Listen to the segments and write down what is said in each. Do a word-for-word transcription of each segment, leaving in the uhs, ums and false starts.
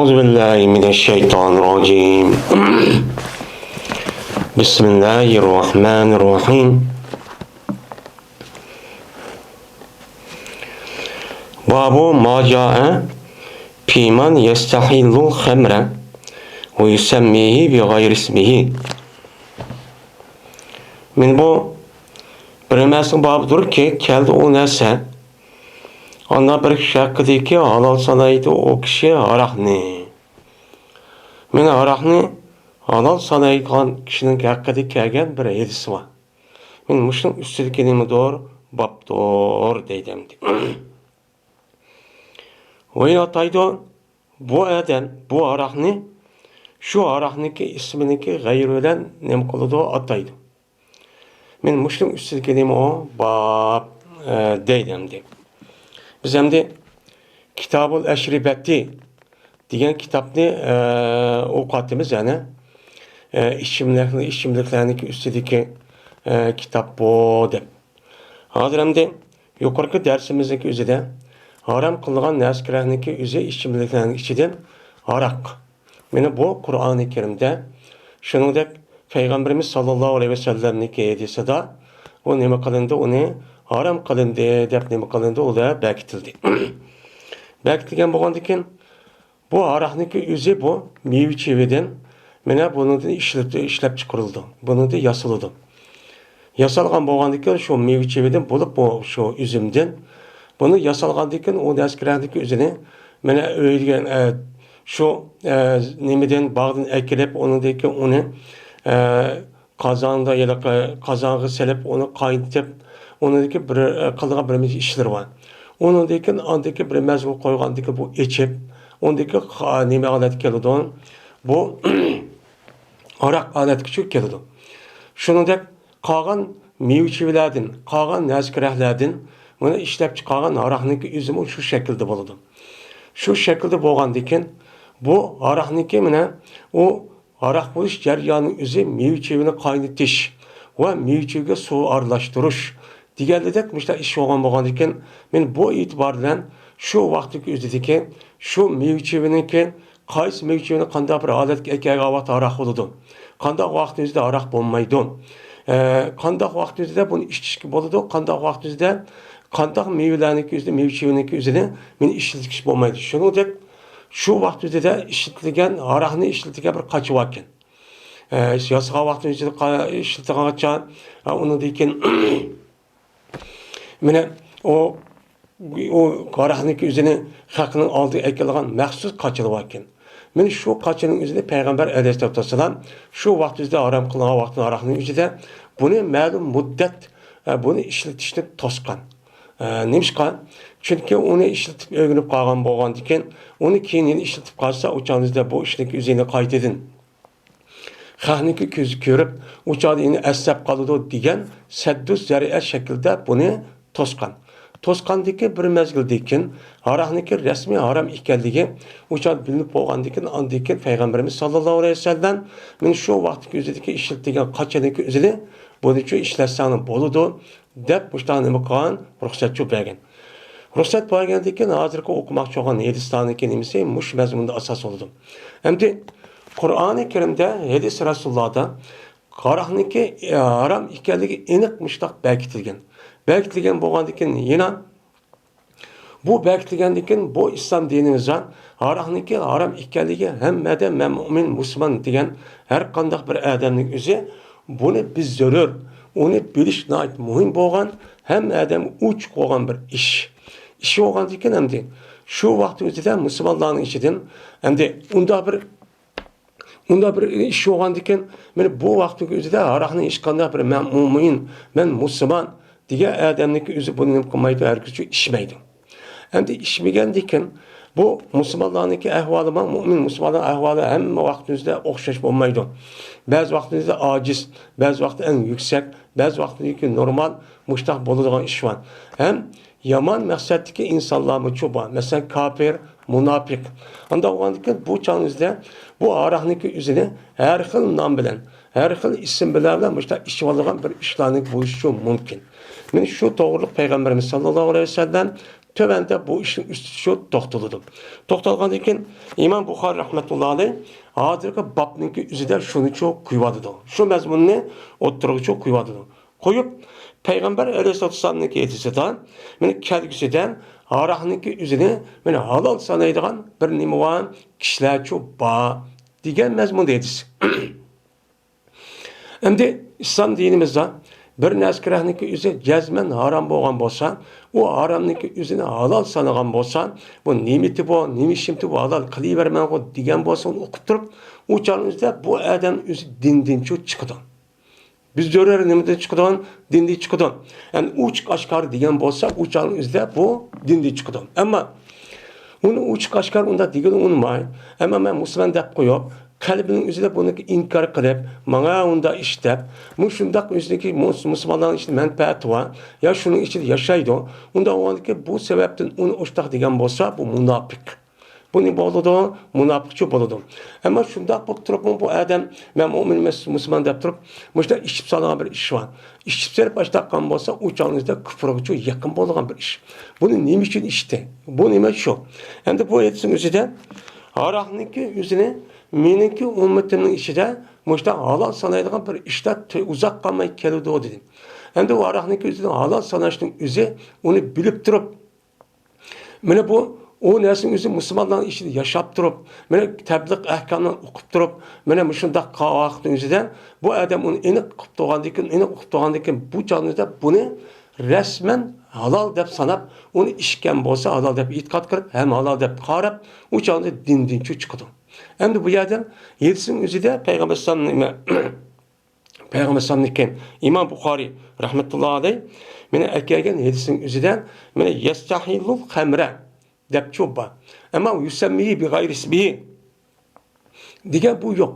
أعوذ بالله من الشيطان الرجيم. بسم الله الرحمن الرحيم. باب ما جاء في من يستحل الخمر ويسميه بغير اسمه. مانا بۇ بىر نەرسىنىڭ بابىدۇركى، كەلدى ئۇ نەرسە. ئاندىن بىر كىشى ھەققىدىكى ھالال سانايدۇ ئۇ كىشى ھاراقنى. مانا ھاراقنى ھالال سانايدىغان كىشىنىڭ ھەققىدە كەلگەن بىر ھەدىس بار. مانا مۇشۇنىڭ ئۈستىدىكى نېمىدۇر؟ بابتۇر دەيدۇ ئەمدى. ۋاي ئاتايدۇ، بۇ ئادەم بۇ ھاراقنى، شۇ ھاراقنىڭكى ئىسمىنىڭكى غەيرى بىلەن نېمە قىلىدۇ؟ ئاتايدۇ. مانا مۇشۇنىڭ ئۈستىدىكى نېمە ئۇ؟ باب، ئە، دەيدۇ ئەمدى. بىز ئەمدى كىتابۇل ئەشرىبەتى دېگەن كىتابنى، ئە، ئوقۇۋاتىمىز يەنە. ئە، ئىچىملىك، ئىچىملىكلەرنىڭكى ئۈستىدىكى، ئە، كىتاب بۇ دەپ. ھازىر ئەمدى يۇقىرىقى دەرسىمىزنىڭكى ئۆزىدە ھارام قىلىنغان نەرسە كېرەكنىڭكى ئۆزى ئىچىملىكلەرنىڭ ئىچىدىن ھاراق. مانا بۇ قۇرئانى كەرىمدە، شۇنىڭدەك پەيغەمبىرىمىز ساللاللاھۇ ئەلەيھى ۋەسەللەمنىڭكى ھەدىسىدا ئۇ نېمە قىلىندى، ئۇنى ھارام قىلىندى دەپ نېمە قىلىندى، ئۇ دەپ بەكىتىلدى. بەكىتىلگەن بولغاندىكىن، بۇ ھاراقنىڭكى ئۆزى بۇ مېۋە چېۋىدىن، مانا بۇنىڭدىن ئىشلىتى-، ئىشلەپ چىقىرىلىدۇ. بۇنىڭدىن ياسىلىدۇ. ياسالغان بولغاندىكىن شۇ مېۋە چېۋىدىن بولۇپ، بۇ شۇ ئۈزۈمدىن. بۇنى ياسالغاندىن كېيىن ئۇ نەرسە كېرەكلىك ئۆزىنى، مانا ئۆيدىن، ئە، شۇ، ئە، نېمىدىن، باغدىن ئەكېلىپ، ئۇنىڭدىن كېيىن ئۇنى، ئە، قازاندا، ھېلىقى قازانغا سېلىپ، ئۇنى قاينىتىپ، ئۇنىڭدىكى بىر، قىلىدىغان بىر نەچچە ئىشلىرى بار. ئۇنىڭدىن كېيىن، ئاندىكى بىر مەزگىل قويغاندىكى بۇ ئېچىپ، ئۇنىڭدىكى قا-، نېمە ھالەتكە كېلىدۇ؟ بۇ ھاراق ھالەتكىچۇ كېلىدۇ. شۇنىڭدەك قالغان مېۋە-چېۋىلەردىن، قالغان نەرسە-كېرەكلەردىن مانا ئىشلەپ چىقارغان ھاراقنىڭكى ئۆزىمۇ شۇ شەكىلدە بولىدۇ. شۇ شەكىلدە بولغاندىكىن، بۇ ھاراقنىڭكى مانا ئۇ ھاراق بولۇش جەريانى ئۆزى مېۋە-چېۋىنى قاينىتىش ۋە مېۋە-چېۋىگە سۇ ئارىلاشتۇرۇش دېگەندەك مۇشۇنداق ئىش بولغان بولغاندىكىن، مانا بۇ ئېتىبار بىلەن شۇ ۋاقىتتىكى ئۆزىدىكى شۇ مېۋە-چېۋىنىڭكى قايسى مېۋە-چېۋىنى قانداق بىر ھالەتكە ئەكەلگەن ۋاقىتتا ھاراق بولىدۇ؟ قانداق ۋاقىتنىڭ ئۆزىدە ھاراق بولمايدۇ؟ ئە، قانداق ۋاقىتنىڭ ئۆزىدە بۇنى ئىچىشكە بولىدۇ؟ قانداق ۋاقىتنىڭ ئۆزىدە قانداق مېۋىلەرنىڭكى ئۆزىدە، مېۋە-چېۋىنىڭكى ئۆزىنى مېنى ئىشلىتىش بولمايدۇ؟ شۇنىڭدەك شۇ ۋاقىت ئۆزىدە ئىشلىتىلگەن، ھاراقنى ئىشلىتىلگەن بىر قاچا باركەن. ئە، ياسىغان ۋاقتىنىڭ ئۆزىدە قا-، ئىشلىتىلگەن قاچا، ئە، ئۇنىڭدىن كېيىن مانا ئۇ، ئۇ ھاراقنىڭكى ئۆزىنى خەقنىڭ ئالدىغا ئەكېلىدىغان مەخسۇس قاچىلار باركەن. مانا شۇ قاچىنىڭ ئۆزىنى پەيغەمبەر ئەلەيھىسسالاتۇ ۋەسسالام شۇ ۋاقىت ئۆزىدە ھارام قىلغان ۋاقتىنىڭ ھاراقنىڭ ئۆزىدە بۇنى مەلۇم مۇددەت، ئە، بۇنى ئىشلىتىشنى توسقان. ئە، نېمىشقا؟ چۈنكى ئۇنى ئىشلىتىپ ئۆگىنىپ قالغان بولغاندىكىن، ئۇنى كېيىن يەنە ئىشلىتىپ قالسا، ئۇ چاغدا بۇ ئىشنىڭكى ئۆزىنى قايتىدىن خەقنىڭكى كۆزى كۆرۈپ، ئۇ چاغدا يەنە ئەسلەپ قالىدۇ دېگەن سەددۇ زەرىئە شەكلىدە بۇنى توسقان. توسقاندىكى بىر مەزگىلدىن كېيىن، ھاراقنىڭكى رەسمىي ھارام ئىكەنلىكى ئۇ چاغدا بىلىنىپ بولغاندىن كېيىن، ئاندىن كېيىن پەيغەمبىرىمىز ساللاللاھۇ ئەلەيھى ۋەسەللەم، مانا شۇ ۋاقىتتىكى ئۆزىدىكى ئىشلىتىلگەن قاچىنىڭكى ئۆزىنى بۇنىچۇ ئىشلەتسەڭلار بولىدۇ، دەپ مۇشۇنداق نېمە قىلغان، رۇخسەتچۇ بەرگەن. رۇخسەت بەرگەندىن كېيىن، ھازىرقى ئوقۇماقچى بولغان ھەدىسلەرنىڭكى نېمىسى مۇشۇ مەزمۇندا ئاساس بولىدۇ. ئەمدى قۇرئانى كەرىمدە، ھەدىس رەسۇلۇللاھدا ھاراقنىڭكى، ئە، ھارام ئىكەنلىكى ئېنىق مۇشۇنداق بەكىتىلگەن. بەكىتىلگەن بولغاندىن كېيىن يەنە بۇ بەكىتىلگەندىن كېيىن، بۇ ئىسلام دىنىمىزدا ھاراقنىڭكى ھارام ئىكەنلىكى ھەممە ئادەم، مەن مۇئمىن، مۇسۇلمان دېگەن ھەر قانداق بىر ئادەمنىڭ ئۆزى بۇنى بىز زۆرۈر، ئۇنى بىلىش ناھايىتى مۇھىم بولغان، ھەممە ئادەمگە ئوچۇق بولغان بىر ئىش. ئىش بولغاندىن كېيىن ئەمدى شۇ ۋاقىت ئۆزىدە مۇسۇلمانلارنىڭ ئىچىدىن ئەمدى ئۇنداق بىر ئۇنداق بىر ئىش بولغاندىكىن، مانا بۇ ۋاقىتنىڭ ئۆزىدە ھاراقنى ئىچقاندا بىر مەن مۇئمىن، مەن مۇسۇلمان دېگەن ئادەمنىڭكى ئۆزى بۇنى نېمە قىلمايدۇ، ھەرگىزچۇ ئىچمەيدۇ. ئەمدى ئىچمىگەندىكىن، بۇ مۇسۇلمانلارنىڭكى ئەھۋالىمۇ، مۇئمىن مۇسۇلمانلارنىڭ ئەھۋالى ھەممە ۋاقىتنىڭ ئۆزىدە ئوخشاش بولمايدۇ. بەزى ۋاقىتنىڭ ئۆزىدە ئاجىز، بەزى ۋاقىتتا ئەڭ يۈكسەك، بەزى ۋاقىتنىڭكى نورمال، مۇشۇنداق بولىدىغان ئىش بار. ھەم يامان مەقسەتتىكى ئىنسانلارمۇچۇ بار. مەسىلەن، كاپىر، مۇناپىق. ئانداق بولغاندىكىن بۇ چاغنىڭ ئۆزىدە بۇ ھاراقنىڭكى ئۆزىنى ھەر خىل نام بىلەن، ھەر خىل ئىسىم بىلەن مۇشۇنداق ئىچىۋالىدىغان بىر ئىشلارنىڭ بولۇشىچۇ مۇمكىن. مانا شۇ توغرىلىق پەيغەمبىرىمىز ساللاللاھۇ ئەلەيھى ۋەسەللەم تۆۋەندە بۇ ئىشنىڭ ئۈستىچۇ توختىلىدۇ. توختالغاندىن كېيىن ئىمام بۇخارىي رەھمەتۇللا ئەلەيھ ھازىرقى بابنىڭكى ئۆزىدە شۇنىچۇ قويۇۋاتىدۇ. شۇ مەزمۇننى ئوتتۇرىغىچۇ قويۇۋاتىدۇ. قويۇپ، پەيغەمبەر ئەلەيھىسسالاتۇ ۋەسسالامنىڭكى ھەدىسىدە، مانا كەلگۈسىدە ھاراقنىڭكى ئۆزىنى مانا ھالال سانايدىغان بىر نېمە بار، كىشىلەرچۇ بار دېگەن مەزمۇندا ھەدىس. ئەمدى ئىسلام دىنىمىزدا بىر نەرسە كېرەكنىكى ئۆزى جەزمەن ھارام بولغان بولسا، ئۇ ھارامنىكى ئۆزىنى ھالال سانىغان بولسا، بۇ نېمىتى بۇ، نېمە ئىشىمتى بۇ، ھالال قىلىۋەرمەڭغۇ دېگەن بولسا، ئۇنى ئوقۇپ تۇرۇپ، ئۇ چاغنىڭ ئۆزىدە بۇ ئادەم ئۆزى دىندىنچۇ چىقىدۇ. بىز زۆرۈر نېمىدىن چىقىدۇ؟ دىندىن چىقىدۇ. يەنى ئوچۇق ئاشكارا دېگەن بولسا، ئۇ چاغنىڭ ئۆزىدە بۇ دىندىن چىقىدۇ. ئەمما ئۇنى ئوچۇق ئاشكارا ئۇنداق دېگىلى ئۇنىماي. ئەمما مەن مۇسۇلمان دەپ قويۇپ، قەلبىنىڭ ئۆزىدە بۇنىڭكى ئىنكار قىلىپ، ماڭا ئۇنداق ئىش دەپ، مۇشۇنداق ئۆزىنىڭكى مۇس-، مۇسۇلمانلارنىڭ ئىچىدە مەنپەئەتى بار، يا شۇنىڭ ئىچىدە ياشايدۇ. ئۇنداق بولغاندىكىن بۇ سەۋەبتىن ئۇنى ئوشتاق دېگەن بولسا، بۇ مۇناپىق. بۇ نېمە بولىدۇ؟ مۇناپىقچۇ بولىدۇ. ئەمما شۇنداق بولۇپ تۇرۇپمۇ بۇ ئادەم، مەن مۇئمىن ئەمەس، مۇسۇلمان دەپ تۇرۇپ، مۇشۇنداق ئىچىپ سالىدىغان بىر ئىش بار. ئىچىپ سېلىپ ئاشتاق قىلغان بولسا، ئۇ چاغنىڭ ئۆزىدە كۇپرغىچۇ يېقىن بولىدىغان بىر ئىش. بۇنى نېمە ئۈچۈن ئىچتى؟ بۇ نېمە شۇ؟ ئەمدى بۇ ھەدىسنىڭ ئۆزىدە ھاراقنىڭكى ئۆزىنى مېنىڭكى ئۈممىتىمنىڭ ئىچىدە مۇشۇنداق ھالال سانايدىغان بىر ئىشلار تۆ-، ئۇزاق قالماي كېلىدۇ، دېدى. ئەمدى بۇ ھاراقنىڭكى ئۆزىنى ھالال ساناشنىڭ ئۆزى، ئۇنى بىلىپ تۇرۇپ، مانا بۇ، ئۇ نەرسىنىڭ ئۆزى مۇسۇلمانلارنىڭ ئىچىدە ياشاپ تۇرۇپ، مانا تەبلىغ ئەھكامنى ئوقۇپ تۇرۇپ، مانا مۇشۇنداق قىلغان ۋاقىتنىڭ ئۆزىدە بۇ ئادەم ئۇنى ئېنىق ئۇقۇپ تۇرغاندىن كېيىن، ئېنىق ئۇقۇپ تۇرغاندىن كېيىن بۇ چاغنىڭ ئۆزىدە بۇنى رەسمەن ھالال دەپ ساناپ، ئۇنى ئىچكەن بولسا ھالال دەپ ئېتىقاد قىلىپ، ھەم ھالال دەپ قاراپ، ئۇ چاغدا دىندىنچۇ چىقىدۇ. ئەمدى بۇ يەردە ھەدىسنىڭ ئۆزىدە پەيغەمبەر ئەلەيھىسسالام نېمە؟ پەيغەمبەر ئەلەيھىسسالامنىڭكى، ئىمام بۇخارىي رەھمەتۇللا ئەلەيھ مانا ئەكەلگەن ھەدىسنىڭ ئۆزىدە مانا يەستەھىلۇل خەمرە دەپچۇ بار. ئەمما يۇسەممىھى بىغەيرى ئىسمىھى دېگەن بۇ يوق.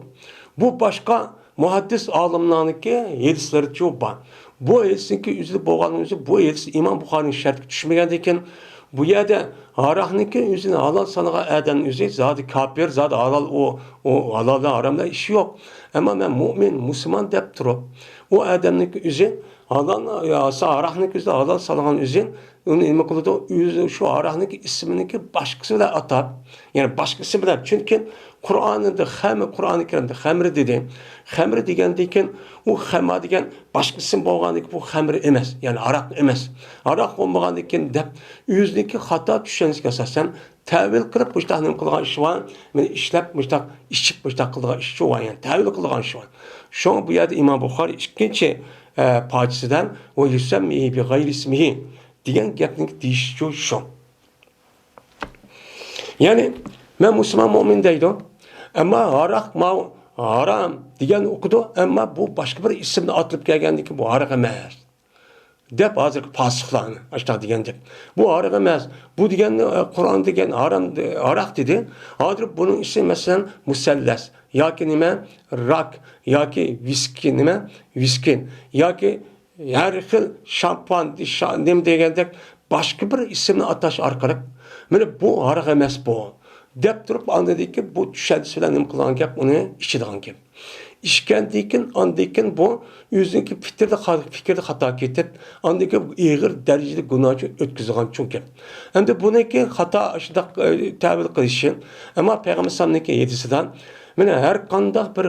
بۇ باشقا مۇھەددىس ئالىملارنىڭكى ھەدىسلىرىچۇ بار. بۇ ھەدىسنىڭكى ئۆزىدە بولغاننىڭ ئۆزى، بۇ ھەدىس ئىمام بۇخارىنىڭ شەرتىگە چۈشمىگەندىن كېيىن، بۇ يەردە ھاراقنىڭكى ئۆزىنى ھالال سانىغان ئادەمنىڭ ئۆزى زادى كاپىر، زادى ھالال، ئۇ، ئۇ ھالالدا ھارامدا ئىشى يوق. ئەمما مەن مۇئمىن، مۇسۇلمان دەپ تۇرۇپ، ئۇ ئادەمنىڭكى ئۆزى ھالال، يا، ھاراقنىڭكى ئۆزى ھالال سانىغان ئۆزى، ئۇنى نېمە قىلىدۇ؟ ئۆزى شۇ ھاراقنىڭكى ئىسمىنىڭكى باشقىسى بىلەن ئاتاپ، يەنى باشقا ئىسىم بىلەن. چۈنكى قۇرئاندا خەم-، قۇرئانى كەرىمدە خەمرى دېدى. خەمرى دېگەندىن كېيىن، ئۇ خەما دېگەن باشقا ئىسىم بولغاندىن كېيىن بۇ خەمرى ئەمەس، يەنى ھاراق ئەمەس. ھاراق بولمىغاندىن كېيىن دەپ، ئۆزىنىڭكى خاتا چۈشەنچىسىگە ئاساسەن تەۋىل قىلىپ، مۇشۇنداق نېمە قىلغان ئىشى بار، مېنى ئىشلەپ، مۇشۇنداق ئىچىپ، مۇشۇنداق قىلىدىغان ئىشى بار، يەنى تەۋىل قىلغان ئىشى بار. شۇڭا بۇ يەردە ئىمام بۇخارىي ئىككىنچى، ئە، پارچىسىدىن ۋە يۇسەممىھى بىغەيرى ئىسمىھى دېگەن گەپنى دېيىشىچۇ شۇ. يەنى، مەن مۇسۇلمان مۇئمىن دەيدۇ. ئەمما ھاراق ماۋۇ ھارام دېگەننى ئوقۇدۇ. ئەمما بۇ باشقا بىر ئىسىمنى ئاتىلىپ كەلگەندىن كېيىن بۇ ھاراق ئەمەس دەپ ھازىرقى پاسىقلارنى ئاشۇنداق دېگەن دەپ. بۇ ھاراق ئەمەس. بۇ دېگەننى، ئە، قۇرئان دېگەن ھارام، ھاراق دېدى. ھازىر بۇنىڭ ئىسمى مەسىلەن مۇسەللەس ياكى نېمە راك ياكى ۋىسكى نېمە ۋىسكى ياكى ھەر خىل شامپان، شا-، نېمە دېگەندەك باشقا بىر ئىسىمنى ئاتاش ئارقىلىق، مانا بۇ ھاراق ئەمەس بۇ، دەپ تۇرۇپ، ئاندىن كېيىن بۇ چۈشەنچىسى بىلەن نېمە قىلغان گەپ، ئۇنى ئىچىدىغان گەپ. ئىچكەندىن كېيىن، ئاندىن كېيىن بۇ ئۆزىنىڭكى پىكىردە خا-، پىكىردە خاتا كېتىپ، ئاندىن كېيىن ئېغىر دەرىجىدە گۇناھ ئۈچۈن ئۆتكۈزىدىغان چوڭ گەپ. ئەمدى بۇنىڭكى خاتا ئاشۇنداق، ئە، تەۋىل قىلىشى، ئەمما پەيغەمبەر ئەلەيھىسسالامنىڭكى ھەدىسىدە، مانا ھەر قانداق بىر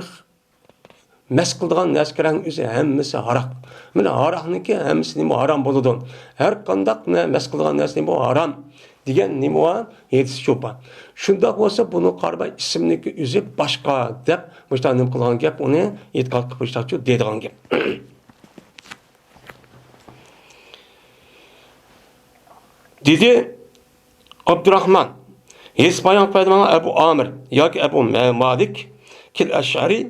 مەس قىلىدىغان نەرسىلەرنىڭ ئۆزى ھەممىسى ھاراق. مانا ھاراقنىڭكى ھەممىسى نېمە ھارام بولىدۇ. ھەر قانداق نە-، مەس قىلىدىغان نەرسە نېمە ھارام دېگەن نېمە بار؟ ھەدىسچۇ بار. شۇنداق بولسا بۇنى قارىماي ئىسىمنىڭكى ئۆزى باشقا دەپ مۇشۇنداق نېمە قىلغان گەپ، ئۇنى ئېتىقاد قىلىپ مۇشۇنداقچۇ دەيدىغان گەپ. دېدى ئابدۇراخمان، ھەدىس بايان قىلىپ بەردى ماڭا ئەبۇ ئامىر ياكى ئەبۇ مە-، مالىك كىل ئەشئەرى.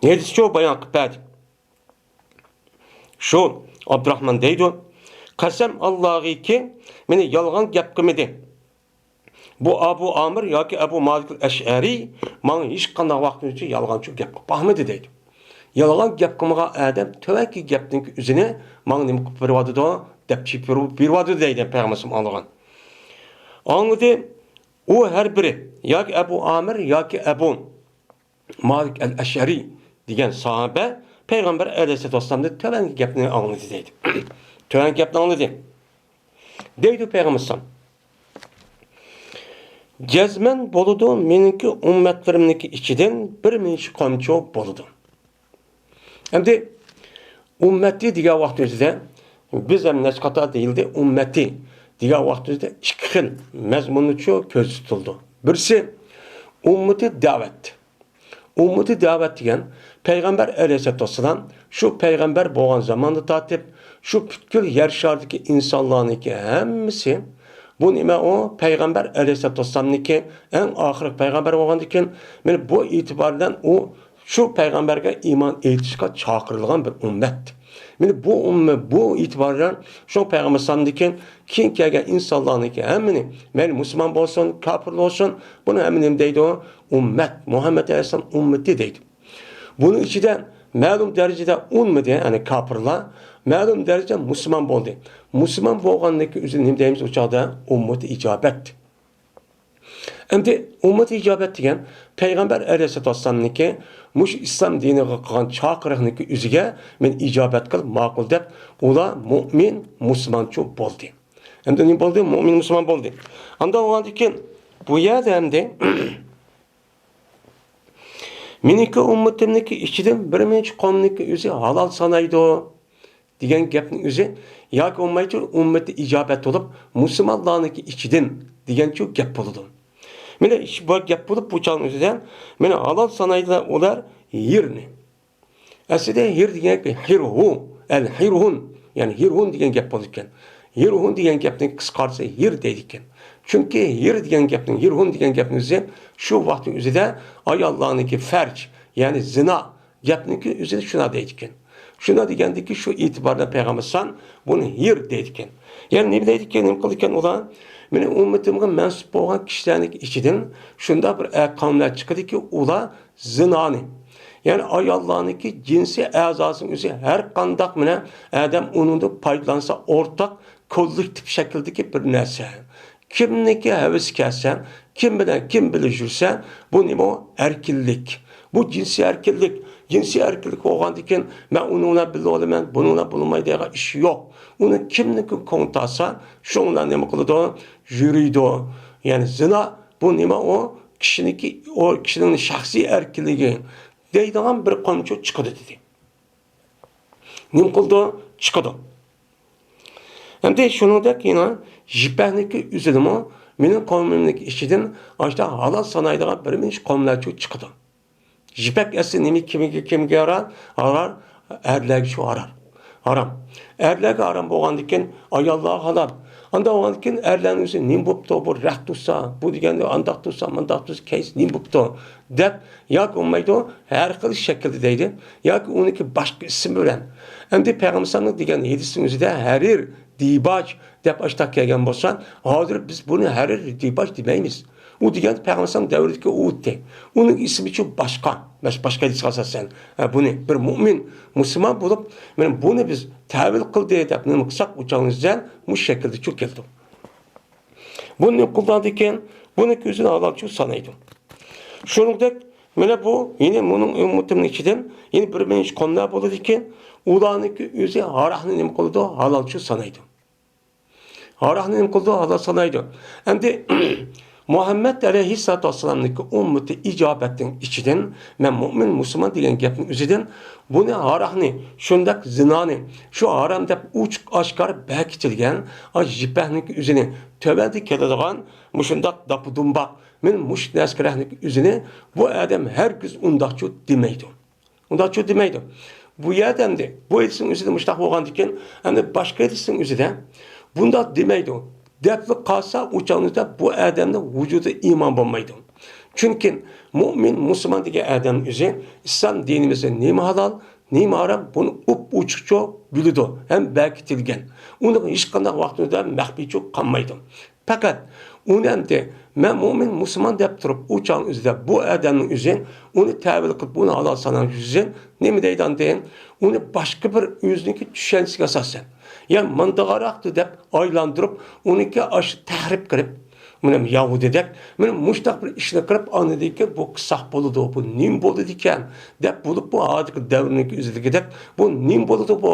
ھەدىسچۇ بايان قىلىپ بەردى. شۇ ئابدۇراخمان دەيدۇ، قەسەم ئاللاغىكى، مېنى يالغان گەپ قىلمىدى. بۇ ئەبۇ ئامىر ياكى ئەبۇ مالىك ئەشئەرى ماڭا ھېچقانداق ۋاقىتنىڭ ئۆزىدە يالغانچىلىق گەپ قىلىپ باقمىدى دەيدۇ. يالغان گەپ قىلمىغان ئادەم تۆۋەنكى گەپنىڭكى ئۆزىنى ماڭا نېمە قىلىپ بېرىۋاتىدۇ دەپ چېكىپ بېرىۋاتىدۇ دەيدۇ پەيغەمبەر ئاڭلىغان. ئاڭلىدى. ئۇ ھەر بىرى ياكى ئەبۇ ئامىر ياكى ئەبۇ مالىك ئەل ئەشئەرى دېگەن ساھابە پەيغەمبەر ئەلەيھىسسالاتۇ ۋەسسالامدىن تۆۋەنكى گەپنى ئاڭلىدى دەيدۇ. تۆۋەنكى گەپنى ئاڭلىدى. دەيدۇ پەيغەمبەر ئەلەيھىسسالام. جەزمەن بولىدۇ، مېنىڭكى ئۈممەتلىرىمنىڭكى ئىچىدىن بىر مۇنچە قومچۇ بولىدۇ. ئەمدى ئۈممەتى دېگەن ۋاقىت ئۆزىدە بىز ھەم نەچچە قاتار دېيىلدى. ئۈممەتى دېگەن ۋاقىت ئۆزىدە ئىككى خىل مەزمۇننىچۇ كۆزدە تۇتۇلىدۇ. بىرسى ئۈممىتى دەۋەت. ئۈممىتى دەۋەت دېگەن پەيغەمبەر ئەلەيھىسسالاتۇ ۋەسسالام شۇ پەيغەمبەر بولغان زاماندىن تارتىپ شۇ پۈتكۈل يەر شارىدىكى ئىنسانلارنىڭكى ھەممىسى، بۇ نېمە، ئۇ پەيغەمبەر ئەلەيھىسسالاتۇ ۋەسسالامنىڭكى، ئەڭ ئاخىرقى پەيغەمبەر بولغاندىكىن، مانا بۇ ئېتىبار بىلەن ئۇ شۇ پەيغەمبەرگە ئىمان ئېيتىشقا چاقىرىلغان بىر ئۈممەت. مانا بۇ ئۈممە-، بۇ ئېتىبار بىلەن شۇ پەيغەمبەر ئەلەيھىسسالامدىن كېيىن، كېيىن كەلگەن ئىنسانلارنىڭكى ھەممىنى، مەيلى مۇسۇلمان بولسۇن، كاپىر بولسۇن، بۇنى ھەممە نېمە دەيدۇ؟ ئۈممەت، مۇھەممەد ئەلەيھىسسالام ئۈممىتى دەيدۇ. بۇنىڭ ئىچىدە مەلۇم دەرىجىدە ئۈنمىدى، يەنى كاپىرلار، مەلۇم دەرىجىدە مۇسۇلمان بولدى. مۇسۇلمان بولغاندىن كېيىن ئۆزىنى نېمە دەيمىز ئۇ چاغدا؟ ئۈممىتى ئىجابەت. ئەمدى ئۈممىتى ئىجابەت دېگەن پەيغەمبەر ئەلەيھىسسالاتۇ ۋەسسالامنىڭكى مۇشۇ ئىسلام دىنىغا قىلغان چاقىرىقنىڭكى ئۆزىگە مەن ئىجابەت قىلىپ ماقۇل دەپ، ئۇلار مۇئمىن، مۇسۇلمانچۇ بولدى. ئەمدى نېمە بولدى؟ مۇئمىن، مۇسۇلمان بولدى. ئاندىن بولغاندىن كېيىن بۇ يەردە ئەمدى مېنىڭكى ئۈممىتىمنىڭكى ئىچىدىن بىر مۇنچە قومنىڭكى ئۆزى ھالال سانايدۇ دېگەن گەپنىڭ ئۆزى ياكى بولمايدۇ، ئۈممىتى ئىجابەت بولۇپ، مۇسۇلمانلارنىڭكى ئىچىدىن دېگەنچۇ گەپ بولىدۇ. مانا بۇ گەپ بولۇپ، بۇ چاغنىڭ ئۆزىدە مانا ھالال سانايدىلار ئۇلار يېرنى. ئەسلىدە ھىر دېگەن گەپ ھىرھۇ، ئەل ھىرھۇن، يەنى ھىرھۇن دېگەن گەپ بولىدىكەن. ھىرھۇن دېگەن گەپنى قىسقارتسا ھىر دەيدىكەن. چۈنكى ھىر دېگەن گەپنىڭ، ھىرھۇن دېگەن گەپنىڭ ئۆزى شۇ ۋاقىتنىڭ ئۆزىدە ئاياللارنىڭكى فەرج، يەنى زىنا گەپنىڭكى ئۆزىنى شۇنداق دەيدىكەن. شۇنداق دېگەندىكى شۇ ئېتىباردا پەيغەمبەر ئەلەيھىسسالام بۇنى ھىر دەيدىكەن. يەنى نېمە دەيدىكەن، نېمە قىلىدىكەن ئۇلار؟ مېنىڭ ئۈممىتىمگە مەنسۇپ بولغان كىشىلەرنىڭ ئىچىدىن شۇنداق بىر ئە-، قەۋملەر چىقىدىكى، ئۇلار زىنانى، يەنى ئاياللارنىڭكى جىنسىي ئەزاسىنىڭ ئۆزى ھەر قانداق مەنە ئادەم ئۇنىڭدىن پايدىلانسا، ئورتاق كوللېكتىپ شەكىلدىكى بىر نەرسە. كىمنىڭكى ھەۋىسى كەلسە، كىم بىلەن كىم بىللە يۈرسە، بۇ نېمە ئۇ؟ ئەركىنلىك. بۇ جىنسىي ئەركىنلىك. جىنسىي ئەركىنلىك بولغاندىكىن، مەن ئۇنىڭ بىلەن بىللە بولىمەن، بۇنىڭ بىلەن بولماي دەيدىغان ئىش يوق. ئۇنى كىمنىڭكى كۆڭلى تارتسا، شۇنىڭ بىلەن نېمە قىلىدۇ؟ يۈرىدۇ. يەنى زىنا، بۇ نېمە ئۇ؟ كىشىنىڭكى، ئۇ كىشىنىڭ شەخسىي ئەركىنلىكى دەيدىغان بىر قومچۇ چىقىدۇ دېدى. نېمە قىلىدۇ؟ چىقىدۇ. ئەمدى شۇنىڭدەك يەنە يىپەكنىڭكى ئۆزىدىمۇ مېنىڭ قومۇمنىڭكى ئىچىدىن ئاشۇنداق ھالال سانايدىغان بىر مۇنچە قوملارچۇ چىقىدۇ. يىپەك ئەسلى نېمە، كىمگە، كىمگە ھالال؟ ھالال، ئەرلەرگە شۇ ھالال. ھارام. ئەرلەرگە ھارام بولغاندىكىن ئاياللارغا ھالال. ئانداق بولغاندىكىن ئەرلەرنىڭ ئۆزى نېمە بوپتۇ؟ بۇ رەت تۇرسا، بۇ دېگەندە ئانداق تۇرسا، مانداق تۇرسا، كەيسى نېمە بوپتۇ؟ دەپ ياكى بولمايدۇ، ھەر خىل شەكىلدە دەيدۇ، ياكى ئۇنىڭكى باشقا ئىسمى بىلەن. ئەمدى پەيغەمبەر ئەلەيھىسسالامنىڭ دېگەن ھەدىسىنىڭ ئۆزىدە ھەرىر، دىباج دەپ ئاشتاق كەلگەن بولسا، ھازىر بىز بۇنى ھەرىر، دىباج دېمەيمىز. ئۇ دېگەن پەيغەمبەر ئەلەيھىسسالام دەۋرىدىكى ئۇ ئىدى. ئۇنىڭ ئىسمىچۇ باشقا، بەش-، باشقا ھەدىسكە ئاساسەن. ھە، بۇنى بىر مۇئمىن، مۇسۇلمان بولۇپ، مانا بۇنى بىز تەۋىل قىلدى دەپ نېمە قىلساق، ئۇ چاغنىڭ ئۆزىدە مۇشۇ شەكىلدىچۇ كېلىدۇ. بۇنى قىلغاندىكىن، بۇنى كۆزىنى ھالالچۇ سانايدۇ. شۇنىڭدەك، مانا بۇ، يەنە بۇنىڭ ئۈممىتىمنىڭ ئىچىدىن يەنە بىر مۇنچە قوملار بولىدىكەن، ئۇلارنىڭكى ئۆزى ھاراقنى نېمە قىلىدۇ؟ ھالالچۇ سانايدۇ. ھاراقنى نېمە قىلىدۇ؟ ھالال سانايدۇ. ئەمدى مۇھەممەد ئەلەيھىسسالاتۇ ۋەسسالامنىڭكى ئۈممىتى ئىجابەتنىڭ ئىچىدىن، مەن مۇئمىن، مۇسۇلمان دېگەن گەپنىڭ ئۆزىدىن بۇنى ھاراقنى، شۇنداق زىنانى، شۇ ھارام دەپ ئوچۇق ئاشكارا بەكىتىلگەن، ئاش يىپەكنىڭكى ئۆزىنى تۆۋەندە كېلىدىغان مۇشۇنداق داپا-دۇمباق، مەن مۇشۇ نەرسىگە رەھنىكى ئۆزىنى بۇ ئادەم ھەرگىز ئۇنداقچۇ دېمەيدۇ. ئۇنداقچۇ دېمەيدۇ. بۇ يەردە ئەمدى بۇ ھەدىسنىڭ ئۆزىدە مۇشۇنداق بولغاندىكىن، ئەمدى باشقا ھەدىسنىڭ ئۆزىدە بۇنداق دېمەيدۇ. دەپلا قالسا، ئۇ چاغدا بۇ ئادەمنىڭ ۋۇجۇدى ئىمان بولمايدۇ. چۈنكى مۇئمىن، مۇسۇلمان دېگەن ئادەم ئۆزى ئىسلام دىنىمىزدا نېمە ھالال، نېمە ھارام، بۇنى ئوپئوچۇقچۇ بىلىدۇ ھەم بەكىتىلگەن. ئۇنىڭ ھېچقانداق ۋاقتىدا مەخپىيچۇ قالمايدۇ. پەقەت ئۇنى ئەمدى مەن مۇئمىن، مۇسۇلمان دەپ تۇرۇپ، ئۇ چاغنىڭ ئۆزىدە بۇ ئادەمنىڭ ئۆزى ئۇنى تەۋىل قىلىپ، بۇنى ھالال ساناش ئۈچۈن نېمە دەيدۇ ئاندىن؟ ئۇنى باشقا بىر ئۆزىنىڭكى چۈشەنچىسىگە ئاساسەن، يا ماندىغاراقتۇ دەپ ئايلاندۇرۇپ، ئۇنىڭكى ئاشۇ تەھرىپ قىلىپ، مانا يەھۇدىيدەك، مانا مۇشۇنداق بىر ئىشنى قىلىپ، ئاندىن كېيىن بۇ قىساس بولىدۇ، بۇ نېمە بولىدىكەن دەپ بولۇپ، بۇ ھازىرقى دەۋرنىڭكى ئۆزىدىكىدەك، بۇ نېمە بولىدۇ، بۇ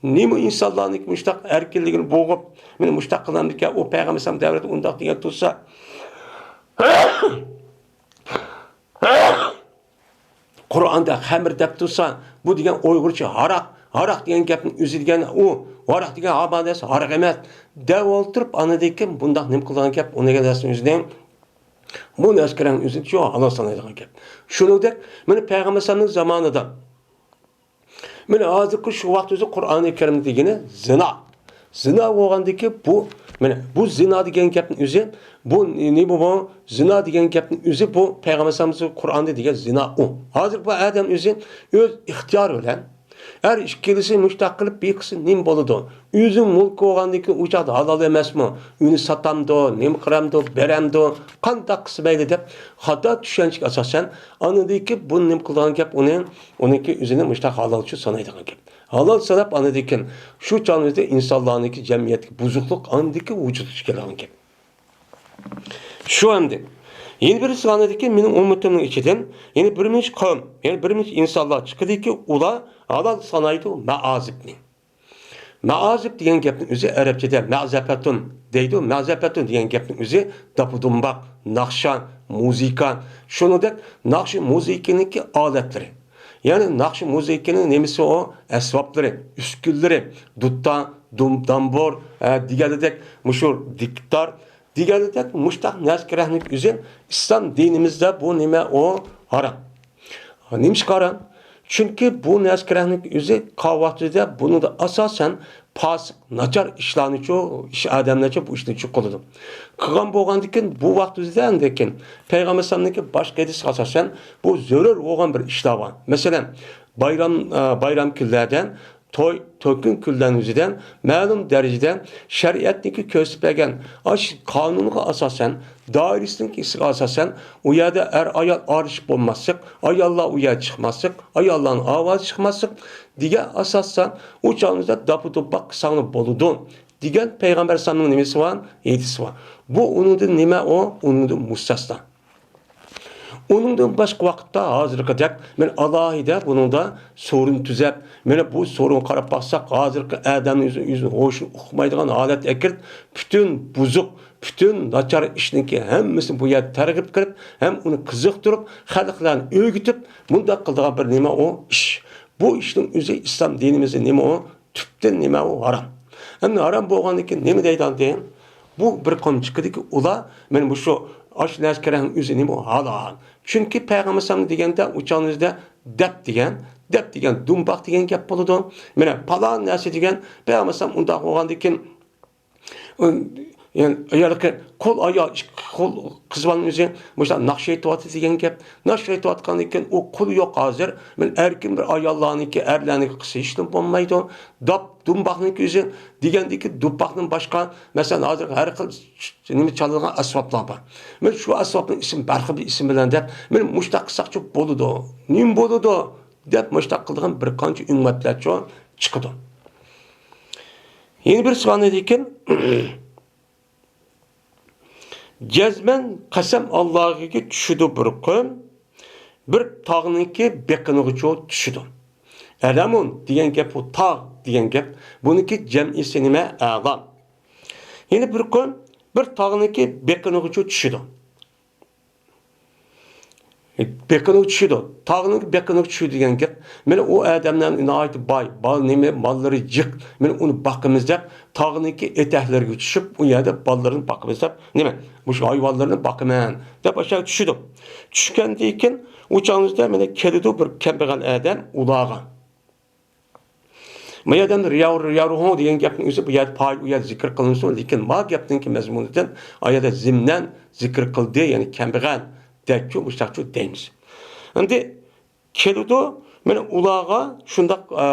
نېمە ئىنسانلارنىڭكى مۇشۇنداق ئەركىنلىكىنى بوغۇپ، مانا مۇشۇنداق قىلامدىكەن، ئۇ پەيغەمبەر ئەلەيھىسسالام دەۋرىدە ئۇنداق دېگەن تۇرسا، قۇرئاندا خەمىر دەپ تۇرسا، بۇ دېگەن ئۇيغۇرچە ھاراق، ھاراق دېگەن گەپنىڭ ئۆزى دېگەن ئۇ، ھاراق دېگەن ھامان نەرسە ھاراق ئەمەس، دەپ ئولتۇرۇپ، ئاندىن كېيىن بۇنداق نېمە قىلىدىغان گەپ، ئۇنى دېگەن نەرسىنىڭ ئۆزىنى، بۇ نەسكىرەڭ ئۆزىنى شۇ ھالال سانايدىغان گەپ. شۇنىڭدەك، مانا پەيغەمبەر ئەلەيھىسسالامنىڭ زامانىدا، مانا ھازىرقى شۇ ۋاقىت ئۆزى قۇرئانى كەرىم دېگىنى زىنا. زىنا بولغاندىكى بۇ، مانا بۇ زىنا دېگەن گەپنىڭ ئۆزى، بۇ نېمە بۇ؟ زىنا دېگەن گەپنىڭ ئۆزى بۇ پەيغەمبەر ئەلەيھىسسالام قۇرئاندا دېگەن زىنا ئۇ. ھازىر بۇ ئادەم ئۆزى ئۆز ئىختىيارى بىلەن، ئەر ئىككىلىسى مۇشتاق قىلىپ بىر قىلسا نېمە بولىدۇ؟ ئۆزى مۈلكى بولغاندىن كېيىن ئۇ چاغدا ھالال ئەمەسمۇ؟ ئۆينى ساتامدۇ، نېمە قىلامدۇ، بېرەمدۇ، قانداق قىلسا مەيلى دەپ خاتا چۈشەنچىگە ئاساسەن، ئاندىن كېيىن بۇنى نېمە قىلىدىغان گەپ ئۇنى، ئۇنىڭكى ئۆزىنى مۇشتاق ھالالچى سانايدىغان گەپ. ھالال ساناپ، ئاندىن كېيىن شۇ چاغنىڭ ئۆزىدە ئىنسانلارنىڭكى جەمئىيەتتىكى بۇزۇقلۇق ئاندىن كېيىن ۋۇجۇدقا كېلىدىغان گەپ. شۇ ئەمدى. يەنە بىرسى ئاندىن كېيىن مېنىڭ ئۈممىتىمنىڭ ئىچىدىن يەنە بىر مۇنچە قەۋم، يەنە بىر مۇنچە ئىنسانلار چىقىدىكى، ئۇلار ھالال سانايدۇ مائازىپنى. مائازىپ دېگەن گەپنىڭ ئۆزى ئەرەبچىدە مەزەپەتۇن دەيدۇ. مەزەپەتۇن دېگەن گەپنىڭ ئۆزى داپا-دۇمباق، ناخشا، مۇزىكا، شۇنىڭدەك ناخشا مۇزىكىنىڭكى ئالەتلىرى. يەنى ناخشا مۇزىكىنىڭ نېمىسى ئۇ؟ ئەسۋابلىرى، ئۈسكۈنىلىرى، دۇتار، دۇم-، دامبۇر، ئە، دېگەنلىدەك مۇشۇ دىكتار، دېگەنلىدەك مۇشتاق نەرسە كېرەكلىك ئۆزى ئىسلام دىنىمىزدە بۇ نېمە ئۇ؟ ھارام. نېمىشقا ھارام؟ چۈنكى بۇ نەرسە كېرەكلىك ئۆزى قاۋاقتىدا بۇنىڭدا ئاساسەن پاسىق، ناچار ئىشلارنىچۇ، ئىش ئادەملەرچە بۇ ئىشنى چۇ قىلىدۇ. قىلغان بولغاندىكىن بۇ ۋاقىت ئۆزىدە ئاندىكىن پەيغەمبەر ئەلەيھىسسالامنىڭكى باشقا ھەدىسىگە ئاساسەن بۇ زۆرۈر بولغان بىر ئىشلار بار. مەسىلەن، بايرام، ئە، بايرام كۈنلەردە توي، توي كۈن كۈنلەرنىڭ ئۆزىدە مەلۇم دەرىجىدە شەرىئەتنىڭكى كۆرسىتىپ بەرگەن ئاشۇ قانۇنغا ئاساسەن، دائىرىسىنىڭكى ئىسىغا ئاساسەن، ئۇ يەردە ئەر-ئايال ئارىلىشىپ بولماسلىق، ئاياللار ئۇ يەردە چىقماسلىق، ئاياللارنىڭ ئاۋازى چىقماسلىق دېگەن ئاساستا ئۇ چاغنىڭدا داپا-دۇمباق قىلساڭلار بولىدۇ دېگەن پەيغەمبەر ئەلەيھىسسالامنىڭ نېمىسى بار؟ ھەدىسى بار. بۇ ئۇنىڭدىن نېمە ئۇ؟ ئۇنىڭدىن مۇستەسنا. ئۇنىڭدىن باشقا ۋاقىتتا ھازىرقىدەك مەن ئالاھىدە بۇنىڭدا سورۇن تۈزەپ، مانا بۇ سورۇنغا قاراپ باقساق، ھازىرقى ئادەمنى ئۆزى، ئۆزىنىڭ ھوشىنى ئۇقمايدىغان ھالەتكە ئەكىرىپ، پۈتۈن بۇزۇق، پۈتۈن ناچار ئىشنىڭكى ھەممىسىنى بۇ يەردە تەرغىب قىلىپ، ھەم ئۇنى قىزىقتۇرۇپ، خەلقلەرنى ئۆگىتىپ، مۇنداق قىلىدىغان بىر نېمە ئۇ ئىش. بۇ ئىشنىڭ ئۆزى ئىسلام دىنىمىزدا نېمە ئۇ؟ تۈپتىن نېمە ئۇ؟ ھارام. ئەمدى ھارام بولغاندىن كېيىن نېمە دەيدۇ ئاندىن؟ بۇ بىر قوم چىقىدىكى ئۇلار، مانا مۇشۇ ئاشۇ نەرسە كېرەكنىڭ ئۆزى نېمە ئۇ؟ ھالال. چۈنكى پەيغەمبەر ئەلەيھىسسالام دېگەندە ئۇ چاغنىڭ ئۆزىدە دەپ دېگەن، دەپ دېگەن دۇمباق دېگەن گەپ بولىدۇ. مانا پالان نەرسە دېگەن، پەيغەمبەر ئەلەيھىسسالام ئۇنداق بولغاندىن كېيىن، ئۇ، يەنى، يەنى قول ئايال، ئىككى قول قىز بالىنىڭ ئۆزى مۇشۇنداق ناخشا ئېيتىۋاتىدۇ دېگەن گەپ. ناخشا ئېيتىۋاتقاندىن كېيىن ئۇ قولى يوق ھازىر. مانا ئەركىن بىر ئاياللارنىڭكى، ئەرلەرنىڭكى قىلسا ھېچنېمە بولمايدۇ. داپ، دۇمباقنىڭكى ئۆزى دېگەندىكى دۇمباقنىڭ باشقا، مەسىلەن، ھازىر ھەر خىل نېمە چالىدىغان ئەسۋابلار بار. مانا شۇ ئەسۋابنىڭ ئىسمى بىر خىل بىر ئىسىم بىلەن دەپ، مانا مۇشۇنداق قىلساقچۇ بولىدۇ، نېمە بولىدۇ دەپ مۇشۇنداق قىلىدىغان بىر قانچە ئۈممەتلەرچۇ چىقىدۇ. يەنە بىر سانىدىكىن جەزمەن قەسەم ئاللاھىغا چۈشىدۇ بىر قوم، بىر تاغنىڭكى بېقىنىغىچۇ چۈشىدۇ. ئەلەمۇن دېگەن گەپ بۇ تاغ دېگەن گەپ. بۇنىڭكى جەمئىسى نېمە؟ ئەلام. يەنە بىر قوم بىر تاغنىڭكى بېقىنىغىچۇ چۈشىدۇ. بېقىنىغا چۈشىدۇ. تاغنىڭ بېقىنىغا چۈشىدۇ دېگەن گەپ. مانا ئۇ ئادەملەر ناھايىتى باي، بال نېمە، ماللىرى جىق. مانا ئۇنى باقىمىز دەپ، تاغنىڭكى ئېتەكلىرىگە چۈشۈپ، ئۇ يەردە بالىلىرىنى باقىمىز دەپ، نېمە، مۇشۇ ھايۋانلىرىنى باقىمەن دەپ ئاشۇ يەرگە چۈشىدۇ. چۈشكەندىن كېيىن ئۇ چاغىمىزدا مانا كېلىدۇ بىر كەمبەغەل ئادەم ئۇلارغا. ما يەردە رىياۋ-، رىياۋرۇھۇڭ دېگەن گەپنىڭ ئۆزى بۇ يەردە پائىل، ئۇ يەردە زىكىر قىلىنسۇن، لېكىن ما گەپنىڭكى مەزمۇنىدىن ئا يەردە زىمنەن زىكىر قىلدى، يەنى كەمبەغەل دەكچۇ، مۇشتاقچۇ دەيمىز. ئەمدى كېلىدۇ، مانا ئۇلارغا شۇنداق، ئە،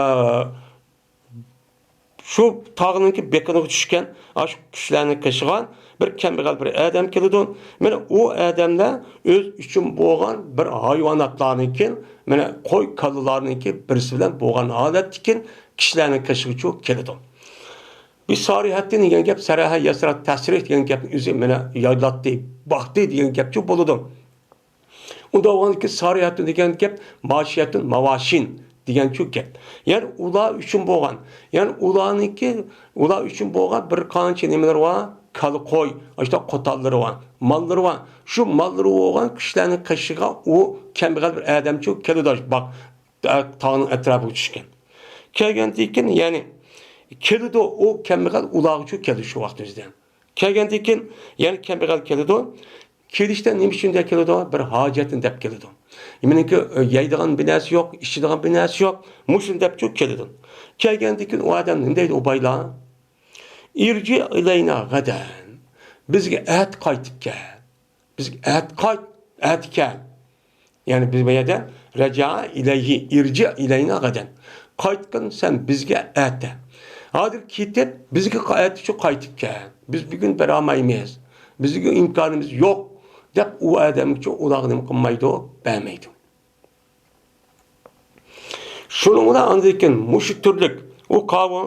شۇ تاغنىڭكى بېقىنىغا چۈشكەن ئاشۇ كىشىلەرنى قېشىغان بىر كەمبەغەل بىر ئادەم كېلىدۇ. مانا ئۇ ئادەملەر ئۆز ئۈچۈن بولغان بىر ھايۋاناتلارنىڭكى، مانا قوي كالىلارنىڭكى بىرسى بىلەن بولغان ھالەتتىكى كىشىلەرنىڭ قېشىغىچۇ كېلىدۇ. بىسارىھەتتىن دېگەن گەپ سەرەھە يەسرا تەسرىھ دېگەن گەپنىڭ ئۆزى مانا يايلاتتى، باقتى دېگەن گەپچۇ بولىدۇ. ئۇنداق بولغاندىكىن سارىھەتتىن دېگەن گەپ ماشىيەتتىن ماۋاشىن دېگەنچۇ گەپ. يەنى ئۇلار ئۈچۈن بولغان، يەنى ئۇلارنىڭكى، ئۇلار ئۈچۈن بولغان بىر قانچە نېمىلىرى بار، كالا قوي، ئاشۇنداق قوتانلىرى بار، ماللىرى بار. شۇ ماللىرى بولغان كىشىلەرنىڭ قېشىغا ئۇ كەمبەغەل بىر ئادەمچۇ كېلىدۇ، باق، تاغنىڭ ئەتراپىغا چۈشكەن. كەلگەندىن كېيىن، يەنى كېلىدۇ، ئۇ كەمبەغەل ئۇلارغىچۇ كېلىدۇ شۇ ۋاقىت ئۆزىدە. كەلگەندىن كېيىن يەنە كەمبەغەل كېلىدۇ. كېلىشتە نېمە ئۈچۈن دەپ كېلىدۇ؟ بىر ھاجەتنى دەپ كېلىدۇ. مېنىڭكى، ئە، يەيدىغان بىر نەرسە يوق، ئىچىدىغان بىر نەرسە يوق. مۇشۇنى دەپچۇ كېلىدۇ. كەلگەندىن كېيىن ئۇ ئادەم نېمە دەيدۇ ئۇ بايلار؟ ئىرجى ئىلەينا غەدەن. بىزگە ئەتە قايتىپ كەل. بىزگە ئەتە قايت، ئەتە كەل. يەنى بىز بۇ يەردە رەجا ئىلەيھى، ئىرجى ئىلەينا غەدەن. قايتقىن سەن بىزگە ئەتە. ھازىر كېتىپ، بىزگە قا-، ئەتىچۇ قايتىپ كەل. بىز بۈگۈن بېرەلمەيمىز. بىزگە ئىمكانىمىز يوق، دەپ ئۇ ئادەمگىچۇ ئۇلارغا نېمە قىلمايدۇ؟ بەرمەيدۇ. شۇنىڭ بىلەن ئاندىن كېيىن مۇشۇ تۈرلۈك ئۇ قاۋۇ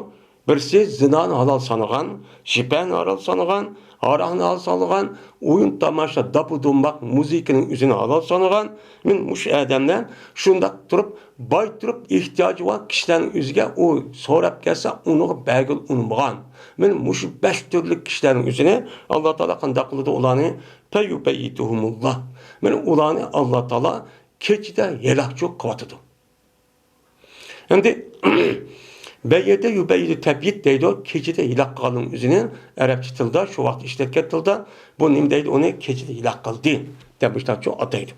بىرسى زىنانى ھالال سانىغان، شىپەنى ھالال سانىغان، ھاراقنى ھالال سانىغان، ئويۇن تاماشا، داپۇ دۇمباق، مۇزىكىنىڭ ئۆزىنى ھالال سانىغان. مەن مۇشۇ ئادەملەر شۇنداق تۇرۇپ، باي تۇرۇپ، ئېھتىياجى بار كىشىلەرنىڭ ئۆزىگە ئۇ سوراپ كەلسە، ئۇنىڭغا بەرگىلى ئۇنىمىغان. مەن مۇشۇ بەش تۈرلۈك كىشىلەرنىڭ ئۆزىنى ئاللا تائالا قانداق قىلىدۇ ئۇلارنى؟ فيبيتهم الله. مەن ئۇلارنى ئاللا تائالا كېچىدە ھېلاكچۇ قىلىۋاتىدۇ. ئەمدى بەييەتە يۇبەييىتۇ تەبيىت دەيدۇ، كېچىدە ھېلاك قىلغاننىڭ ئۆزىنى ئەرەبچە تىلدا، شۇ ۋاقىت ئىشلەتكەن تىلدا، بۇ نېمە دەيدۇ، ئۇنى كېچىدە ھېلاك قىلدى دەپ مۇشۇنداقچۇ ئاتايدۇ.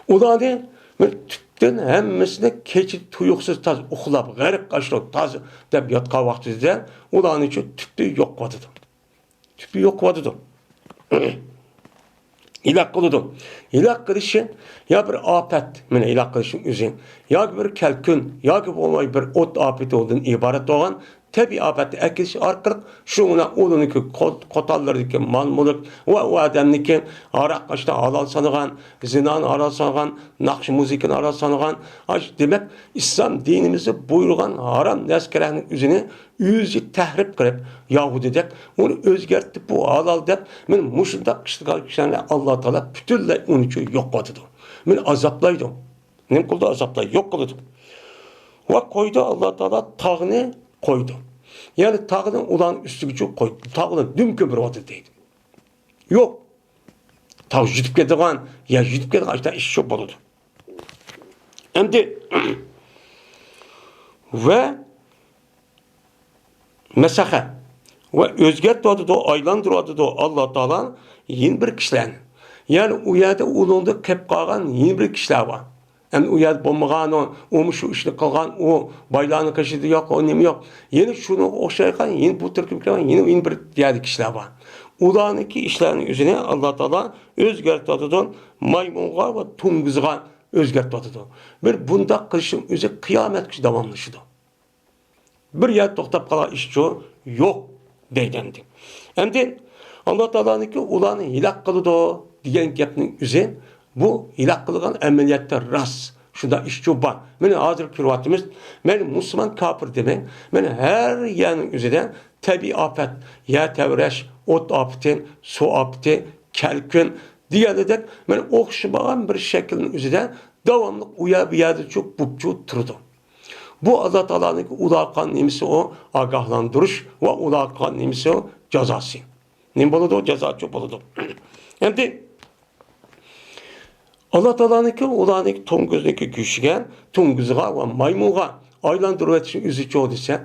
ئۇلارنى بىر تۈپتىن ھەممىسىنى كېچىدە تۇيۇقسىز تاز ئۇخلاپ، غەرق قاشلىق تاز دەپ ياتقان ۋاقتىدا ئۇلارنىچۇ تۈپتىن يوق قىلىۋاتىدۇ. تۈپى يوق قىلىۋاتىدۇ. ھېلاك قىلىدۇ. ھېلاك قىلىشى يا بىر ئاپەت، مانا ھېلاك قىلىشنىڭ ئۆزى، ياكى بىر كەلكۈن، ياكى بولماي بىر ئوت ئاپىتىدىن ئىبارەت بولغان تەبىئىي ئاپەتنى ئەكېلىش ئارقىلىق شۇ ئۇنىڭ ئۇلىنىڭكى قو-، قوتانلىرىدىكى مال-مۈلۈك ۋە ئۇ ئادەمنىڭكى ھاراق ئاشتا ھالال سانىغان، زىنانى ھالال سانىغان، ناخشا مۇزىكىنى ھالال سانىغان، ئاش-، دېمەك، ئىسلام دىنىمىزدا بۇيرۇغان ھارام نەرسە-كەرەھنىڭ ئۆزىنى ئۆزى تەھرىپ قىلىپ، ياھۇدىيدەك ئۇنى ئۆزگەرتىپ، بۇ ھالال دەپ، مانا مۇشۇنداق قىلىدىغان كىشىلەرنى ئاللا تائالا پۈتۈنلەي ئۇنىچۇ يوق قىلىۋاتىدۇ. مانا ئازابلايدۇ. نېمە قىلىدۇ؟ ئازابلايدۇ، يوق قىلىدۇ. ۋە قويدى، ئاللا تائالا تاغنى قويدى. يەنى تاغنى ئۇلارنىڭ ئۈستىگىچۇ قويدى. تاغنى دۈم كۆمۈۋاتىدۇ دەيدۇ. يوق. تاغ يۈدۈپ كېتىدىغان، يەر يۈدۈپ كېتىدىغان ئاشۇنداق ئىش شۇ بولىدۇ. ئەمدى ۋە مەسەخە ۋە ئۆزگەرتىۋاتىدۇ، ئايلاندۇرۇۋاتىدۇ ئاللا تائالا يەنە بىر كىشىلەرنى. يەنى ئۇ يەردە ئۇنىڭدا قېلىپ قالغان يەنە بىر كىشىلەر بار. ئەمدى ئۇ يەردە بولمىغان، ئۇ، ئۇمۇ شۇ ئىشنى قىلغان، ئۇ بايلارنىڭ قېشىدا يوق، ئۇ نېمە يوق. يەنە شۇنىڭغا ئوخشايدىغان يەنە بۇ تۈركۈم كەلگەن يەنە، يەنە بىر يەردە كىشىلەر بار. ئۇلارنىڭكى ئىشلارنىڭ ئۆزىنى ئاللا تائالا ئۆزگەرتىۋاتىدۇ. مايمۇنغا ۋە توڭگۇزغا ئۆزگەرتىۋاتىدۇ. بىر بۇنداق قىلىشنىڭ ئۆزى قىيامەتكىچە داۋاملىشىدۇ. بىر يەردە توختاپ قالغان ئىشچۇ يوق دەيدۇ ئەمدى. ئەمدى ئاللا تائالانىڭكى ئۇلارنى ھېلاك قىلىدۇ دېگەن گەپنىڭ ئۆزى، بۇ ھېلاك قىلغان ئەمەلىيەتتە راست. شۇنداق ئىشچۇ بار. مانا ھازىر كۆرۈۋاتىمىز. مەن مۇسۇلمان كاپىر دېمەي. مانا ھەر يەرنىڭ ئۆزىدە تەبىئىي ئاپەت، يەر تەۋرەش، ئوت ئاپىتى، سۇ ئاپىتى، كەلكۈن دېگەندەك، مانا ئوخشىمىغان بىر شەكىلنىڭ ئۆزىدە داۋاملىق ئۇ يەر بۇ يەردىچۇ بوپچۇ تۇرىدۇ. بۇ ئاللا تائالانىڭكى ئۇلارغا قىلغان نېمىسى ئۇ، ئاگاھلاندۇرۇش ۋە ئۇلارغا قىلغان نېمىسى ئۇ، جازاسى. نېمە بولىدۇ؟ جازاچۇ بولىدۇ. ئەمدى ئاللا تائالانىڭكى ئۇلارنى توڭگۇزنىڭكى گۆشىگە، توڭگۇزغا ۋە مايمۇنغا ئايلاندۇرۇۋېتىشنى ئۆزىچۇ دېسە،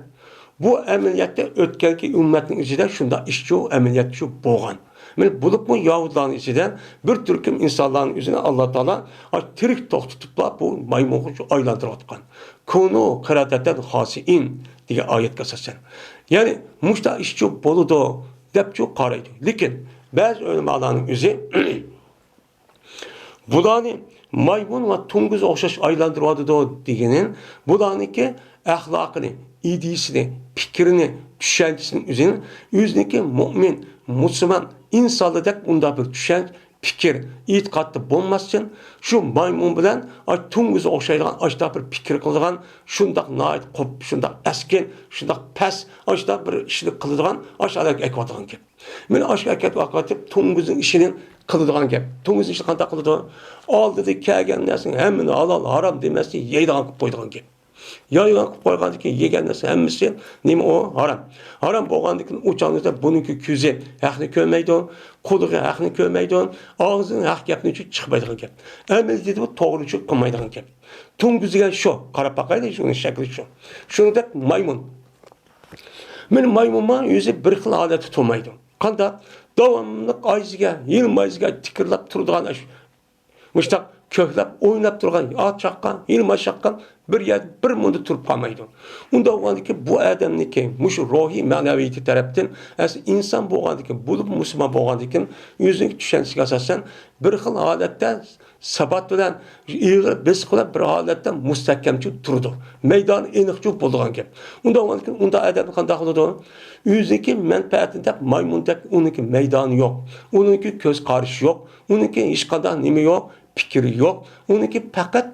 بۇ ئەمەلىيەتتە ئۆتكەنكى ئۈممەتنىڭ ئىچىدە شۇنداق ئىشچۇ، ئەمەلىيەتچۇ بولغان. مانا بولۇپمۇ يەھۇدىيلارنىڭ ئىچىدە بىر تۈركۈم ئىنسانلارنىڭ ئۆزىنى ئاللا تائالا تىرىك توختىتىپلا بۇ مايمۇنغا شۇ ئايلاندۇرۇۋاتقان. كۇنۇ قىرادەتەن خاسىئىن دېگەن ئايەتكە ئاساسەن. يەنى مۇشۇنداق ئىشچۇ بولىدۇ دەپچۇ قارايدۇ. لېكىن بەزى ئۆلىمالارنىڭ ئۆزى بۇلارنى مايمۇن ۋە توڭگۇزغا ئوخشاش ئايلاندۇرۇۋاتىدۇ دېگىنى، بۇلارنىڭكى ئەخلاقىنى، ئىدىيىسىنى، پىكرىنى، چۈشەنچىسىنى ئۆزىنى، ئۆزىنىڭكى مۇئمىن، مۇسۇلمان ئىنسانلاردەك ئۇنداق بىر چۈشەنچە، پىكىر، ئېتىقادتا بولماستىن، شۇ مايمۇن بىلەن ئاش توڭگۇزغا ئوخشايدىغان، ئاشۇنداق بىر پىكىر قىلىدىغان، شۇنداق ناھايىتى قوپ، شۇنداق ئەسكىن، شۇنداق پەس، ئاشۇنداق بىر ئىشنى قىلىدىغان، ئاشۇ ھالەتكە ئەكىۋاتىدىغان گەپ. مانا ئاشۇ ھەرىكەت ۋاقىتتا توڭگۇزنىڭ ئىشىنى قىلىدىغان گەپ. توڭگۇزنىڭ ئىشىنى قانداق قىلىدۇ؟ ئالدىدا كەلگەن نەرسىنى ھەممىنى ھالال، ھارام دېمەستىن يەيدىغان قىلىپ قويىدىغان گەپ. يەيدىغان قىلىپ قويغاندىن كېيىن يېگەن نەرسە ھەممىسى نېمە ئۇ؟ ھارام. ھارام بولغاندىن كېيىن ئۇ چاغدا بۇنىڭكى كۆزى ھەقنى كۆرمەيدۇ، قۇلىقى ھەقنى كۆرمەيدۇ، ئاغزىدىن ھەق گەپنى چىقمايدىغان گەپ. ئەمەلىيىتىدە بۇ توغرىلىقنى قىلمايدىغان گەپ. توڭگۇز دېگەن شۇ، قاراپ باقايلى، شۇنىڭ شەكلى شۇ. شۇنىڭدەك مايمۇن. مانا مايمۇنمۇ ئۆزى بىر خىل ھالەتتە تۇرمايدۇ. قانداق؟ داۋاملىق ئايزىگە، يىلمايزىگە تىكىرلاپ تۇرىدىغان ئىش. مۇشتاق كۆكلەپ ئويناپ تۇرغان، ئات چاققان، يىلماي چاققان بىر يەردە بىر مۇندا تۇرۇپ قالمايدۇ. ئۇنداق بولغاندىكىن بۇ ئادەمنىكى مۇشۇ روھىي مەنەۋىيىتى تەرەپتىن ئەسلى ئىنسان بولغاندىكىن، بولۇپ مۇسۇلمان بولغاندىكىن، ئۆزىنىڭ چۈشەنچىسىگە ئاساسەن بىر خىل ھالەتتە سابات بىلەن، ئېغىر بېسىق بىلەن بىر ھالەتتە مۇستەھكەمچە تۇرىدۇ. مەيدانى ئېنىقچە بولىدىغان گەپ. ئۇنداق بولغاندىكىن ئۇنداق ئادەم قانداق بولىدۇ؟ ئۆزىنىڭكى مەنپەئەتىنى دەپ مايمۇندەك ئۇنىڭكى مەيدانى يوق. ئۇنىڭكى كۆز قارىشى يوق. ئۇنىڭكى ھېچقانداق نېمە يوق، پىكرى يوق. ئۇنىڭكى پەقەت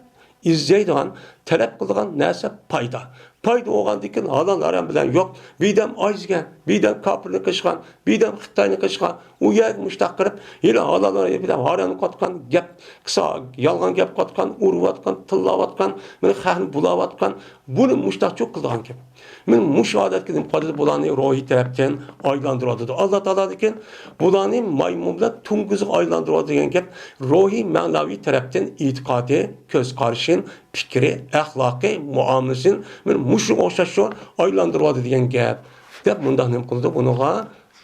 ئىزدەيدىغان، تەلەپ قىلىدىغان نەرسە پايدا. پايدا بولغاندىن كېيىن ھالال ھارام بىلەن يوق. بىردەم ئايزىگەن، بىردەم كاپىرنى قىلىشقان، بىردەم خىتاينى قىلىشقان، ئۇ يەرگە مۇشتاق قىلىپ، ھېلى ھالال ھارام بىلەن ھارامنى قىلىۋاتقان، گەپ قىلسا يالغان گەپ قىلىۋاتقان، ئۇرۇۋاتقان، تىللاۋاتقان، مانا خەقنى بۇلاۋاتقان، بۇنى مۇشتاقچۇ قىلىدىغان گەپ. مانا مۇشۇ ھالەتكە نېمە قىلىدۇ؟ بۇلارنى روھىي تەرەپتىن ئايلاندۇرۇۋاتىدۇ. ئاللا تائالادىكىن بۇلارنى مايمۇن بىلەن توڭگۇزغا ئايلاندۇرۇۋاتىدۇ دېگەن گەپ روھىي مەنىۋى تەرەپتىن ئېتىقادى، كۆز قارىشى، پىكرى، ئەخلاقى، مۇئامىلىسىنى مانا مۇشۇغا ئوخشاش شۇ ئايلاندۇرۇۋاتىدۇ دېگەن گەپ، دەپ مۇنداق نېمە قىلىدۇ؟ بۇنىڭغا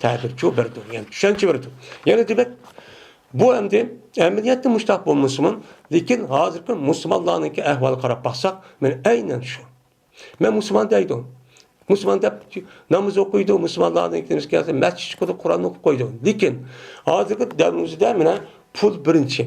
تەبىرچۇ بېرىدۇ، يەنى چۈشەنچە بېرىدۇ. يەنى دېمەك، بۇ ئەمدى ئەمەلىيەتتە مۇشۇنداق بولمىسىمۇ، لېكىن ھازىرقى مۇسۇلمانلارنىڭكى ئەھۋالىغا قاراپ باقساق، مانا ئەينەن شۇ. مەن مۇسۇلمان دەيدۇ. مۇسۇلمان دەپ ناماز ئوقۇيدۇ، مۇسۇلمانلارنىڭكى نېمىسى كەلسە مەسچىت چىقىدۇ، قۇرئان ئوقۇپ قويىدۇ. لېكىن ھازىرقى دەۋرنىڭ ئۆزىدە مانا پۇل بىرىنچى،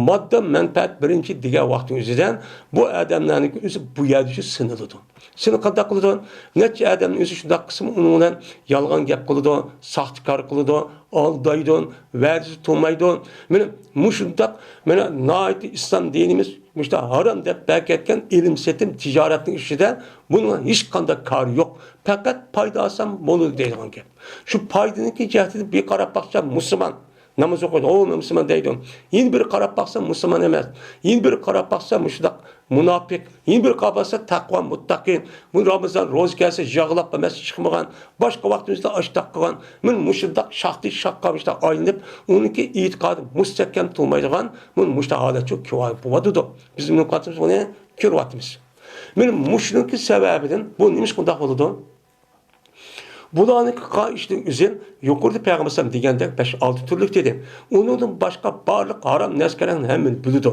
ماددا مەنپەئەت بىرىنچى دېگەن ۋاقىتنىڭ ئۆزىدە بۇ ئادەملەرنىڭكى ئۆزى بۇ يەردە شۇ سىنىلىدۇ. سېنى قانداق قىلىدۇ؟ نەچچە ئادەمنىڭ ئۆزى شۇنداق قىسمى ئۇنىڭ بىلەن يالغان گەپ قىلىدۇ، ساختىكار قىلىدۇ، ئالدايدۇ، ۋەدىسى تۇرمايدۇ. مانا مۇشۇنداق، مانا ناھايىتى ئىسلام دىنىمىز مۇشۇنداق ھارام دەپ بەركەتكەن ئېلىم سېتىم تىجارەتنىڭ ئىچىدە بۇنىڭ ھېچقانداق كارى يوق. پەقەت پايدا ئالسام بولىدۇ دەيدىغان گەپ. شۇ پايدىنىڭكى جەھىتىدىن بىر قاراپ باقسا مۇسۇلمان. ناماز ئوقۇيدۇ، ئۇ مۇسۇلمان دەيدۇ. يەنە بىر قاراپ باقسا مۇسۇلمان ئەمەس. يەنە بىر قاراپ باقسا مۇشۇنداق مۇناپىق. يەنە بىر قاراپ باقسا تەقۋا، مۇتتەقىن. بۇ رامىزان روزا كەلسە يىغلاپ مەسچىتكە چىقمىغان. باشقا ۋاقتىمىزدا ئاشتاق قىلغان. مانا مۇشۇنداق شاختى شاققا مۇشۇنداق ئايلىنىپ، ئۇنىڭكى ئېتىقادى مۇستەھكەم تۇرمايدىغان مانا مۇشۇنداق ھالەت شۇ كۆرۈۋاتىدۇ. بىز مۇنىڭ قاتىمىز بۇنى كۆرۈۋاتىمىز. مانا مۇشۇنىڭكى سەۋەبىدىن بۇ نېمىشقا بۇنداق بولىدۇ؟ بۇلارنىڭكى قىلغان ئىشىنىڭ ئۆزى يۇقىرىدا پەيغەمبەر ئەلەيھىسسالام دېگەندەك بەش-ئالتە تۈرلۈك دېدى. ئۇنىڭدىن باشقا بارلىق ھارام نەرسىلەرنى ھەممىنى بىلىدۇ.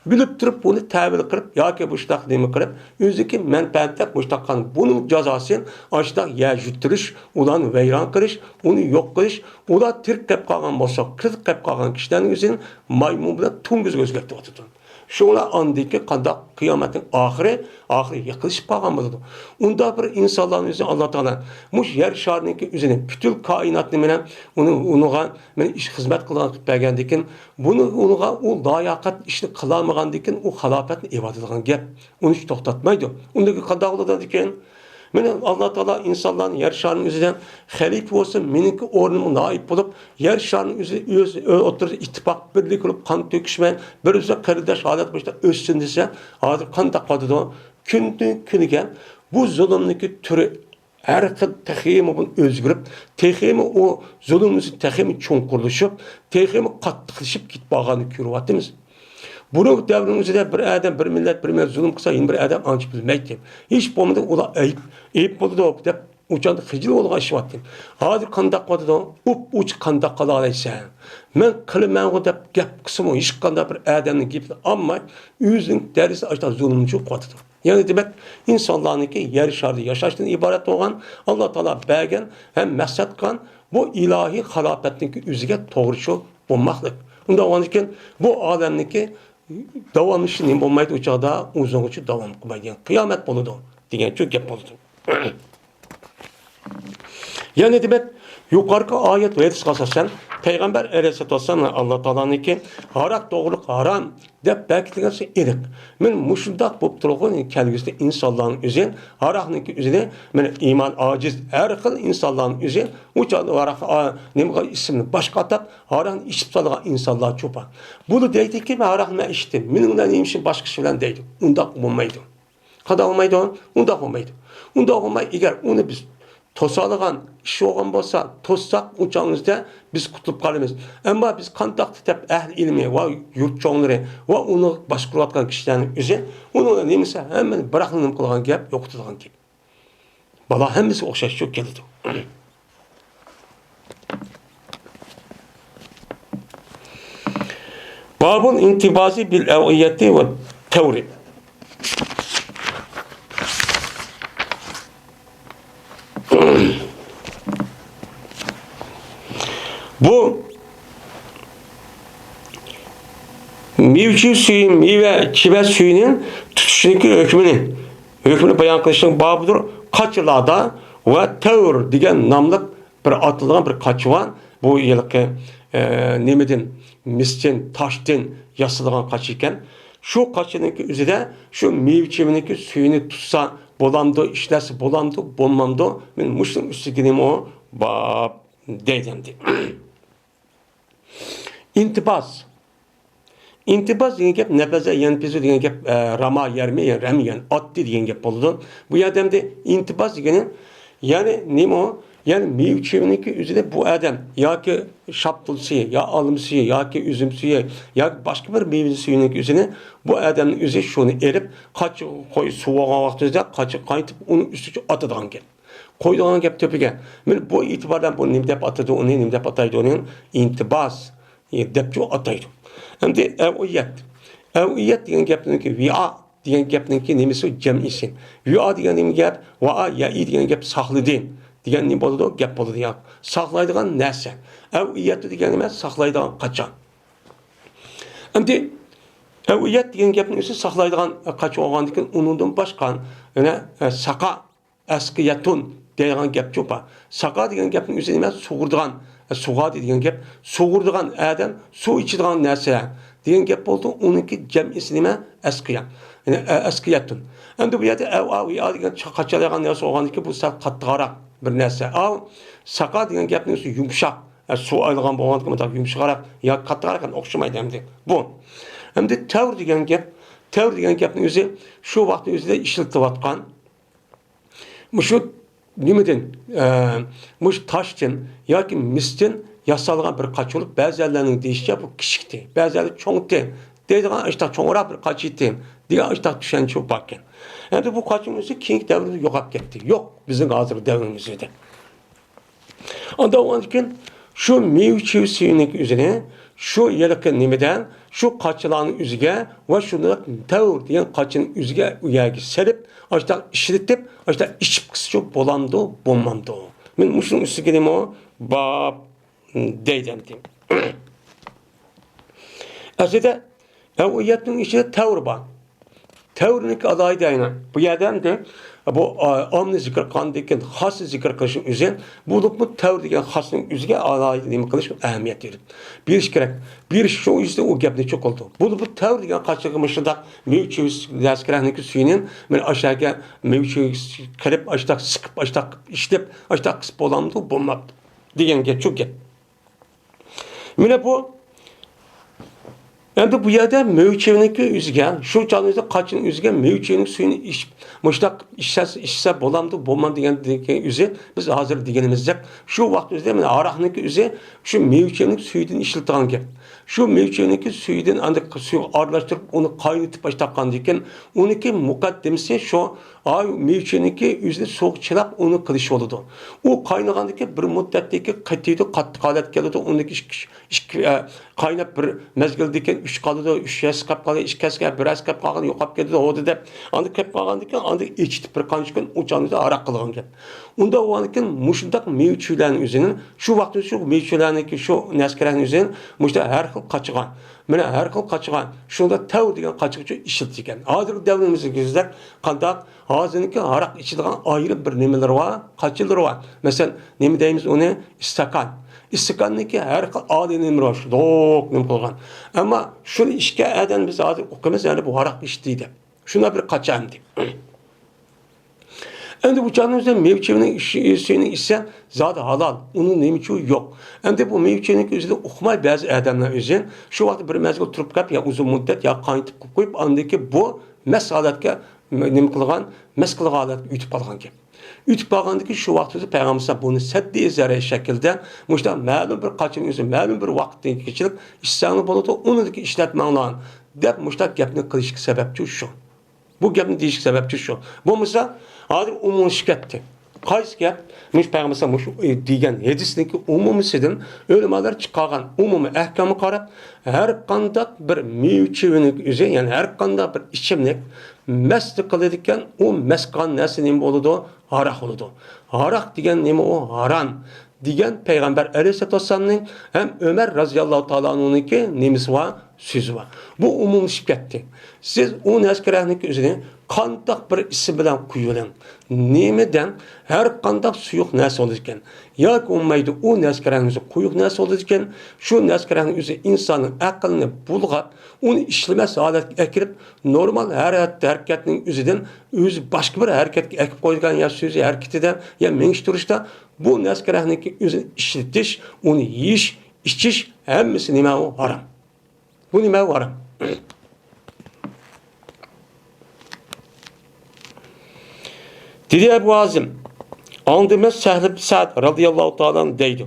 بىلىپ تۇرۇپ بۇنى تەۋىل قىلىپ ياكى مۇشۇنداق نېمە قىلىپ، ئۆزىنىڭكى مەنپەئەتىدە مۇشۇنداق قىلغان بۇنىڭ جازاسى ئاشۇنداق يەر يۇتتۇرۇش، ئۇلارنى ۋەيران قىلىش، ئۇنى يوق قىلىش، ئۇلار تىرىك قېلىپ قالغان بولسا، قېرىپ قېلىپ قالغان كىشىلەرنىڭ ئۆزىنى مايمۇن بىلەن توڭگۇزغا ئۆزگەرتىۋاتىدۇ. شۇڭلار ئاندىن كېيىن قانداق قىيامەتنىڭ ئاخىرى، ئاخىرى يېقىنلىشىپ قالغان بولىدۇ. ئۇنداق بىر ئىنسانلارنىڭ ئۆزىنى ئاللا تائالا مۇشۇ يەر شارىنىڭكى ئۆزىنى، پۈتۈن كائىناتنى مانا ئۇنى، ئۇنىڭغا مانا ئىش خىزمەت قىلغان قىلىپ بەرگەندىكىن، بۇنى ئۇنىڭغا ئۇ لاياقەت ئىشنى قىلالمىغاندىكىن ئۇ خىلاپەتنى ئېلىۋاتىدىغان گەپ. ئۇنى ھېچ توختاتمايدۇ. ئۇندىن كېيىن قانداق بولىدىكىن؟ مانا ئاللا تائالا ئىنسانلارنى يەر شارىنىڭ ئۆزىدە خەلىپە بولسۇن، مېنىڭكى ئورنۇمغا نائىب بولۇپ، يەر شارىنىڭ ئۆزى، ئۆز ئوتتۇرىسىدا ئىتتىپاق، بىرلىك بولۇپ، قان تۆكۈشمەي، بىر-بىرسىگە قېرىنداش ھالەتتە بولۇشتا ئۆتسۇن دېسە، ھازىر قانداق قىلىدۇ؟ كۈندىن كۈنگە بۇ زۇلۇمنىڭكى تۈرى ھەر خىل تېخىمۇ بۇنى ئۆزگىرىپ، تېخىمۇ ئۇ زۇلۇم تېخىمۇ چوڭقۇرلىشىپ، تېخىمۇ قاتتىقلىشىپ كېتىپ بارغاننى كۆرۈۋاتىمىز. بۇرۇنقى دەۋرنىڭ ئۆزىدە بىر ئادەم، بىر مىللەت، بىر مىللەت زۇلۇم قىلسا، يەنە بىر ئادەم ئانچە بىلمەيتتى. ھېچ بولمىدى، ئۇلار ئەيىب، ئەيىب بولىدۇ دەپ ئۇ چاغدا خىجىل بولغان ئىش بارتتى. ھازىر قانداق قىلىۋاتىدۇ؟ ئۇپ-ئۇچ قانداق قىلالايسەن؟ مەن قىلىمەنغۇ دەپ گەپ قىلسىمۇ، ھېچقانداق بىر ئادەمنىڭ گېپىنى ئالماي، ئۆزىنىڭ دەرىجىسىدە ئاشۇنداق زۇلۇمچىلىق قىلىۋاتىدۇ. يەنى دېمەك، ئىنسانلارنىڭكى يەر شارىدا ياشاشتىن ئىبارەت بولغان، ئاللا تائالا بەرگەن ھەم مەقسەت قىلغان بۇ ئىلاھىي خىلاپەتنىڭكى ئۆزىگە توغرا شۇ بولماقلىق. ئۇنداق بولغاندىكىن، بۇ ئالەمنىڭكى داۋاملىشىشى نېمە بولمايدۇ، ئۇ چاغدا ئۇزۇنغىچە داۋام قىلمايدىغان قىيامەت بولىدۇ دېگەن شۇ گەپ بولىدۇ. يەنى دېمەك، يۇقىرىقى ئايەت ۋە ھەدىسكە ئاساسەن، پەيغەمبەر ئەلەيھىسسالاتۇ ۋەسسالام ئاللا تائالانىڭكى ھاراق توغرۇلۇق ھارام دەپ بەكىتىلگەن ئېنىق. مانا مۇشۇنداق بولۇپ تۇرغان كەلگۈسىدە ئىنسانلارنىڭ ئۆزى، ھاراقنىڭكى ئۆزىنى، مانا ئىمان ئاجىز، ھەر خىل ئىنسانلارنىڭ ئۆزى، ئۇ چاغدا ھاراق، ئا، نېمىغا ئىسىمنى باشقا ئاتاپ، ھاراقنى ئىچىپ سالىدىغان ئىنسانلار چوپان. بۇلار دەيدىكى، مەن ھاراقنى مەن ئىچتىم، مېنىڭ بىلەن نېمە ئىشىم باشقا ئىش بىلەن دەيدۇ. ئۇنداق بولمايدۇ. قانداق بولمايدۇ؟ ئۇنداق بولمايدۇ. ئۇنداق بولماي، ئەگەر ئۇنى بىز توسالىغان ئىش بولغان بولسا، توسساق، ئۇ چاغنىڭدا بىز قۇتۇلۇپ قالىمىز. ئەمما بىز قانداق دەپ ئەھلى ئىلمى ۋە يۇرت چوڭلىرى ۋە ئۇنى باشقۇرۇۋاتقان كىشىلەرنىڭ ئۆزى ئۇنىڭ نېمىسى ھەممىنى بىراقلا نېمە قىلغان گەپ، يوقىتىدىغان گەپ. بالا ھەممىسى ئوخشاش چۈشۈپ كېلىدۇ. بابۇل ئىنتىبازى بىل ئەۋئىيەتى ۋە تەۋرى. بۇ مېۋە سۈيى، مېۋە چىۋە سۈيىنىڭ تۇتۇشنىڭكى ھۆكمىنى، ھۆكمىنى بايان قىلىشنىڭ بابىدۇر. قاچىلاردا ۋە تەۋر دېگەن ناملىق بىر ئاتىلىدىغان بىر قاچا بار. بۇ ھېلىقى، ئە، نېمىدىن، مىستىن، تاشتىن ياسىلىدىغان قاچا ئىكەن. شۇ قاچىنىڭكى ئۆزىدە شۇ مېۋە چىۋىنىڭكى سۈيىنى تۇتسا بولامدۇ، ئىشلەتسە بولامدۇ، بولمامدۇ؟ مانا مۇشۇنىڭ ئۈستىگە نېمە ئۇ؟ باب دەيدۇ ئەمدى. ئىنتىباز. ئىنتىباز دېگەن گەپ نەبەزە يەنپىزۇ دېگەن گەپ، ئە، راما يەرمى، يەنى رەمى، يەنى ئاتتى دېگەن گەپ بولىدۇ. بۇ يەردە ئەمدى ئىنتىباز دېگىنى، يەنى نېمە ئۇ؟ يەنى مېۋە چىۋىنىڭكى ئۆزىنى بۇ ئادەم ياكى شاپتۇل سۈيى، يا ئالما سۈيى، ياكى ئۈزۈم سۈيى، ياكى باشقا بىر مېۋە سۈيىنىڭكى ئۆزىنى بۇ ئادەمنىڭ ئۆزى شۇنى ئېلىپ، قاچا قوي سۇۋۇغان ۋاقتىدا قاچا قاينىتىپ، ئۇنىڭ ئۈستىگە ئاتىدىغان گەپ. قويىدىغان گەپ تۆپىگە. مانا بۇ ئېتىباردا بۇ نېمە دەپ ئاتىدۇ ئۇنى، نېمە دەپ ئاتايدۇ ئۇنى؟ ئىنتىباز، ئى، دەپچۇ ئاتايدۇ. ئەمدى ئەۋئىيەت. ئەۋئىيەت دېگەن گەپنىڭكى ۋىئا دېگەن گەپنىڭكى نېمىسى؟ جەمئىسى. ۋىئا دېگەن نېمە گەپ؟ ۋائا يەئى دېگەن گەپ ساقلىدى دېگەن نېمە بولىدۇ؟ گەپ بولىدۇ يا. ساقلايدىغان نەرسە. ئەۋئىيەتۇ دېگەن نېمە؟ ساقلايدىغان قاچا. ئەمدى ئەۋئىيەت دېگەن گەپنىڭ ئۆزى ساقلايدىغان قاچا بولغاندىكىن ئۇنىڭدىن باشقا يەنە، ئە، ساقا ئەسقىيەتۇن دەيدىغان گەپچۇ بار. ساقا دېگەن گەپنىڭ ئۆزى نېمە؟ سۇغۇرىدىغان، سۇغادى دېگەن گەپ، سۇغۇرىدىغان ئادەم، سۇ ئىچىدىغان نەرسە دېگەن گەپ بولدى. ئۇنىڭكى جەمئىسى نېمە؟ ئەسقىيا. يەنى، ئە، ئەسقىيەتۇن. ئەمدى بۇ يەردە ئەۋ، ئاۋ، ئىئا دېگەن چا-، قاچىلايدىغان نەرسە بولغاندىكىن بۇ سەل قاتتىقراق بىر نەرسە. ئاۋ، ساقا دېگەن گەپنىڭ ئۆزى يۇمشاق. ئە، سۇ ئايلىغان بولغاندىكىن مۇنداق يۇمشىقراق، يا قاتتىقراق، ئوخشىمايدۇ ئەمدى. بۇ. ئەمدى تەۋر دېگەن گەپ، تەۋر دېگەن گەپنىڭ ئۆزى شۇ ۋاقىتنىڭ ئۆزىدە ئىشلىتىلىۋاتقان مۇشۇ نېمىدىن، ئە، مۇشۇ تاشتىن ياكى مىستىن ياسالغان بىر قاچا بولۇپ، بەزىلەرنىڭ دېيىشىچە بۇ كىچىكتى، بەزىلەر چوڭتى دەيدىغان ئاشتاق چوڭراق بىر قاچا ئىدى دېگەن ئاشتاق چۈشەنچە باركەن. ئەمدى بۇ قاچىنىڭ ئۆزى كېيىنكى دەۋردە يوقاپ كەتتى. يوق، بىزنىڭ ھازىرقى دەۋرىمىزدە. ئاندىن ئاندىن كېيىن شۇ مېۋە چىۋە سۈيىنىڭ ئۆزىنى شۇ ھېلىقى نېمىدە، شۇ قاچىلارنىڭ ئۆزىگە ۋە شۇنداق تەۋر دېگەن قاچىنىڭ ئۆزىگە، ئۇ يەرگە سېلىپ، ئاشۇنداق ئىشلىتىپ، ئاشۇنداق ئىچىپ قىلسىچۇ بولامدۇ، بولمامدۇ؟ مانا مۇشۇنىڭ ئۈستىگە نېمە ئۇ؟ باب دەيدۇ ئەمدى. ئەسلىدە ئەۋئىيەتنىڭ ئىچىدە تەۋر بار. تەۋرنىڭكى ئالاھىدە ئەينى. بۇ يەردە ئەمدى بۇ، ئا، ئامنى زىكىر قىلغاندىن كېيىن خاسنى زىكىر قىلىشنىڭ ئۆزى، بولۇپمۇ تەۋر دېگەن خاسنىڭ ئۆزىگە ئالاھىدە نېمە قىلىش، ئەھمىيەت بېرىپ بېرىش كېرەك. بېرىش شۇ ئۆزىدە ئۇ گەپنى چوقۇلدى. بولۇپمۇ تەۋر دېگەن قاچىلىقى مۇشۇنداق مېۋە چىۋىسى، نەسكىرەكنىڭكى سۈيىنى مانا ئاشۇ يەرگە مېۋە چىۋىسى قىلىپ، ئاشۇنداق سىقىپ، ئاشۇنداق ئىشلەپ، ئاشۇنداق قىلسا بولامدۇ، بولمامدۇ دېگەن گەپ، شۇ گەپ. مانا بۇ، ئەمدى بۇ يەردە مېۋە چىۋىنىڭكى ئۆزىگە، شۇ چاغنىڭ ئۆزىدە قاچىنىڭ ئۆزىگە مېۋە چىۋىنىڭ سۈيىنى ئىچىپ، مۇشۇنداق ئىچسە، ئىچسە بولامدۇ، بولمامدۇ دېگەندىكى ئۆزى، بىز ھازىر دېگىنىمىزدەك، شۇ ۋاقىت ئۆزىدە مانا ھاراقنىڭكى ئۆزى شۇ مېۋە چىۋىنىڭ سۈيىدىن ئىشلىتىدىغان گەپ. شۇ مېۋە چىۋىنىڭكى سۈيىدىن ئاندىن سۈيگە ئارىلاشتۇرۇپ، ئۇنى قاينىتىپ ئاشتاققاندىن كېيىن، ئۇنىڭكى مۇقەددىمىسى شۇ ئاي مېۋە چىۋىنىڭكى ئۆزىنى سۇغا چىلاپ ئۇنى قىلىش بولىدۇ. ئۇ قاينىغاندىن كېيىن بىر مۇددەتتىن كېيىن قېتىيدۇ، قاتتىق ھالەتكە كېلىدۇ. ئۇنىڭدىكى ئىككى، ئىككى، ئە، قايناپ بىر مەزگىلدىن كېيىن ئۈچ قالىدۇ، ئۈچ ھەسسە قېلىپ قالىدۇ، ئىككى ھەسسە، بىر ھەسسە قېلىپ قالغان، يوقاپ كېتىدۇ، ھودى دەپ. ئاندىن قېلىپ قالغاندىن كېيىن ئاندىن ئېچىتىپ بىر قانچە كۈن ئۇ چاغدا ھاراق قىلغان گەپ. ئۇنداق بولغاندىن كېيىن مۇشۇنداق مېۋە چىۋىلەرنىڭ ئۆزىنى، شۇ ۋاقىتتا شۇ مېۋە چىۋىلەرنىڭكى شۇ نەسكىرەكنىڭ ئۆزىنى مۇشۇنداق ھەر خىل قاچىغا، مانا ھەر خىل قاچىغا، شۇندا تەۋر دېگەن قاچىغىچۇ ئىشلىتىدىكەن. ھازىرقى دەۋرىمىزدىكىدەك قانداق؟ ھازىرنىڭكى ھاراق ئىچىدىغان ئايرىم بىر نېمىلىرى بار، قاچىلىرى بار. مەسىلەن، نېمە دەيمىز ئۇنى؟ ئىستاكان. ئىستاكاننىڭكى ھەر خىل ئالىي نېمىلىرى بار، شۇنداق نېمە قىلغان. ئەمما شۇنى ئىچكەن ئادەم بىز ھازىر ئوقۇيمىز، يەنى بۇ ھاراق ئىچتى دەپ. شۇنداق بىر قاچا ئەمدى. ئەمدى بۇ چاغنىڭ ئۆزىدە مېۋە چېۋىنىڭ ئىش-، سۈيىنى ئىچسە، زادى ھالال، ئۇنىڭ نېمە چېۋى يوق. ئەمدى بۇ مېۋە چېۋىنىڭ ئۆزىدە ئۇقماي بەزى ئادەملەر ئۆزى، شۇ ۋاقىتتا بىر مەزگىل تۇرۇپ قېلىپ، يا ئۇزۇن مۇددەت، يا قاينىتىپ قويۇپ، ئاندىن كېيىن بۇ مەس ھالەتكە، نېمە قىلغان، مەس قىلغان ھالەتكە ئۆتۈپ قالغان گەپ. ئۆتۈپ قالغاندىن كېيىن شۇ ۋاقىت ئۆزى پەيغەمبەر بۇنى سەددىي زەرەر شەكلىدە، مۇشۇنداق مەلۇم بىر قاچىنىڭ ئۆزى، مەلۇم بىر ۋاقىتتىن كېچىلىك ئىچسەڭلار بولىدۇ، ئۇنىڭدىن كېيىن ئىشلەتمەڭلار، دەپ مۇشۇنداق گەپنى قىلىشقا سەۋەبچى شۇ. بۇ گەپنى دېيىشكە سەۋەبچى شۇ. بولمىسا، ھازىر ئومۇملىشىپ كەتتى. قايسى گەپ؟ مۇشۇ پەيغەمبەر مۇشۇ، ئى، دېگەن ھەدىسنىڭكى ئومۇمىسىدىن ئۆلىمالار چىقارغان ئومۇمىي ئەھكامغا قاراپ، ھەر قانداق بىر مېۋە چېۋىنىڭ ئۆزى، يەنى ھەر قانداق بىر ئىچىملىك مەستە قىلىدىكەن، ئۇ مەست قىلغان نەرسە نېمە بولىدۇ؟ ھاراق بولىدۇ. ھاراق دېگەن نېمە ئۇ؟ ھارام. دېگەن پەيغەمبەر ئەلەيھىسسالاتۇ ۋەسسالامنىڭ ھەم ئۆمەر رازىياللاھۇ تائالا ئەنھۇنىڭكى نېمىسى بار؟ سۆزى بار. بۇ ئومۇملىشىپ كەتتى. سىز ئۇ نەسكىرەھنىڭكى ئۆزىنى قانداق بىر ئىسىم بىلەن قويۇۋېلىڭ. نېمە دەڭ؟ ھەر قانداق سۇيۇق نەرسە بولىدىكەن. ياكى بولمايدۇ، ئۇ نەسكىرەھنىڭ ئۆزى قويۇق نەرسە بولىدىكەن. شۇ نەسكىرەھنىڭ ئۆزى ئىنساننىڭ ئەقلىنى بۇلغاپ، ئۇنى ئىشلىمەس ھالەتكە ئەكىرىپ، نورمال ھەر ھەرىكەتنىڭ ئۆزىدىن ئۆزى باشقا بىر ھەرىكەتكە ئەكىپ قويىدىغان يا سۆزى ھەرىكىتىدە يا مېڭىشتۇرۇشتا بۇ نەسكىرەھنىڭكى ئۆزىنى ئىشلىتىش، ئۇنى يېيىش، ئىچىش، ھەممىسى نېمە ئۇ؟ ھارام. بۇ نېمە ئۇ؟ ھارام. دېدى ئەبۇ ھازىم، ئاڭدىمىز سەھل ئىبن سەئد رازىياللاھۇ تائالا ئەنھۇ دەيدۇ.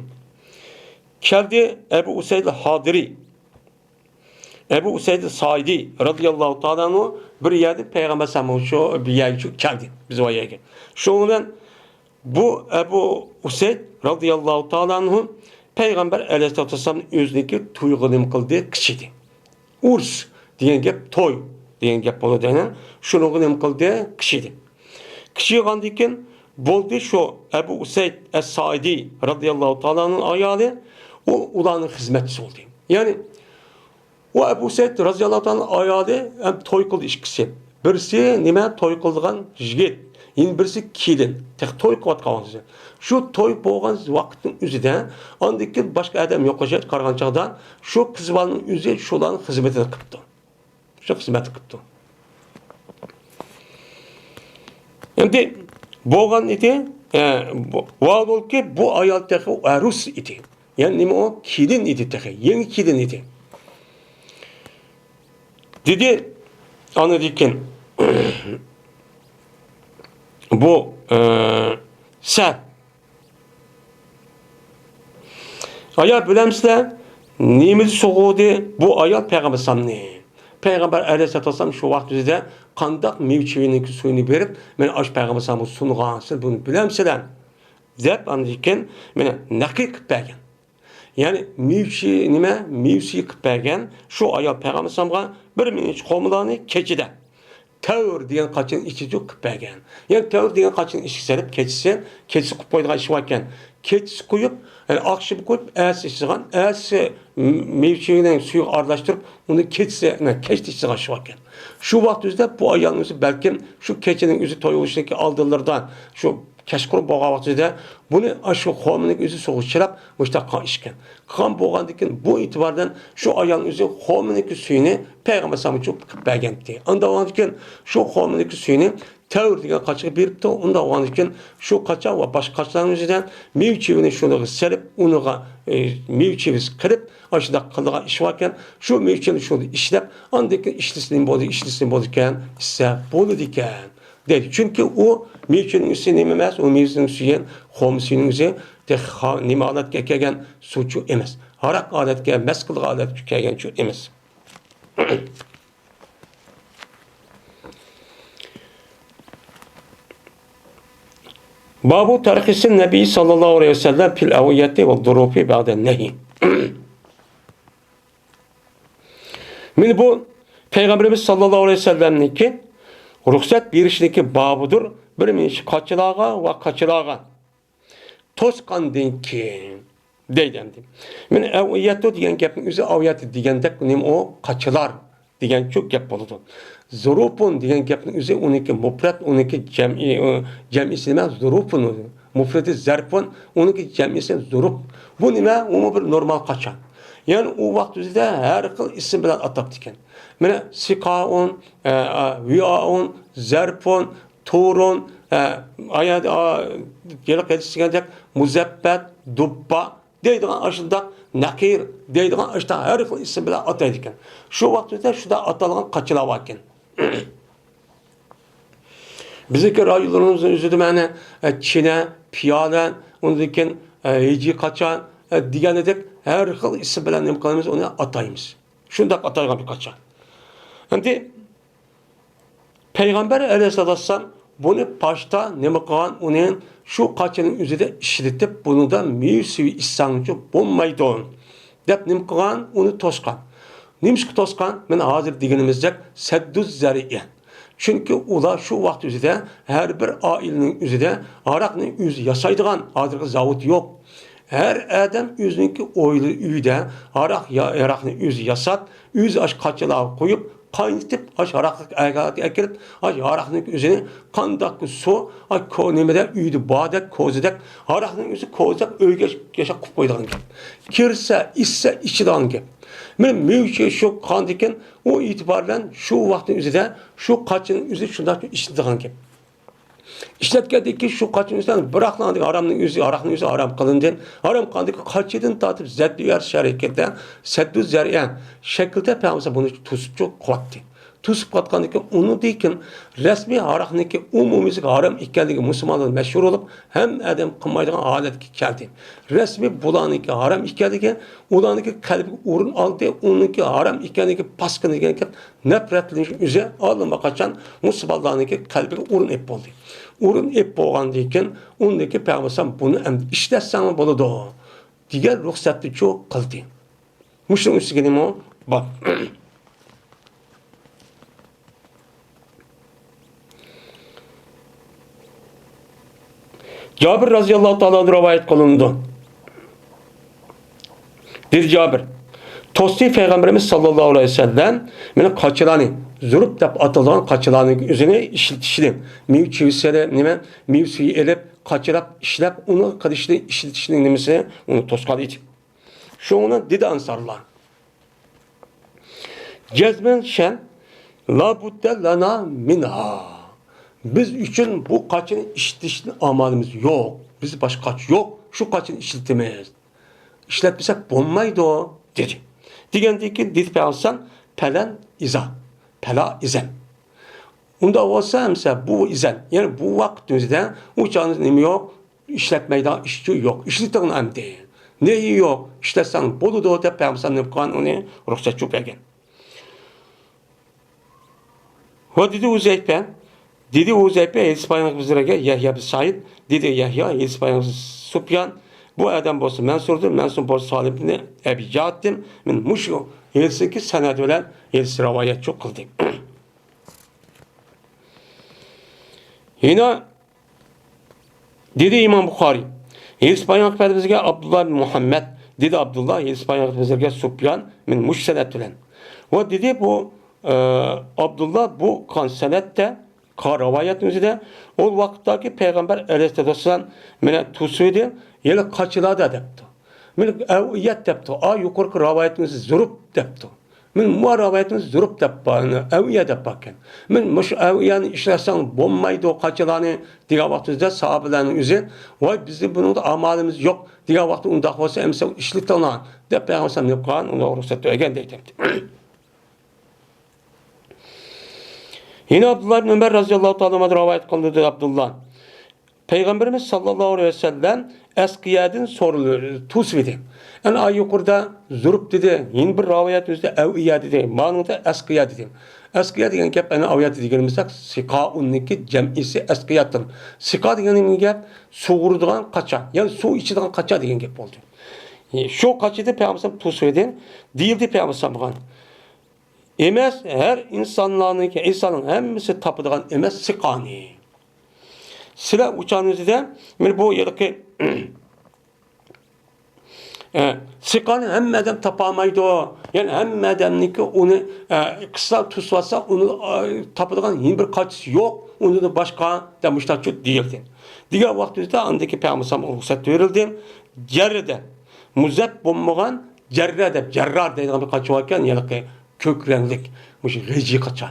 كەلدى ئەبۇ ئۇسەيد ھادىرىي. ئەبۇ ئۇسەيد سائىدى رازىياللاھۇ تائالا ئەنھۇ بىر يەردىن پەيغەمبەر ئەلەيھىسسالام شۇ بىر يەرگە كەلدى، بىز بۇ يەرگە. شۇنىڭ بىلەن بۇ ئەبۇ ئۇسەيد رازىياللاھۇ تائالا ئەنھۇ پەيغەمبەر ئەلەيھىسسالاتۇ ۋەسسالامنى ئۆزىنىڭكى تويىغا نېمە قىلدى؟ قىچىدى. ئۇرس دېگەن گەپ، توي دېگەن گەپ بولىدۇ، ئەنە شۇنىڭغا نېمە قىلدى؟ قىچىدى. قىچىغاندىن كېيىن بولدى، شۇ ئەبۇ ئۇسەيد ئەس-سائىدى رازىياللاھۇ تائالا ئەنھۇنىڭ ئايالى، ئۇ ئۇلارنىڭ خىزمەتچىسى بولدى. يەنى ئۇ ئەبۇ سەئىد رازىياللاھۇ تائالا ئايالى ھەم توي قىلدى ئىككىسى. بىرسى نېمە، توي قىلىدىغان يىگىت، يەنە بىرسى كېلىن. تېخى توي قىلىۋاتقان ۋاقتى. شۇ توي بولغان ۋاقىتنىڭ ئۆزىدە ئاندىن كېيىن باشقا ئادەم يوق ئوخشايدۇ قارىغان چاغدا شۇ قىز بالىنىڭ ئۆزى شۇلارنىڭ خىزمىتىنى قىپتۇ. شۇ خىزمەتنى قىپتۇ. ئەمدى بولغان ئىدى، ئە، بۇ، ۋاھالەنكى بۇ ئايال تېخى ئەرۇس ئىدى. يەنى نېمە ئۇ؟ كېلىن ئىدى تېخى، يېڭى كېلىن ئىدى. دېدى، ئاندىن كېيىن بۇ، ئە، سەن، ئايال بىلەمسىلەر، نېمىدە سوغۇدى بۇ ئايال پەيغەمبەر ئەلەيھىسسالامنى؟ پەيغەمبەر ئەلەيھىسسالاتۇ ۋەسسالام شۇ ۋاقىت ئۆزىدە قانداق مېۋە چېۋىنىڭكى سۈيىنى بېرىپ، مەن ئاشۇ پەيغەمبەر ئەلەيھىسسالامغا سۇنغان، سىز بۇنى بىلەمسىلەر؟ دەپ، ئاندىن كېيىن مېنى نەقىل قىلىپ بەرگەن. يەنى مېۋە چېۋى نېمە؟ مېۋە سۈيى قىلىپ بەرگەن، شۇ ئايال پەيغەمبەر ئەلەيھىسسالامغا بىر مىنچە خورمىلارنى كېچىدە تەۋر دېگەن قاچىنىڭ ئىچىگە قىلىپ بەرگەن. يەنى تەۋر دېگەن قاچىنىڭ ئىچىگە سېلىپ، كېچىسى، كېچىسى قىلىپ قويىدىغان ئىش باركەن. كېچىسى قويۇپ، يەنى ئاخشىمى قويۇپ، ئەتىسى ئىچىدىغان، ئەتىسى مېۋە چېۋىنىڭ سۈيىگە ئارىلاشتۇرۇپ، ئۇنى كېچىسى، يەنى كەچتە ئىچىدىغان ئىش باركەن. شۇ ۋاقىت ئۆزىدە بۇ ئايالنىڭ ئۆزى بەلكىم شۇ كېچىنىڭ ئۆزى توي بولۇشىدىكى ئالدىلىرىدا شۇ كەچقۇرۇن بولغان ۋاقتىدا بۇنى ئاشۇ خورمىنىڭ ئۆزى سۇغا چىلاپ، مۇشۇنداق قىلغان ئىكەن. قىلغان بولغاندىن كېيىن بۇ ئېتىباردىن شۇ ئايالنىڭ ئۆزى خورمىنىڭكى سۈيىنى پەيغەمبەر ئەلەيھىسسالامغا چوقۇپ قىلىپ بەرگەنتى. ئاندىن كېيىن شۇ خورمىنىڭكى سۈيىنى تەۋر دېگەن قاچىغا بېرىپتۇ. ئۇنداق بولغاندىن كېيىن شۇ قاچا ۋە باشقا قاچىلارنىڭ ئۆزىدە مېۋە چېۋىنى شۇنىڭغا سېلىپ، ئۇنىڭغا، ئى، مېۋە چېۋىسى قىلىپ، ئاشۇنداق قىلىدىغان ئىش باركەن. شۇ مېۋە چېۋىنى شۇنى ئىشلەپ، ئاندىن كېيىن ئىشلىسە نېمە بولىدۇ، ئىشلىسە نېمە بولىدىكەن، ئىچسە بولىدىكەن. دەيدۇ. چۈنكى ئۇ مېۋىنىڭ ئۆزى نېمە ئەمەس، ئۇ مېۋىنىڭ سۈيى، خورما سۈيىنىڭ ئۆزى تېخى خا-، نېمە ھالەتكە كەلگەن سۇچۇ ئەمەس. ھاراق ھالەتكە، مەست قىلغان ھالەتكە كەلگەن چۇ ئەمەس. بابۇ تەرخىسى نەبىي ساللاللاھۇ ئەلەيھى ۋەسەللەم پىل ئەۋىيەتى ۋە دۇرۇفى بەئدە نەھى. مانا بۇ پەيغەمبىرىمىز ساللاللاھۇ ئەلەيھى ۋەسەللەمنىڭكى رۇخسەت بېرىشنىڭكى بابىدۇر، بىر مىنچە قاچىلارغا ۋە قاچىلارغا توسقاندىن كېيىن دەيدۇ ئەمدى. مانا ئەۋئىيەتۇ دېگەن گەپنىڭ ئۆزى ئەۋئىيەتۇ دېگەندەك، نېمە ئۇ؟ قاچىلار دېگەنچۇ گەپ بولىدۇ. زۇرۇپۇن دېگەن گەپنىڭ ئۆزى ئۇنىڭكى مۇپرەت، ئۇنىڭكى جەمئىي، ئۇ، جەمئىيسى نېمە؟ زۇرۇپۇن. مۇپرىتى زەرپۇن، ئۇنىڭكى جەمئىيسى زۇرۇپ. بۇ نېمە؟ ئۇمۇ بىر نورمال قاچا. يەنى ئۇ ۋاقىت ئۆزىدە ھەر خىل ئىسىم بىلەن ئاتاپتىكەن. مانا سىقائۇن، ئە، ئە، ۋىئائۇن، زەرپۇن، تۇرۇن، ئە، ئايا-، ئا، ھېلىقى ھەدىس دېگەندەك مۇزەببەت، دۇببا دەيدىغان ئاشۇنداق، نەقىر دەيدىغان ئاشۇنداق ھەر خىل ئىسىم بىلەن ئاتايدىكەن. شۇ ۋاقىت ئۆزىدە شۇنداق ئاتالغان قاچىلار باركەن. بىزنىڭكى رايونلىرىمىزنىڭ ئۆزىدە مانا، ئە، چىنە، پىيالە، ئۇندىن كېيىن، ئە، ھىجىي قاچا، ئە، دېگەندەك ھەر خىل ئىسىم بىلەن نېمە قىلىمىز، ئۇنى ئاتايمىز. شۇنداق ئاتايدىغان بىر قاچا. ئەمدى پەيغەمبەر ئەلەيھىسسالاتۇ ۋەسسالام بۇنى باشتا نېمە قىلغان؟ ئۇنى شۇ قاچىنىڭ ئۆزىدە ئىشلىتىپ، بۇنىڭدا مېۋە سۈيى ئىچسەڭچۇ بولمايدۇ، دەپ نېمە قىلغان؟ ئۇنى توسقان. نېمىشقا توسقان؟ مانا ھازىر دېگىنىمىزدەك سەددۇز زەرىئە. چۈنكى ئۇلار شۇ ۋاقىت ئۆزىدە ھەر بىر ئائىلىنىڭ ئۆزىدە ھاراقنى ئۆزى ياسايدىغان، ھازىرقى زاۋۇت يوق. ھەر ئادەم ئۆزىنىڭكى ئويلا-، ئۆيىدە ھاراق يا-، ھاراقنى ئۆزى ياساپ، ئۆزى ئاشۇ قاچىلارغا قويۇپ، قاينىتىپ، ئاشۇ ھاراقلىق ئەگەرگە ئەكىرىپ، ئاشۇ ھاراقنىڭ ئۆزىنى قانداق سۇ، ئاشۇ كو-، نېمىدە، ئۆيدە باردەك، كوزىدەك، ھاراقنىڭ ئۆزى كوزىدەك ئۆيگە ياشاپ قۇپ قويىدىغان گەپ. كىرسە، ئىچسە، ئىچىدىغان گەپ. مانا مېۋە چېشىپ قالغاندىكىن، ئۇ ئېتىبار بىلەن شۇ ۋاقىتنىڭ ئۆزىدە شۇ قاچىنىڭ ئۆزى شۇنداق ئىشلىتىدىغان گەپ. ئىشلەتكەندىن كېيىن شۇ قاچىنىڭ ئۆزىدە بىراقلا ھارامنىڭ ئۆزى، ھاراقنىڭ ئۆزى ھارام قىلىندى. ھارام قىلغاندىكىن قاچىدىن تارتىپ زەددىيەر شەرىكەتتە سەددۇ زەرىئە شەكلىدە پەيغەمبەر بۇنى توسۇپچۇ قىلىۋەتتى. توسۇپ قاتقاندىن كېيىن ئۇنىڭدىن كېيىن رەسمىي ھاراقنىڭكى ئومۇميۈزلۈك ھارام ئىكەنلىكى مۇسۇلمانلاردا مەشھۇر بولۇپ، ھەممە ئادەم قىلمايدىغان ھالەتكە كەلدى. رەسمىي بۇلارنىڭكى ھارام ئىكەنلىكى ئۇلارنىڭكى قەلبىگە ئورۇن ئالدى، ئۇنىڭكى ھارام ئىكەنلىكى، پاسكىنا دېگەن گەپ، نەپرەتلىنىش ئۆزى ئاللىماقاچان مۇسۇلمانلارنىڭكى قەلبىگە ئورۇن ئېلىپ بولدى. ئورۇن ئېلىپ بولغاندىن كېيىن ئۇندىن كېيىن پەيغەمبەر ئەلەيھىسسالام بۇنى ئەمدى ئىشلەتسەڭلار بولىدۇ دېگەن رۇخسەتنىچۇ قىلدى. مۇشۇنىڭ ئۈستىگە نېمە بار؟ جابىر رازىياللاھۇ تائالا ئەنھۇ رىۋايەت قىلىنىدۇ. دېدى جابىر، توستى پەيغەمبىرىمىز ساللاللاھۇ ئەلەيھى ۋەسەللەم مېنى قاچىلارنى، زۇرۇپ دەپ ئاتىلىدىغان قاچىلارنىڭ ئۆزىنى ئىشلىتىشنى، مېۋە چىۋىسىنى، نېمە، مېۋە سۈيى ئېلىپ، قاچىلاپ ئىشلەپ، ئۇنى قىلىشنى، ئىشلىتىشنىڭ نېمىسى ئۇنى توسقان ئىدى. شۇڭا دېدى ئەنسارلار، جەزمەن شەن، لا بۇددە لەنا مىنھا. بىز ئۈچۈن بۇ قاچىنى ئىشلىتىشتىن ئامالىمىز يوق. بىز باشقا قاچا يوق، شۇ قاچىنى ئىشلىتىمىز. ئىشلەتمىسەك بولمايدۇ، دېدى. دېگەندىن كېيىن دېدى پەيغەمبەر، پەلەن ئىزا، پەلا ئىزەن. ئۇنداق بولسا ئەمسە بۇ ئىزەن، يەنى بۇ ۋاقىت ئۆزىدە ئۇ چاغدا نېمە يوق؟ ئىشلەتمەيدىغان ئىشچۇ يوق. ئىشلىتىڭ ئەمدى. نېيى يوق؟ ئىشلەتسەڭ بولىدۇ دەپ پەيغەمبەر نېمە قىلغان؟ ئۇنى رۇخسەت چۈشۈرۈپ بەرگەن. ۋە دېدى ھۇزەيپە، دېدى ھۇزەيپە ھېدىس بايان قىلغۇچىلارغا يەھيا بىن سەئىد، دېدى يەھيا ھېدىس بايان قىلغۇچى سۇپيان، بۇ ئادەم بولسا مەنسۇردۇر، مەنسۇر بولسا سالىم ئىبنى ئەبى جادتىن، مەن مۇشۇ ھېدىسنىڭكى سەنەدى بىلەن ھېدىس رىۋايەتچۇ قىلدى. يەنە دېدى ئىمام بۇخارىي، ھېدىس بايان قىلىپ بەردى بىزگە ئابدۇللا بىن مۇھەممەد، دېدى ئابدۇللا، ھېدىس بايان قىلىپ بىزگە سۇپيان، مەن مۇشۇ سەنەد بىلەن. ۋە دېدى بۇ، ئە، ئابدۇللا بۇ قان سەنەدتە، قا-، رىۋايەتنىڭ ئۆزىدە، ئۇ ۋاقىتتاكى پەيغەمبەر ئەلەيھىسسالاتۇ ۋەسسالام مېنى توسۇۋىدى، يەنە قاچىلاردا دەپتۇ. مېنى ئەۋئىيەت دەپتۇ. ئا، يۇقىرىقى رىۋايەتنىڭ ئۆزى زۇرۇپ دەپتۇ. مەن مۇ رىۋايەتنى زۇرۇپ دەپ بار، ئەۋىيە دەپ باركەن. مەن مۇشۇ ئەۋىيەنى ئىشلەتسەڭ بولمايدۇ، قاچىلارنى دېگەن ۋاقتىدا ساھابىلەرنىڭ ئۆزى، ۋاي، بىزنىڭ بۇنىڭدا ئامالىمىز يوق دېگەن ۋاقىتتا، ئۇنداق بولسا ئەمسە ئىشلىتىڭلار دەپ پەيغەمبەر نېمە قىلغان، ئۇنىڭغا رۇخسەت بەرگەن دەيدۇ. يەنە ئابدۇللا ئىبن ئۆمەر رەزىياللاھۇ تائالا ئەنھۇدىن رىۋايەت قىلىنىدۇ، ئابدۇللا. پەيغەمبىرىمىز ساللاللاھۇ ئەلەيھى ۋەسەللەم ئەسقىيەدىن سورىلىدۇ، توسۇۋىدى. ئەنە ئا يۇقىرىدا زۇرۇپ دېدى، يەنە بىر رىۋايەت ئۆزىدە ئەۋئىيە دېدى، مانىڭدا ئەسقىيە دېدى. ئەسقىيە دېگەن گەپ ئەنە ئايەتتە دېگىنىمىزدەك سىقائۇننىڭكى جەمئىسى ئەسقىيەتىن. سىقا دېگەن نېمە گەپ؟ سۇغۇرىدىغان قاچا، يەنى سۇ ئىچىدىغان قاچا دېگەن گەپ بولدى. شۇ قاچىدىن پەيغەمبەر توسۇۋىدى، دېيىلدى پەيغەمبەر بۇغان. ئەمەس، ھەر ئىنسانلارنىڭكى، ئىنساننىڭ ھەممىسى تاپىدىغان ئەمەس سىقانى. سىلەر ئۇچانىڭىزدا، مانا بۇ ھېلىقى، ئە، سىقانى ھەممە ئادەم تاپالمايدۇ. يەنى ھەممە ئادەمنىڭكى ئۇنى، ئە، قىسسا توسۇۋالسا، ئۇنى، ئە، تاپىدىغان يەنە بىر قاچىسى يوق. ئۇنىڭدىن باشقا، دەپ مۇشۇنداق دېيىلدى. دېگەن ۋاقتىمىزدا ئاندىكى پەيغەمبەر ئەلەيھىسسالام رۇخسەت بېرىلدى. جەررىدە، مۇزەپ بولمىغان جەررە دەپ، جەررار دەيدىغان بىر قاچا باركەن، ھېلىقى كۆك رەڭلىك، مۇشۇ غىجى قاچا.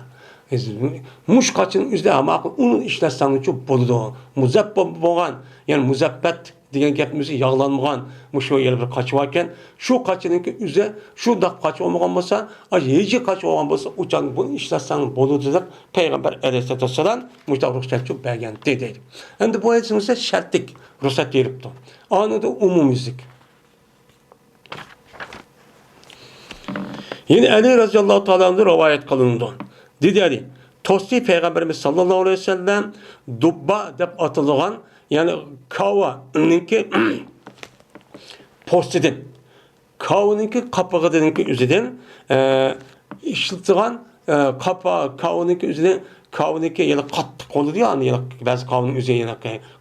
مۇشۇ قاچىنىڭ ئۆزىدە ھەممە ئۇنى ئىشلەتسەڭچۇ بولىدۇ. مۇزەپ بولغان، يەنى مۇزەپپەت دېگەن گەپنىڭ ئۆزى ياغلانمىغان، مۇشۇ يەنە بىر قاچا باركەن. شۇ قاچىنىڭكى ئۆزى شۇنداق قاچا بولمىغان بولسا، ئاشۇ ھىجىي قاچا بولغان بولسا، ئۇچان بۇنى ئىشلەتسەڭ بولىدۇ دەپ پەيغەمبەر ئەلەيھىسسالاتۇ ۋەسسالام مۇشۇنداق رۇخسەتچۇ بەرگەنتى دەيدۇ. ئەمدى بۇ ھەدىسىمىزدە شەرتلىك رۇخسەت بېرىپتۇ. ئانىڭدا ئومۇميۈزلۈك. يەنە ئەلى رەزىياللاھۇ تائالا ئەنھۇ رىۋايەت قىلىنىدۇ. دېدى ئەلى، توستى پەيغەمبىرىمىز ساللاللاھۇ ئەلەيھى ۋەسەللەم دۇببا دەپ ئاتىلىدىغان، يەنى كاۋىنىڭكى پوستىدىن، كاۋىنىڭكى قاپىقىدىنكى ئۆزىدىن، ئە، ئىشلىتىدىغان، ئە، قاپا-، كاۋىنىڭكى ئۆزىدىن، كاۋىنىڭكى يەنە قاتتىق بولىدۇ يا، يەنە بەزى كاۋىنىڭ ئۆزى يەنە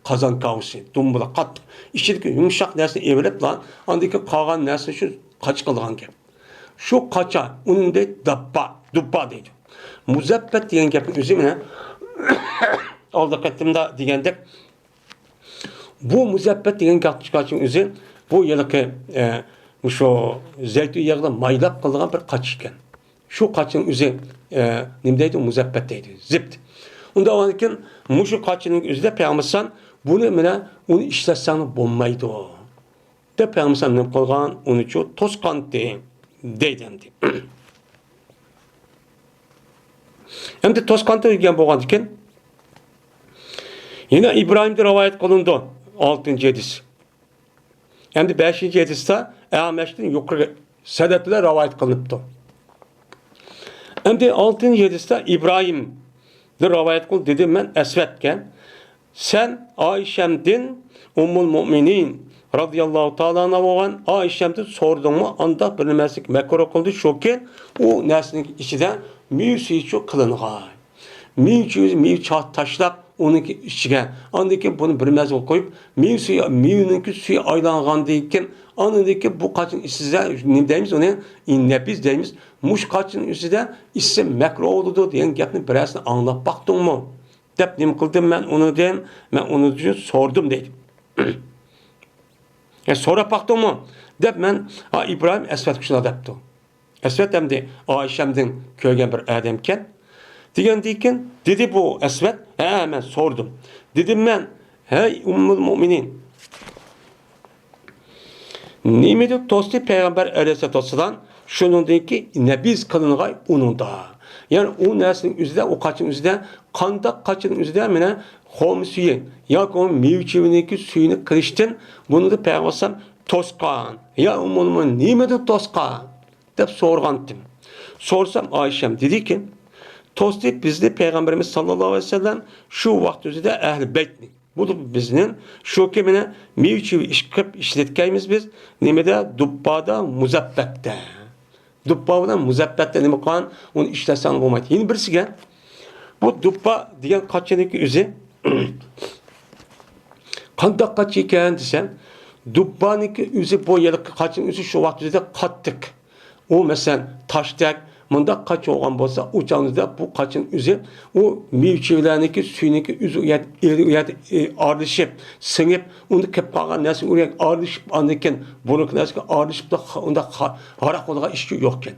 قازان كاۋىسى، دۇمبىلا قاتتىق. ئىچىدىكى يۇمشاق نەرسىنى ئېلىپلا، ئاندىن كېيىن قالغان نەرسىنى شۇ قاچا قىلىدىغان گەپ. شۇ قاچا، ئۇنى دەيدۇ دۇببا، دۇببا دەيدۇ. مۇزەپپەت دېگەن گەپنىڭ ئۆزى مانا ئالدى قېتىمدا دېگەندەك، بۇ مۇزەپپەت دېگەن گەپنىڭ ئۆزى، بۇ ھېلىقى، ئە، مۇشۇ زەيتۇن يېغىدا مايلاپ قىلىدىغان بىر قاچا ئىكەن. شۇ قاچىنىڭ ئۆزى، ئە، نېمە دەيدۇ؟ مۇزەپپەت دەيدۇ. زىبت. ئۇنداق بولغاندىكىن، مۇشۇ قاچىنىڭ ئۆزىدە پەيغەمبەر ئەلەيھىسسالام بۇنى مانا ئۇنى ئىشلەتسەڭ بولمايدۇ. دەپ پەيغەمبەر نېمە قىلغان؟ ئۇنىچۇ توسقانتى دەيدۇ ئەمدى. ئەمدى توسقانتى دېگەن بولغاندىكىن، يەنە ئىبراھىمدىن رىۋايەت قىلىنىدۇ، ئالتىنچى ھەدىس. ئەمدى بەشىنچى ھەدىستە ئەمەشتىن يۇقىرى سەنەد بىلەن رىۋايەت قىلىنىپتۇ. ئەمدى ئالتىنچى ھەدىستە ئىبراھىمدىن رىۋايەت قىلىندى، دېدى، مەن ئەسۋەدكە، سەن ئائىشەمدىن، ئۇممۇل مۇئمىنىن رازىياللاھۇ تائالا ئەنھا بولغان ئائىشەمدىن سورىدىڭمۇ؟ ئانداق بىر نەرسىگە مەكرۇھ قىلدى، شۇكى، ئۇ نەرسىنىڭ ئىچىدە مېۋە سۈيىچۇ قىلىنغان. مېۋە چۈ-، مېۋە چا-، تاشلاپ، ئۇنىڭكى ئىچىگە، ئاندىن كېيىن بۇنى بىر مەزگىل قويۇپ، مېۋە سۈيى، مېۋىنىڭكى سۈيى ئايلانغاندىن كېيىن، ئاندىن كېيىن بۇ قاچىنىڭ ئىچىدە، نېمە دەيمىز ئۇنى؟ نەبىز دەيمىز. مۇشۇ قاچىنىڭ ئىچىدە ئىچسە مەكرۇھ بولىدۇ دېگەن گەپنى بىرەرسىنى ئاڭلاپ باقتىڭمۇ؟ دەپ نېمە قىلدىم مەن ئۇنىڭدىن؟ مەن ئۇنىڭدىن سورىدىم دەيدۇ. يا سوراپ باقتىڭمۇ؟ دەپ مەن، ئا، ئىبراھىم ئەسۋەدكە شۇنداق دەپتۇ. ئەسۋەد ئەمدى ئائىشەمدىن كۆرگەن بىر ئادەمكەن. دېگەندىن كېيىن دېدى بۇ ئەسۋەد، ھە، مەن سورىدىم. دېدىم مەن، ھەي ئۇممۇل مۇئمىنىن، نېمىدۇ توستى پەيغەمبەر ئەلەيھىسسالاتۇ ۋەسسالام، شۇنىڭدىن كېيىن نەبىز قىلىنغاي ئۇنىڭدا. يەنى ئۇ نەرسىنىڭ ئۆزىدە، ئۇ قاچىنىڭ ئۆزىدە، قانداق قاچىنىڭ ئۆزىدە مانا خورما سۈيى ياكى مېۋە چىۋىنىڭكى سۈيىنى قىلىشتىن بۇنىڭدا پەيغەمبەر ئەلەيھىسسالام توسقان. يا ئۇممۇل مۇئمىنىن، نېمىدۇ توسقان؟ دەپ سورىغانتىم. سورىسام ئائىشەم دېدىكى، توستى بىزنى پەيغەمبىرىمىز ساللاللاھۇ ئەلەيھى ۋەسەللەم شۇ ۋاقىت ئۆزىدە ئەھلى بەيتنى بولۇپ بىزنى شۇكى مانا مېۋە چىۋە ئىش قىلىپ ئىشلەتكەيمىز بىز. نېمىدە؟ دۇببادا مۇزەپپەتتە. دۇببا بىلەن مۇزەپپەتتە نېمە قىلغان؟ ئۇنى ئىشلەتسەڭ بولمايدۇ. يەنە بىرسىگە، بۇ دۇببا دېگەن قاچىنىڭكى ئۆزى قانداق قاچا ئىكەن دېسەم، دۇببانىڭكى ئۆزى، بۇ ھېلىقى قاچىنىڭ ئۆزى شۇ ۋاقىت ئۆزىدە قاتتىق. ئۇ مەسىلەن، تاشتەك، مۇنداق قاچا بولغان بولسا، ئۇ چاغدا بۇ قاچىنىڭ ئۆزى، ئۇ مېۋە چىۋىلەرنىڭكى سۈيىنىڭكى ئۆزى ئۇ يەردە، ئۇ يەردە، ئارىلىشىپ، سىڭىپ، ئۇندا كېلىپ قالغان نەرسە ئۇ يەرگە ئارىلىشىپ، ئاندىن كېيىن بۇرۇنقى نەرسىگە ئارىلىشىپلا، ئۇنداق ھاراق بولىدىغان ئىشچۇ يوقكەن.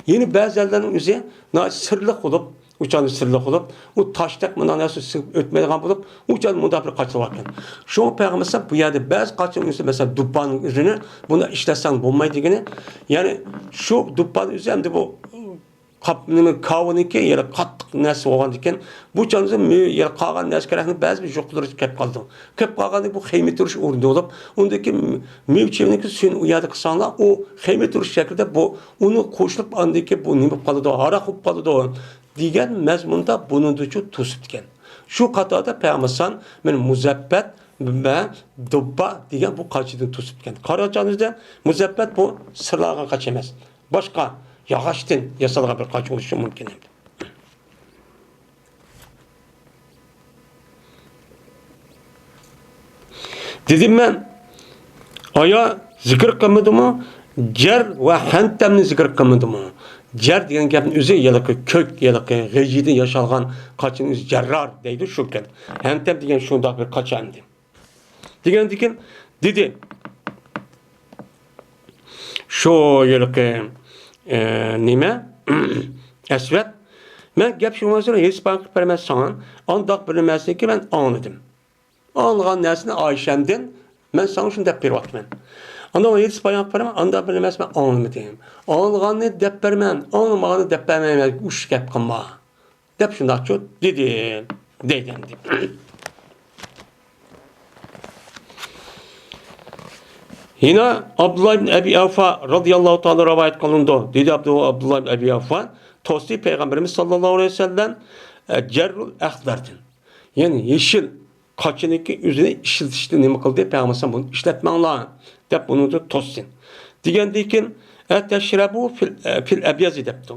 يەنە بەزىلەرنىڭ ئۆزى ناھايىتى سىرلىق بولۇپ، ئۇ چاغدا سىرلىق بولۇپ، ئۇ تاشتەك مۇنداق نەرسە سىڭىپ ئۆتمەيدىغان بولۇپ، ئۇ چاغدا مۇنداق بىر قاچا باركەن. شۇڭا پەيغەمبەر بۇ يەردە بەزى قاچىنىڭ ئۆزى، مەسىلەن، دۇببانىڭ ئۆزىنى بۇنداق ئىشلەتسەڭ بولمايدۇ دېگىنى، يەنى شۇ دۇببانىڭ ئۆزى ئەمدى بۇ قاپ-، نېمە، كاۋىنىڭكى يەنە قاتتىق نەرسە بولغاندىكىن، بۇ چاغدا مېۋە يەنە قالغان نەرسە كېرەكنى بەزى بىر يۇقىدۇرۇش كەپ قالىدۇ. كەپ قالغاندا بۇ خېمىر تۇرۇش ئورنىدا بولۇپ، ئۇندىكى مېۋە چىۋىنىڭكى سۈيىنى ئۇ يەردە قىلساڭلار، ئۇ خېمىر تۇرۇش شەكلىدە بۇ ئۇنى قوشۇلۇپ، ئاندىن كېيىن بۇ نېمە بولۇپ قالىدۇ، ھاراق بولۇپ قالىدۇ دېگەن مەزمۇندا بۇنىڭدىچۇ توسۇپتىكەن. شۇ قاتاردا پەيغەمبەر مەن مۇزەپپەت ۋە دۇببا دېگەن بۇ قاچىدىن توسۇپتىكەن. قارىغان چاغىمىزدا مۇزەپپەت بۇ سىرلانغان قاچا ئەمەس. باشقا ياغاچتىن ياسالغان بىر قاچا بولۇشى مۇمكىن ئەمدى. دېدىم مەن، ئايا، زىكىر قىلمىدىمۇ؟ جەر ۋە ھەنتەمنى زىكىر قىلمىدىمۇ؟ جەر دېگەن گەپنىڭ ئۆزى ھېلىقى كۆك، ھېلىقى غېجىدىن ياسالغان قاچىنىڭ ئۆزى جەررار دەيدۇ شۇ گەپ. ھەنتەم دېگەن شۇنداق بىر قاچا ئەمدى. دېگەندىكىن دېدى، شۇ ھېلىقى، ئە، نېمە؟ ئەسۋەد، مەن گەپ شۇڭلاشتۇرۇپ ھېس بايان قىلىپ بېرىمەن ساڭا. ئانداق بىر نېمىسىنىكى مەن ئاڭلىدىم. ئاڭلىغان نەرسىنى ئايشەمدىن مەن ساڭا شۇنى دەپ بېرىۋاتىمەن. ئاندىن ھېس بايان قىلىپ بېرىمەن، ئانداق بىر نېمىسىنى مەن ئاڭلىمىدىم. ئاڭلىغاننى دەپ بېرىمەن، ئاڭلىمىغاننى دەپ بەرمەيمەن، ئۇش گەپ قىلما. دەپ شۇنداقچۇ دېدى، دەيدۇ ئەمدى. يەنە ئابدۇللا ئىبن ئەبى ئەۋفا رازىياللاھۇ تائالا رىۋايەت قىلىنىدۇ. دېدى ئابدۇ-، ئابدۇللا ئىبن ئەبى ئەۋفا توستى پەيغەمبىرىمىز ساللاللاھۇ ئەلەيھى ۋەسەللەم، ئە، جەررۇل ئەخزەردىن. يەنى يېشىل قاچىنىڭكى ئۆزىنى ئىشلىتىشنى نېمە قىلدى؟ پەيغەمبەر بۇنى ئىشلەتمەڭلار دەپ ئۇنى توستى. دېگەندىن كېيىن، ئەتەشرەبۇ فىل، فىل ئەبيەزى دەپتۇ.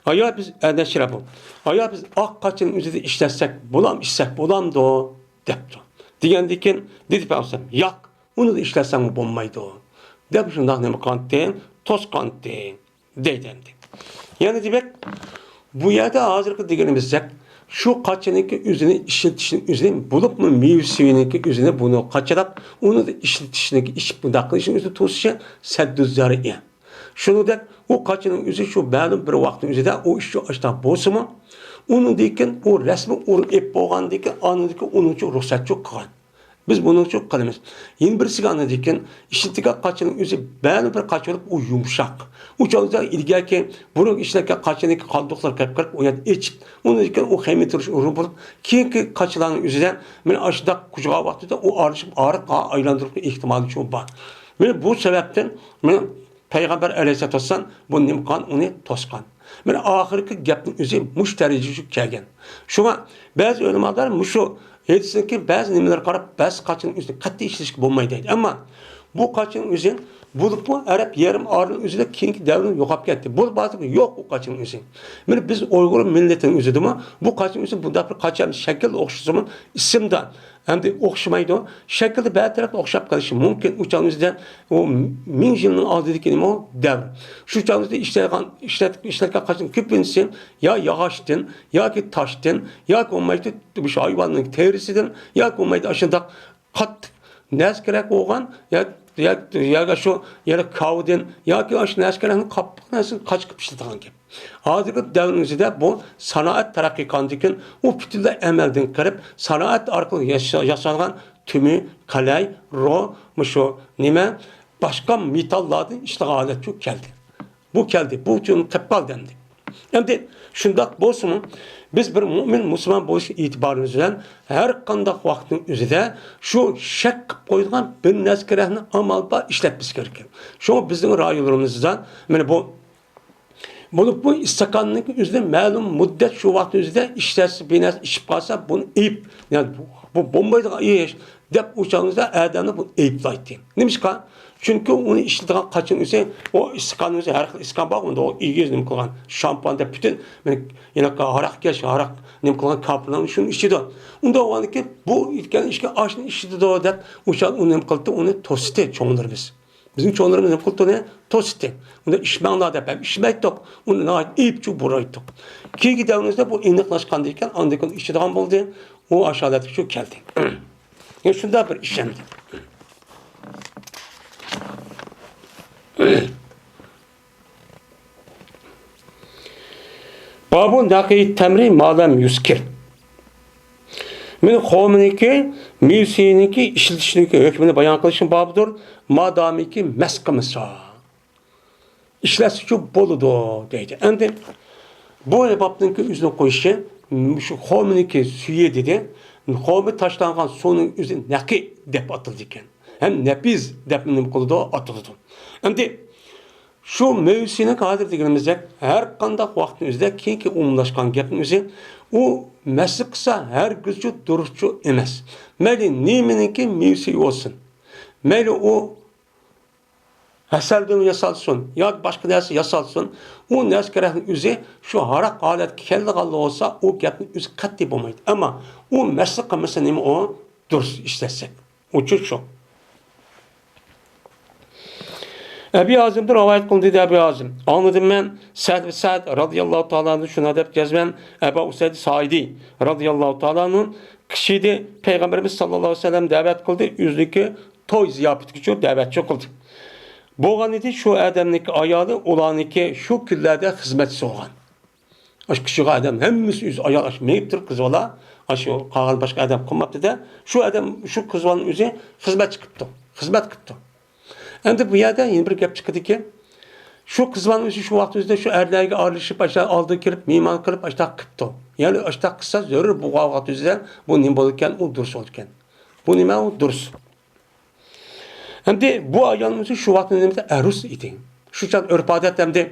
ئايا بىز، ئەتەشرەبۇ. ئايا بىز ئاق قاچىنىڭ ئۆزىدە ئىشلەتسەك بولام، ئىچسەك بولامدۇ؟ دەپتۇ. دېگەندىن كېيىن دېدى پەيغەمبەر، ياق، ئۇنى ئىشلەتسەڭمۇ بولمايدۇ. دەپ شۇنداق نېمە قىلغانتى؟ توسقانتى. دەيدۇ ئەمدى. يەنە دېمەك، بۇ يەردە ھازىرقى دېگىنىمىزدەك، شۇ قاچىنىڭكى ئۆزىنى ئىشلىتىشنىڭ ئۆزىنى، بولۇپمۇ مېۋە سۈيىنىڭكى ئۆزىنى بۇنى قاچىلاپ، ئۇنى ئىشلىتىشنىڭكى، ئىچىپ بۇنداق قىلىشنىڭ ئۆزىنى توسۇشى سەددۇ زەرىئە. شۇنىڭدەك ئۇ قاچىنىڭ ئۆزى شۇ مەلۇم بىر ۋاقىتنىڭ ئۆزىدە ئۇ ئىشچى ئاشتاق بولسىمۇ، ئۇنىڭدىن كېيىن ئۇ رەسمىي ئورۇن ئېلىپ بولغاندىن كېيىن، ئاندىن كېيىن ئۇنىڭچۇ رۇخسەتچۇ قىلغان. بىز بۇنىڭچۇ قىلىمىز. يەنە بىرسىگە ئاندىن كېيىن ئىشلىتىلگەن قاچىنىڭ ئۆزى مەلۇم بىر قاچا بولۇپ، ئۇ يۇمشاق. ئۇ چاغدا ئىلگەركى بۇرۇن ئىشلەتكەن قاچىنىڭكى قالدۇقلىرى قېلىپ قېلىپ، ئۇ يەردە ئېچىپ، ئۇنىڭدىن كېيىن ئۇ خېمىر تۇرۇش ئورنى بولۇپ، كېيىنكى قاچىلارنىڭ ئۆزىدە مانا ئاشۇنداق قۇچىغان ۋاقتىدا ئۇ ئارىلىشىپ ئاغرىققا ئايلاندۇرۇش ئېھتىمالى چوڭ بار. مانا بۇ سەۋەبتىن مانا پەيغەمبەر ئەلەيھىسسالاتۇ ۋەسسالام بۇ نېمە قىلغان؟ ئۇنى توسقان. مانا ئاخىرقى گەپنىڭ ئۆزى مۇشۇ دەرىجىگە كەلگەن. شۇڭا بەزى ئۆلىمالار مۇشۇ ھەدىستىكى بەزى نېمىلەرگە قاراپ، بەزى قاچىنىڭ ئۆزىنى قەتئىي ئىشلىتىشكە بولمايدۇ دەيدۇ. ئەمما بۇ قاچىنىڭ ئۆزى بولۇپمۇ ئەرەب يېرىم ئارىلىق ئۆزىدە كېيىنكى دەۋردە يوقاپ كەتتى. بولۇپ ھازىر يوق ئۇ قاچىنىڭ ئۆزى. مانا بىز ئۇيغۇر مىللىتىنىڭ ئۆزىدىمۇ بۇ قاچىنىڭ ئۆزى بۇنداق بىر قاچا شەكىلدە ئوخشىسىمۇ، ئىسىمدا ئەمدى ئوخشىمايدۇ. شەكىلدە بەزى تەرەپتە ئوخشاپ قېلىشى مۇمكىن. ئۇ چاغنىڭ ئۆزىدە ئۇ مىڭ يىلنىڭ ئالدىدىكى نېمە ئۇ؟ دەۋر. شۇ چاغنىڭ ئۆزىدە ئىشلەيدىغان، ئىشلەت-، ئىشلەتكەن قاچىنىڭ كۆپىنچىسى يا ياغاچتىن، ياكى تاشتىن، ياكى بولمايدۇ مۇشۇ ھايۋاننىڭ تېرىسىدىن، ياكى بولمايدۇ ئاشۇنداق قاتتىق نەزكىرەك بولغان، يا، يا، ياكى شۇ يەنە كاۋىدىن، ياكى ئاشۇ نەزكىرەكنى قاپلىق نەرسىنى قاچا قىلىپ ئىشلىتىدىغان گەپ. ھازىرقى دەۋرنىڭ ئىچىدە بۇ سانائەت تەرەققىي قىلغاندىن كېيىن، ئۇ پۈتۈنلەي ئەمەلدىن قېلىپ، سانائەت ئارقىلىق ياسا-، ياسالغان تۈمۈ، قەلەي، رو، مۇشۇ نېمە، باشقا مېتاللاردىن ئىشلىغان ھالەتكە كەلدى. بۇ كەلدى، بۇ ئۈچۈن قېلىپ قالدى ئەمدى. ئەمدى شۇنداق بولسىمۇ، بىز بىر مۆمىن مۇسۇلمان بولۇش ئېتىبارىمىز بىلەن ھەر قانداق ۋاقىتنىڭ ئۆزىدە شۇ شەك قىلىپ قويىدىغان بىر نەزكىرەكنى ئامال بار ئىشلەتمىسى كېرەك. شۇڭا بىزنىڭ رايونلىرىمىزدا مانا بۇ بولۇپمۇ ئىستاكاننىڭ ئۆزىدە مەلۇم مۇددەت شۇ ۋاقىتنىڭ ئۆزىدە ئىچسە، بىر نەرسە ئىچىپ قالسا، بۇنى ئېيىپ، يەنى بۇ، بۇ بولمايدىغان ئىش دەپ ئۇ چاغىمىزدا ئادەمنى بۇنى ئېيىپلايتتى. نېمىشقا؟ چۈنكى ئۇنى ئىچىدىغان قاچىنىڭ ئۆزى، ئۇ ئىستاكاننىڭ ئۆزى، ھەر خىل ئىستاكان بار، ئۇندا ئۇ ئېگىز نېمە قىلغان، شامپان دەپ پۈتۈن، مانا، يەنە ھاراق ئىكەن، ھاراق نېمە قىلغان كاپىرلار شۇنى ئىچىدۇ. ئۇنداق بولغاندىكىن بۇ ئىچكەن ئىچكەن ئاشنى ئىچىدۇ دەپ، ئۇ چاغ ئۇ نېمە قىلدى، ئۇنى توستى چوڭلىرىمىز. بىزنىڭ چوڭلىرىمىز نېمە قىلىپتۇ ئۇنى؟ توسۇتتى. ئۇنى ئىچمەڭلار دەپ ھەم ئىچمەيتتۇق. ئۇنى ناھايىتى ئېيىپچۇ بۇرايتتۇق. كېيىنكى دەۋرىمىزدە بۇ ئېنىقلاشقاندىن كېيىن ئاندىن كېيىن ئىچىدىغان بولدى. ئۇ ئاشۇ ھالەتكە شۇ كەلدى. يەنە شۇنداق بىر ئىش ئەمدى. بابۇ نەقىي تەمرى مالەم يۇسكىر. مېنى خورمىنىڭكى، مېۋىسىنىڭكى ئىشلىتىشنىڭكى ھۆكمىنى بايان قىلىشنىڭ بابىدۇر، مادامىكى مەس قىلمىسا. ئىشلەتسىچۇ بولىدۇ، دەيدۇ. ئەمدى بۇ بابنىڭكى ئۆزىنى قويۇشى، شۇ خورمىنىڭكى سۈيى دېدى. خورما تاشلانغان سۇنىڭ ئۆزى نەقىي دەپ ئاتىلىدىكەن. ھەم نەپىز دەپ نېمە قىلىدۇ، ئاتىلىدۇ. ئەمدى شۇ مېۋىسىنىڭ ھازىر دېگىنىمىزدەك، ھەر قانداق ۋاقىتنىڭ ئۆزىدە كېيىنكى ئومۇملاشقان گەپنىڭ ئۆزى، ئۇ مەسلىك قىلسا ھەرگىزچۇ دۇرۇسچۇ ئەمەس. مەيلى نېمىنىڭكى مېۋىسى بولسۇن، مەيلى ئۇ ھەسەلدىن ياسالسۇن ياكى باشقا نەرسە ياسالسۇن، ئۇ نەرسە كېرەكنىڭ ئۆزى شۇ ھاراق ھالەتكە كەلىدىغانلا بولسا، ئۇ گەپنىڭ ئۆزى قەتئىي بولمايدۇ. ئەمما ئۇ مەسلىك قىلمىسا نېمە ئۇ؟ دۇرۇس ئىشلەتسەك. ئۇچۇر شۇ. ئەبى ھازىمدىن رىۋايەت قىلىندى، دېدى ئەبى ھازىم. ئاڭلىدىم مەن سەد بىن سەد رازىياللاھۇ تائالا ئەنھۇ شۇنداق دەپ جەزمەن، ئەبا ئۇسەيد سائىدى رازىياللاھۇ تائالا ئەنھۇ كىشى ئىدى، پەيغەمبىرىمىز ساللاللاھۇ ئەلەيھى ۋەسەللەم دەۋەت قىلدى، ئۆزىنىڭكى توي زىياپىتىگىچۇ دەۋەتچۇ قىلدى. بولغان ئىدى، شۇ ئادەمنىڭكى ئايالى ئۇلارنىڭكى شۇ كۈنلەردە خىزمەتچىسى بولغان. ئاشۇ كىچىك ئادەم ھەممىسى ئۆزى ئايال، ئاشۇ مېڭىپ تۇرۇپ قىز بالا، ئاشۇ قالغان باشقا ئادەم قىلماپتۇ-دە، شۇ ئادەم، شۇ قىز بالىنىڭ ئۆزى خىزمەتچى قىپتۇ، خىزمەت قىپتۇ. ئەمدى بۇ يەردە يەنە بىر گەپ چىقىدىكى، شۇ قىز بالىنىڭ ئۆزى شۇ ۋاقىت ئۆزىدە شۇ ئەرلەرگە ئارىلىشىپ، ئاشۇ ئالدىغا كىرىپ، مېھمان قىلىپ، ئاشۇنداق قىپتۇ. يەنى ئاشۇنداق قىلسا زۆرۈر بولغان ۋاقىت ئۆزىدە بۇ نېمە بولىدىكەن، ئۇ دۇرۇس بولىدىكەن. بۇ نېمە ئۇ دۇرۇس؟ ئەمدى بۇ ئايالنىڭ ئۆزى شۇ ۋاقىتتا نېمىدە ئەرۇس ئىدى. شۇ چاغ ئۆرپ-ئادەت ئەمدى،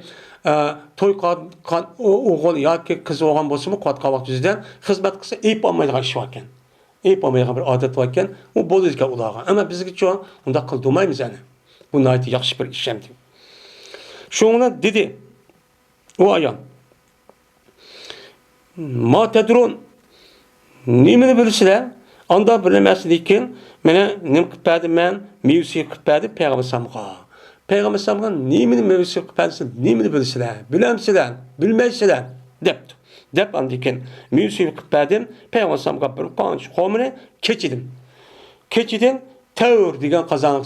ئە، توي قىلغان ئوغۇل ياكى قىز بولغان بولسىمۇ، قىلىۋاتقان ۋاقتى يۈزىدىن خىزمەت قىلسا ئېيىپ بولمايدىغان ئىش باركەن. ئېيىپ بولمايدىغان بىر ئادەت باركەن. ئۇ بولىدىكەن ئۇلارغا. ئەمما بىزگىچۇ ئۇنداق قىلدۇرمايمىز ئەنە. بۇ ناھايىتى ياخشى بىر ئىش ئەمدى. شۇڭا دېدى، ئۇ ئايال، ما تەدرۇن، نېمىنى بىلىسىلەر؟ ئاندا بىلمەسلىكىن، مانا نېمە قىلىپ بەردىم مەن؟ مېۋە سۈيى قىلىپ بەردىم پەيغەمبەر ئەلەيھىسسالامغا. پەيغەمبەر ئەلەيھىسسالامغا نېمىنى مېۋە سۈيى قىلىپ بەردىسىلەر؟ نېمىنى بىلىسىلەر؟ بىلەمسىلەر؟ بىلمەيسىلەر؟ دەپتۇ. دەپ ئاندىن كېيىن مېۋە سۈيى قىلىپ بەردىم. پەيغەمبەر ئەلەيھىسسالامغا بىر قانچە خورمىنى كېچىدىم. كېچىدىن تەۋر دېگەن قازان،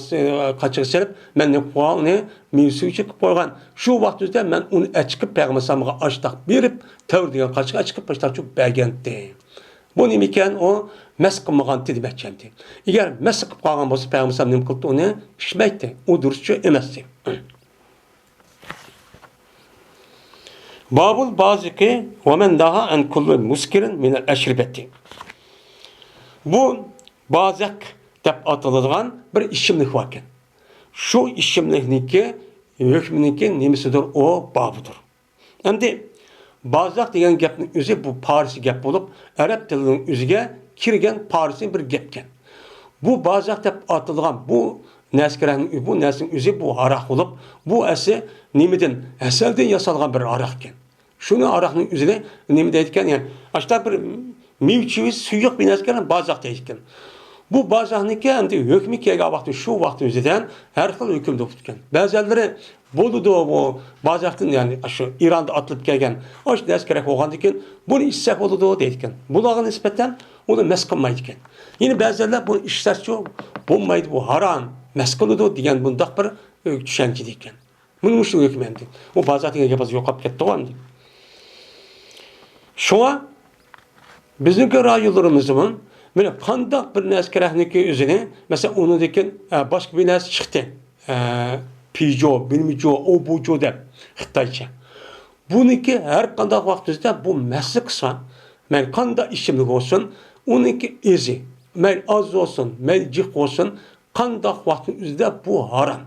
قاچىغا سېلىپ، مەن نېمە قىلغان، ئۇنى مېۋە سۈيى ئىچىپ قويغان. شۇ ۋاقىت ئۆزىدە مەن ئۇنى ئەچىقىپ پەيغەمبەر ئەلەيھىسسالامغا ئاشتاق بېرىپ، تەۋر دېگەن قاچىغا ئەچىقىپ ئاشتاق چۈپ بەرگەنتى. بۇ نېمىكەن؟ ئۇ مەس قىلمىغانتى دېمەكچى ئەمدى. ئەگەر مەس قىلىپ قالغان بولسا، پەيغەمبەر ئەلەيھىسسالام نېمە قىلىپتۇ؟ ئۇنى ئىچمەيتتى. ئۇ دۇرۇسچۇ ئەمەستى. بابۇل بازىقى ۋە مەن ناھا ئەن كۇللى مۇسكىرىن مىنەل ئەشرىبەتى. بۇ بازەق دەپ ئاتىلىدىغان بىر ئىچىملىك باركەن. شۇ ئىچىملىكنىڭكى ھۆكمىنىڭكى نېمىسىدۇر، ئۇ بابىدۇر. ئەمدى بازاق دېگەن گەپنىڭ ئۆزى بۇ پارسچە گەپ بولۇپ، ئەرەب تىلىنىڭ ئۆزىگە كىرگەن پارسچە بىر گەپكەن. بۇ بازاق دەپ ئاتىلىدىغان بۇ نەسكىرەنىڭ، بۇ نەرسىنىڭ ئۆزى بۇ ھاراق بولۇپ، بۇ ئەسلى نېمىدىن؟ ھەسەلدىن ياسالغان بىر ھاراقكەن. شۇنى ھاراقنىڭ ئۆزىنى نېمە دەيدىكەن؟ يەنى ئاشتا بىر مېۋە-چېۋە سۇيۇق بىر نەرسىكەن، بازاق دەيدىكەن. بۇ بازاقنىڭكى ئەمدى ھۆكمى كەلگەن ۋاقتى شۇ ۋاقىتنىڭ ئۆزىدە ھەر خىل ھۆكۈمدە بولىدىكەن. بەزەنلىرى بولىدۇ، بۇ بازاقتىن، يەنى شۇ ئىراندا ئاتىلىپ كەلگەن ئاشۇ نەرسە كېرەك بولغاندىكىن بۇنى ئىچسەك بولىدۇ دەيدىكەن. بۇلارغا نىسبەتەن ئۇنى مەس قىلمايدىكەن. يەنە بەزەنلەر بۇنى ئىچسەكچۇ بولمايدۇ، بۇ ھارام، مەس قىلىدۇ دېگەن بۇنداق بىر، ئۆ، چۈشەنچىدىكەن. مۇنى مۇشۇ ھۆكمەندى. ئۇ بازار دېگەن گەپ ھازىر يوقاپ كەتتىغۇ ئەمدى. شۇڭا بىزنىڭكى رايونلىرىمىزدىمۇ مانا قانداق بىر نەرسە كېرەكنىكى ئۆزىنى، مەسىلەن، ئۇنىڭدىكى، ئە، باشقا بىر نەرسە چىقتى. ئە، پىجو، بىلمىجو، ئوبۇجو دەپ خىتايچە. بۇنىڭكى ھەر قانداق ۋاقتىمىزدا بۇ مەسلىك قىلسا، مەيلى قانداق ئىچىملىك بولسۇن، ئۇنىڭكى ئېزى، مەيلى ئاز بولسۇن، مەيلى جىق بولسۇن، قانداق ۋاقىتنىڭ ئۆزىدە بۇ ھارام.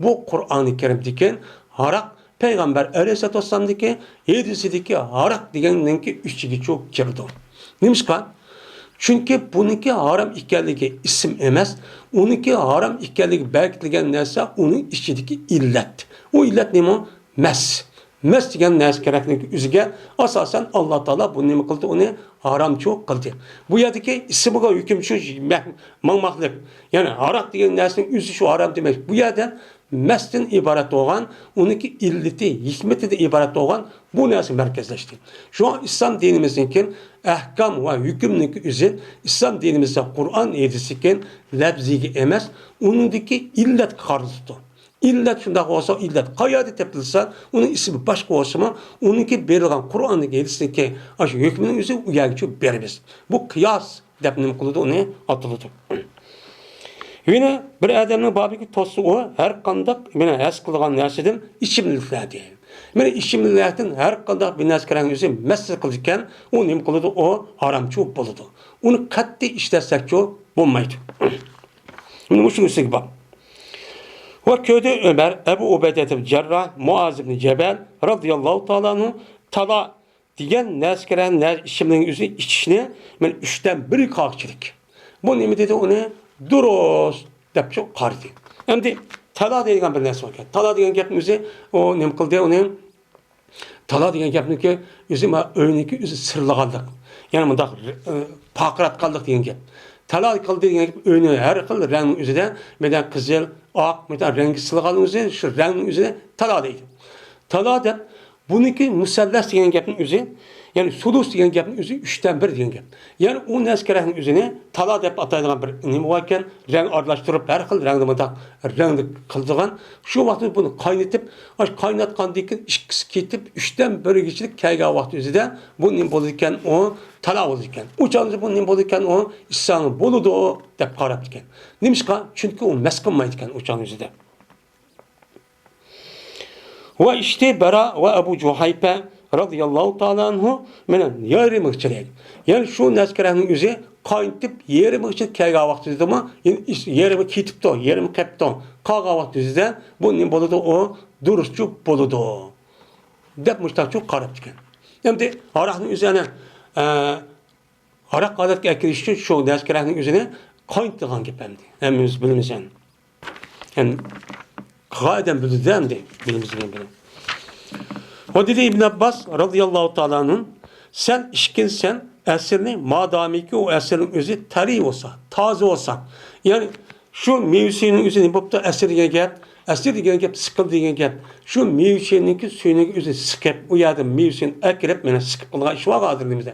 بۇ قۇرئانى كەرىمدىكى ھاراق، پەيغەمبەر ئەلەيھىسسالاتۇ ۋەسسالامدىكى ھەدىسىدىكى ھاراق دېگەننىڭكى ئىچىگىچۇ كىرىدۇ. نېمىشقا؟ چۈنكى بۇنىڭكى ھارام ئىكەنلىكى ئىسىم ئەمەس، ئۇنىڭكى ھارام ئىكەنلىكى بەلگىلىگەن نەرسە ئۇنىڭ ئىچىدىكى ئىللەت. ئۇ ئىللەت نېمە؟ مەس. مەس دېگەن نەرسە كېرەكلىك ئۆزىگە ئاساسەن ئاللا تائالا بۇ نېمە قىلدى؟ ئۇنى ھارامچۇ قىلدى. بۇ يەردىكى ئىسمىغا ھۆكۈم شۇ، مەھ-، ماڭماقلىق. يەنى ھاراق دېگەن نەرسىنىڭ ئۆزى شۇ ھارام دېمەك. بۇ يەردە مەستىن ئىبارەت بولغان، ئۇنىڭكى ئىللىتى، ھېكمىتىدىن ئىبارەت بولغان بۇ نەرسە مەركەزلەشتى. شۇڭا ئىسلام دىنىمىزنىڭكى ئەھكام ۋە ھۆكۈمنىڭكى ئۆزى ئىسلام دىنىمىزدا قۇرئان ھەدىستىكى لەپزىگە ئەمەس، ئۇنىڭدىكى ئىللەتكە قارىلىپتۇ. ئىللەت شۇنداق بولسا، ئىللەت قەيەردە تېپىلسا، ئۇنىڭ ئىسمى باشقا بولسىمۇ، ئۇنىڭكى بېرىلغان قۇرئاندىكى ھەدىستىكى ئاشۇ ھۆكمىنىڭ ئۆزى ئۇ يەرگىچۇ بېرىمىز. بۇ قىياس دەپ نېمە قىلىدۇ، ئۇنى ئاتىلىدۇ. يەنە بىر ئادەمنىڭ بابىكى توسسا، ئۇ ھەر قانداق مانا ھەس قىلىدىغان نەرسىدىن ئىچىملىكلەردىن. مانا ئىچىملىكلەردىن ھەر قانداق بىر نەرسە كىرگەن ئۆزى مەس قىلىدىكەن، ئۇ نېمە قىلىدۇ؟ ئۇ ھارامچۇ بولىدۇ. ئۇنى قەتئىي ئىشلەتسەكچۇ بولمايدۇ. مانا مۇشۇنىڭ ئۈستىگە بار. ۋە كۆردى ئۆمەر ئەبۇ ئۇبەيدە ئىبن جەرراھ، مۇئاز ئىبن جەبەل رازىياللاھۇ تائالا ئەنھۇ تالا دېگەن نەسكىرە نە-، ئىچىملىكنىڭ ئۆزى ئىچىشنى مەن ئۈچتىن بىر قاغچىلىك. بۇ نېمە دېدى؟ ئۇنى دۇرۇس دەپ شۇ قارىدى. ئەمدى تالا دەيدىغان بىر نەرسە باركەن. تالا دېگەن گەپنىڭ ئۆزى ئۇ نېمە قىلدى؟ ئۇنى تالا دېگەن گەپنىڭكى ئۆزى ما-، ئۆينىڭكى ئۆزى سىرلىغانلىق. يەنى مۇنداق، ئى، پارقىراتقانلىق دېگەن گەپ. تالا قىلدى دېگەن گەپ ئۆينى ھەر خىل رەڭنىڭ ئۆزىدە، مەيدان قىزىل، ئاق، مەيدان رەڭگە سىلىغان ئۆزى شۇ رەڭنىڭ ئۆزىنى تالا دەيدۇ. تالا دەپ، بۇنىڭكى مۇسەللەس دېگەن گەپنىڭ ئۆزى، يەنى سۇدۇس دېگەن گەپنىڭ ئۆزى ئۈچتىن بىر دېگەن گەپ. يەنى ئۇ نەسكە رەڭنىڭ ئۆزىنى تالا دەپ ئاتايدىغان بىر نېمە بار ئىكەن، رەڭ ئارىلاشتۇرۇپ، ھەر خىل رەڭدە مۇنداق رەڭدە قىلىدىغان. شۇ ۋاقىتتا بۇنى قاينىتىپ، ئاشۇ قايناتقاندىن كېيىن ئىككىسى كېتىپ، ئۈچتىن بىرگىچىلىك كەلگەن ۋاقتى ئۆزىدە بۇ نېمە بولىدىكەن؟ ئۇ تالا بولىدىكەن. ئۇ چاغدا بۇ نېمە بولىدىكەن؟ ئۇ ئىسساڭ بولىدۇ دەپ قاراپتىكەن. نېمىشقا؟ چۈنكى ئۇ مەس قىلمايدىكەن ئۇ چاغنىڭ ئۆزىدە. ۋە ئىشتى بەرا ۋە ئەبۇ جۇھەيپە رازىياللاھۇ تائالا ئەنھۇ مەنە يېرىمىغىچىلىك. يەنى شۇ نەسكە رەڭنىڭ ئۆزى قاينىتىپ يېرىمىغىچە كەلگەن ۋاقتىدىمۇ، يەنى ئىس-، يېرىمى كېتىپتۇ، يېرىمى قېپتۇ. قالغان ۋاقتىدە بۇ نېمە بولىدۇ؟ ئۇ دۇرۇسچۇ بولىدۇ دەپ مۇشتاقچۇ قاراپتىكەن. ئەمدى ھاراقنىڭ ئۆزى ئەنە، ئە، ھاراق ھالەتكە ئەكىرىش ئۈچۈن شۇ نەسكە رەڭنىڭ ئۆزىنى قاينىتىدىغان گەپ ئەمدى. ھەممىمىز بىلىمىز ئەمدى. يەنى قايدىن بىلدى ئەمدى، بىلىمىز دېگەن بىلىم. ۋە دېدى ئىبن ئابباس رازىياللاھۇ تائالا ئەنھۇ، سەن ئىچكىنسەن ئەسىرنى، مادامىكى ئۇ ئەسىرنىڭ ئۆزى تەرى بولسا، تازا بولسا. يەنى شۇ مېۋە سۈيىنىڭ ئۆزى نېمە بوپتۇ؟ ئەسىر دېگەن گەپ، ئەسىر دېگەن گەپ، سىقىل دېگەن گەپ. شۇ مېۋە سۈيىنىڭكى سۈيىنىڭ ئۆزىنى سىقىپ، ئۇ يەردە مېۋە سۈيىنى ئەكىرىپ، مانا سىقىپ قىلغان ئىش بار ھازىر دېمىسە.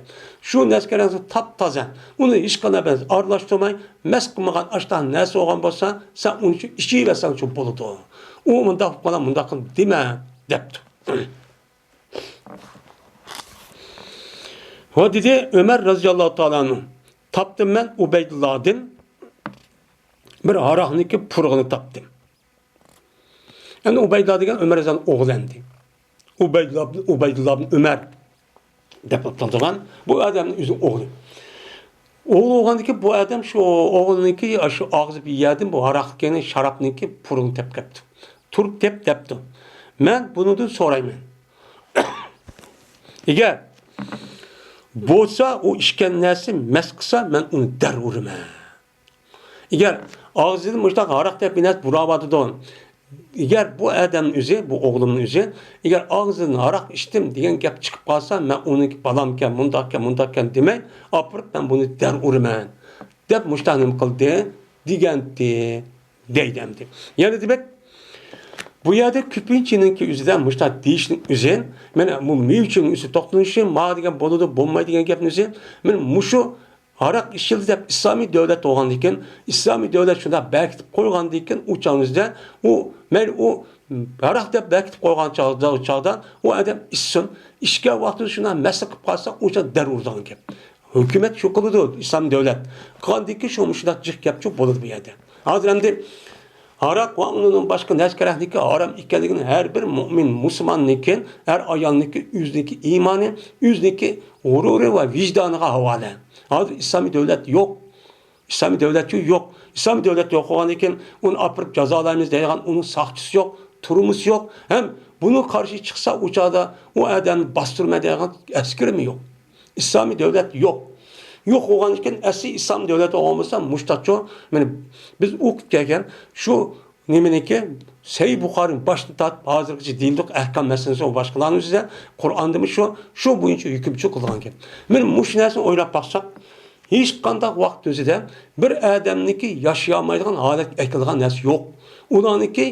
شۇ نەسكە رەڭسى تاپتازا. ئۇنى ھېچقانداق بىر ئارىلاشتۇرماي، مەس قىلمىغان ئاشتاق نەرسە بولغان بولسا، سەن ئۇنى ئىچىۋەرسەڭچۇ بولىدۇ. ئۇ مۇنداق قىلىپ قالا، مۇنداق قىل دېمە، دەپتۇ. ۋە دېدى ئۆمەر رازىياللاھۇ تائالا ئەنھۇ، تاپتىم مەن ئۇبەيدۇللادىن بىر ھاراقنىڭكى پۇرىقىنى تاپتىم. ئەمدى ئۇبەيدۇللا دېگەن ئۆمەر رەزىياللاھۇ ئوغلى ئەمدى. ئۇبەيدۇللا، ئۇبەيدۇللا ئىبن ئۆمەر دەپ ئاتىلىدىغان بۇ ئادەمنىڭ ئۆزىنىڭ ئوغلى. ئوغلى بولغاندىكىن بۇ ئادەم شۇ ئوغلىنىڭكى شۇ ئاغزى بىر يەردىن بۇ ھاراقنىڭكى، شارابنىڭكى پۇرىقىنى تېپىپ كەپتۇ. تۇرۇپ تېپ دەپتۇ. مەن بۇنىڭدىن سورايمەن. ئەگەر بولسا ئۇ ئىچكەن نەرسە مەس قىلسا، مەن ئۇنى دەر ئۇرىمەن. ئەگەر ئاغزىدىن مۇشۇنداق ھاراق دەپ بىر نەرسە پۇراۋاتىدۇ. ئەگەر بۇ ئادەمنىڭ ئۆزى، بۇ ئوغلۇمنىڭ ئۆزى، ئەگەر ئاغزىدىن ھاراق ئىچتىم دېگەن گەپ چىقىپ قالسا، مەن ئۇنىڭكى بالامكەن، مۇنداقكەن، مۇنداقكەن دېمەي، ئاپىرىپ مەن بۇنى دەر ئۇرىمەن، دەپ مۇشۇنداق نېمە قىلدى دېگەنتى، دەيدۇ ئەمدى. يەنە دېمەك، بۇ يەردە كۆپىنچىنىڭكى ئۆزىدە مۇشۇنداق دېيىشنىڭ ئۆزى، مانا بۇ مېۋە چۈيىنىڭ ئۆزى توختىلىشى، ما دېگەن بولىدۇ، بولمايدۇ دېگەن گەپنىڭ ئۆزى، مانا مۇشۇ ھاراق ئىچىلدى دەپ ئىسلامىي دۆلەت بولغاندىن كېيىن، ئىسلامىي دۆلەت شۇنداق بەكىتىپ قويغاندىن كېيىن، ئۇ چاغنىڭ ئۆزىدە ئۇ، مەيلى ئۇ ھاراق دەپ بەكىتىپ قويغان چاغدا، چاغدا ئۇ ئادەم ئىچسۇن، ئىچكەن ۋاقتىدا شۇنداق مەستە قىلىپ قالسا، ئۇ چاغ دەر ئۇرىدىغان گەپ. ھۆكۈمەت شۇ قىلىدۇ، ئىسلام دۆلەت. قىلغاندىن كېيىن شۇ مۇشۇنداق جىق گەپچۇ بولىدۇ بۇ يەردە. ھازىر ئەمدى ھاراق ۋە ئۇنىڭدىن باشقا نەسكە رەڭنىڭكى ھارام ئىكەنلىكىنى ھەر بىر مۇئمىن، مۇسۇلماننىڭكى، ھەر ئايالنىڭكى ئۆزىنىڭكى ئىمانى، ئۆزىنىڭكى غۇرۇرى ۋە ۋىجدانىغا ھاۋالە. ھازىر ئىسلامىي دۆلەت يوق. ئىسلامىي دۆلەتچۇ يوق. ئىسلامىي دۆلەت يوق بولغاندىن كېيىن ئۇنى ئاپىرىپ جازالايمىز دەيدىغان ئۇنىڭ ساقچىسى يوق، تۈرمىسى يوق. ھەم بۇنىڭغا قارشى چىقسا ئۇ چاغدا ئۇ ئادەمنى باستۇرىمەن دەيدىغان ئەسكىرىمۇ يوق. ئىسلامىي دۆلەت يوق. يوق بولغاندىن كېيىن ئەسلى ئىسلام دۆلىتى بولغان بولسا مۇشتاقچۇ، مانا بىز ئوقۇپ كەلگەن شۇ نېمىنىكى، سەھىھ بۇخارىنىڭ باشتىن تارتىپ ھازىرغىچە دېيىلدۇق، ئەھكام مەسىلىسى ۋە باشقىلارنىڭ ئۆزىدە، قۇرئاندىمۇ شۇ، شۇ بويىچە ھۆكۈمچى قىلغان گەپ. مانا مۇشۇ نەرسىنى ئويلاپ باقساق، ھېچقانداق ۋاقىت ئۆزىدە بىر ئادەمنىكى ياشىيالمايدىغان ھالەتكە ئەكېلىدىغان نەرسە يوق. ئۇلارنىڭكى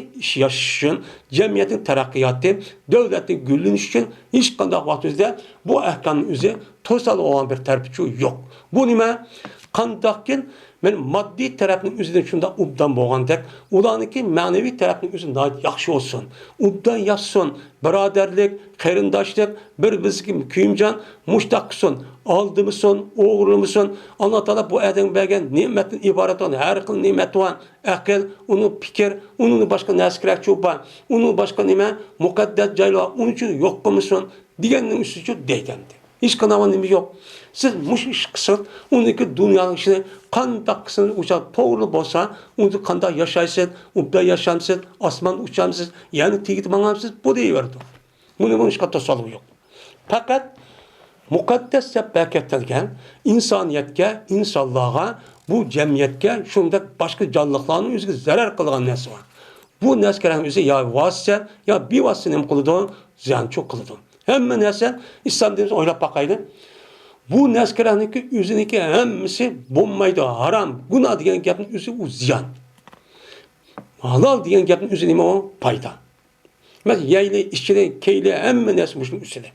ياشىشى ئۈچۈن، جەمئىيەتنىڭ تەرەققىياتى، دۆلەتنىڭ گۈللىنىشى ئۈچۈن ھېچقانداق ۋاقىت ئۆزىدە بۇ ئەھكامنىڭ ئۆزى توسالغۇ بولغان بىر تەرىپىچۇ يوق. بۇ نېمە؟ قانداقكىن مانا ماددىي تەرەپنىڭ ئۆزىدىن شۇنداق ئوبدان بولغاندەك، ئۇلارنىڭكى مەنىۋى تەرەپنىڭ ئۆزى ناھايىتى ياخشى بولسۇن. ئوبدان ياشىسۇن، بىرادەرلىك، قېرىنداشلىق، بىر-بىرسىگە كۆيۈمجان، مۇشتاق قىلسۇن، ئالدىمىسۇن، ئوغرىلىمىسۇن. ئاللا تائالا بۇ ئادەمگە بەرگەن نېمەتتىن ئىبارەت بولغان ھەر خىل نېمەت بار، ئەقىل، ئۇنىڭ پىكىر، ئۇنىڭ باشقا نەرسە كېرەكچۇ بار، ئۇنىڭ باشقا نېمە مۇقەددەس جايلار بار، ئۇنى يوق قىلمىسۇن دېگەننىڭ ئۈستىچۇ دەيدۇ ئەمدى. ھېچقانداق نېمە يوق. سىز مۇشۇ ئىشقا قىلسىڭىز، ئۇنىڭكى دۇنيانىڭ ئىشىنى قانداق قىلسىڭىز، ئۇ چاغ توغرا بولسا، ئۇندا قانداق ياشايسىز، ئوبدان ياشامسىز، ئاسماندا ئۇچامسىز، يەرنىڭ تېگىدە ماڭامسىز، بۇ دەيۋېرىدۇ. بۇنى بۇ ئىشقا توسالغۇ يوق. پەقەت مۇقەددەس دەپ بەركەتلەنگەن ئىنسانىيەتكە، ئىنسانلارغا، بۇ جەمئىيەتكە، شۇنداق باشقا جانلىقلارنىڭ ئۆزىگە زەرەر قىلىدىغان نەرسە بار. بۇ نەرسە كەلگەن ئۆزى يا ۋاسىتە، يا بىۋاسىتە نېمە قىلىدۇ؟ زىيانچۇ قىلىدۇ. ھەممە نەرسە ئىسلام دىنىمىزنى ئويلاپ باقايلى. بۇ نەسكىرەنىڭكى ئۆزىنىڭكى ھەممىسى بولمايدۇ، ھارام، گۇناھ دېگەن گەپنىڭ ئۆزى ئۇ زىيان. ھالال دېگەن گەپنىڭ ئۆزى نېمە ئۇ؟ پايدا. مەسىلەن، يەيلى، ئىچىلى، كىيلى، ھەممە نەرسە مۇشۇنىڭ ئۈستىدە.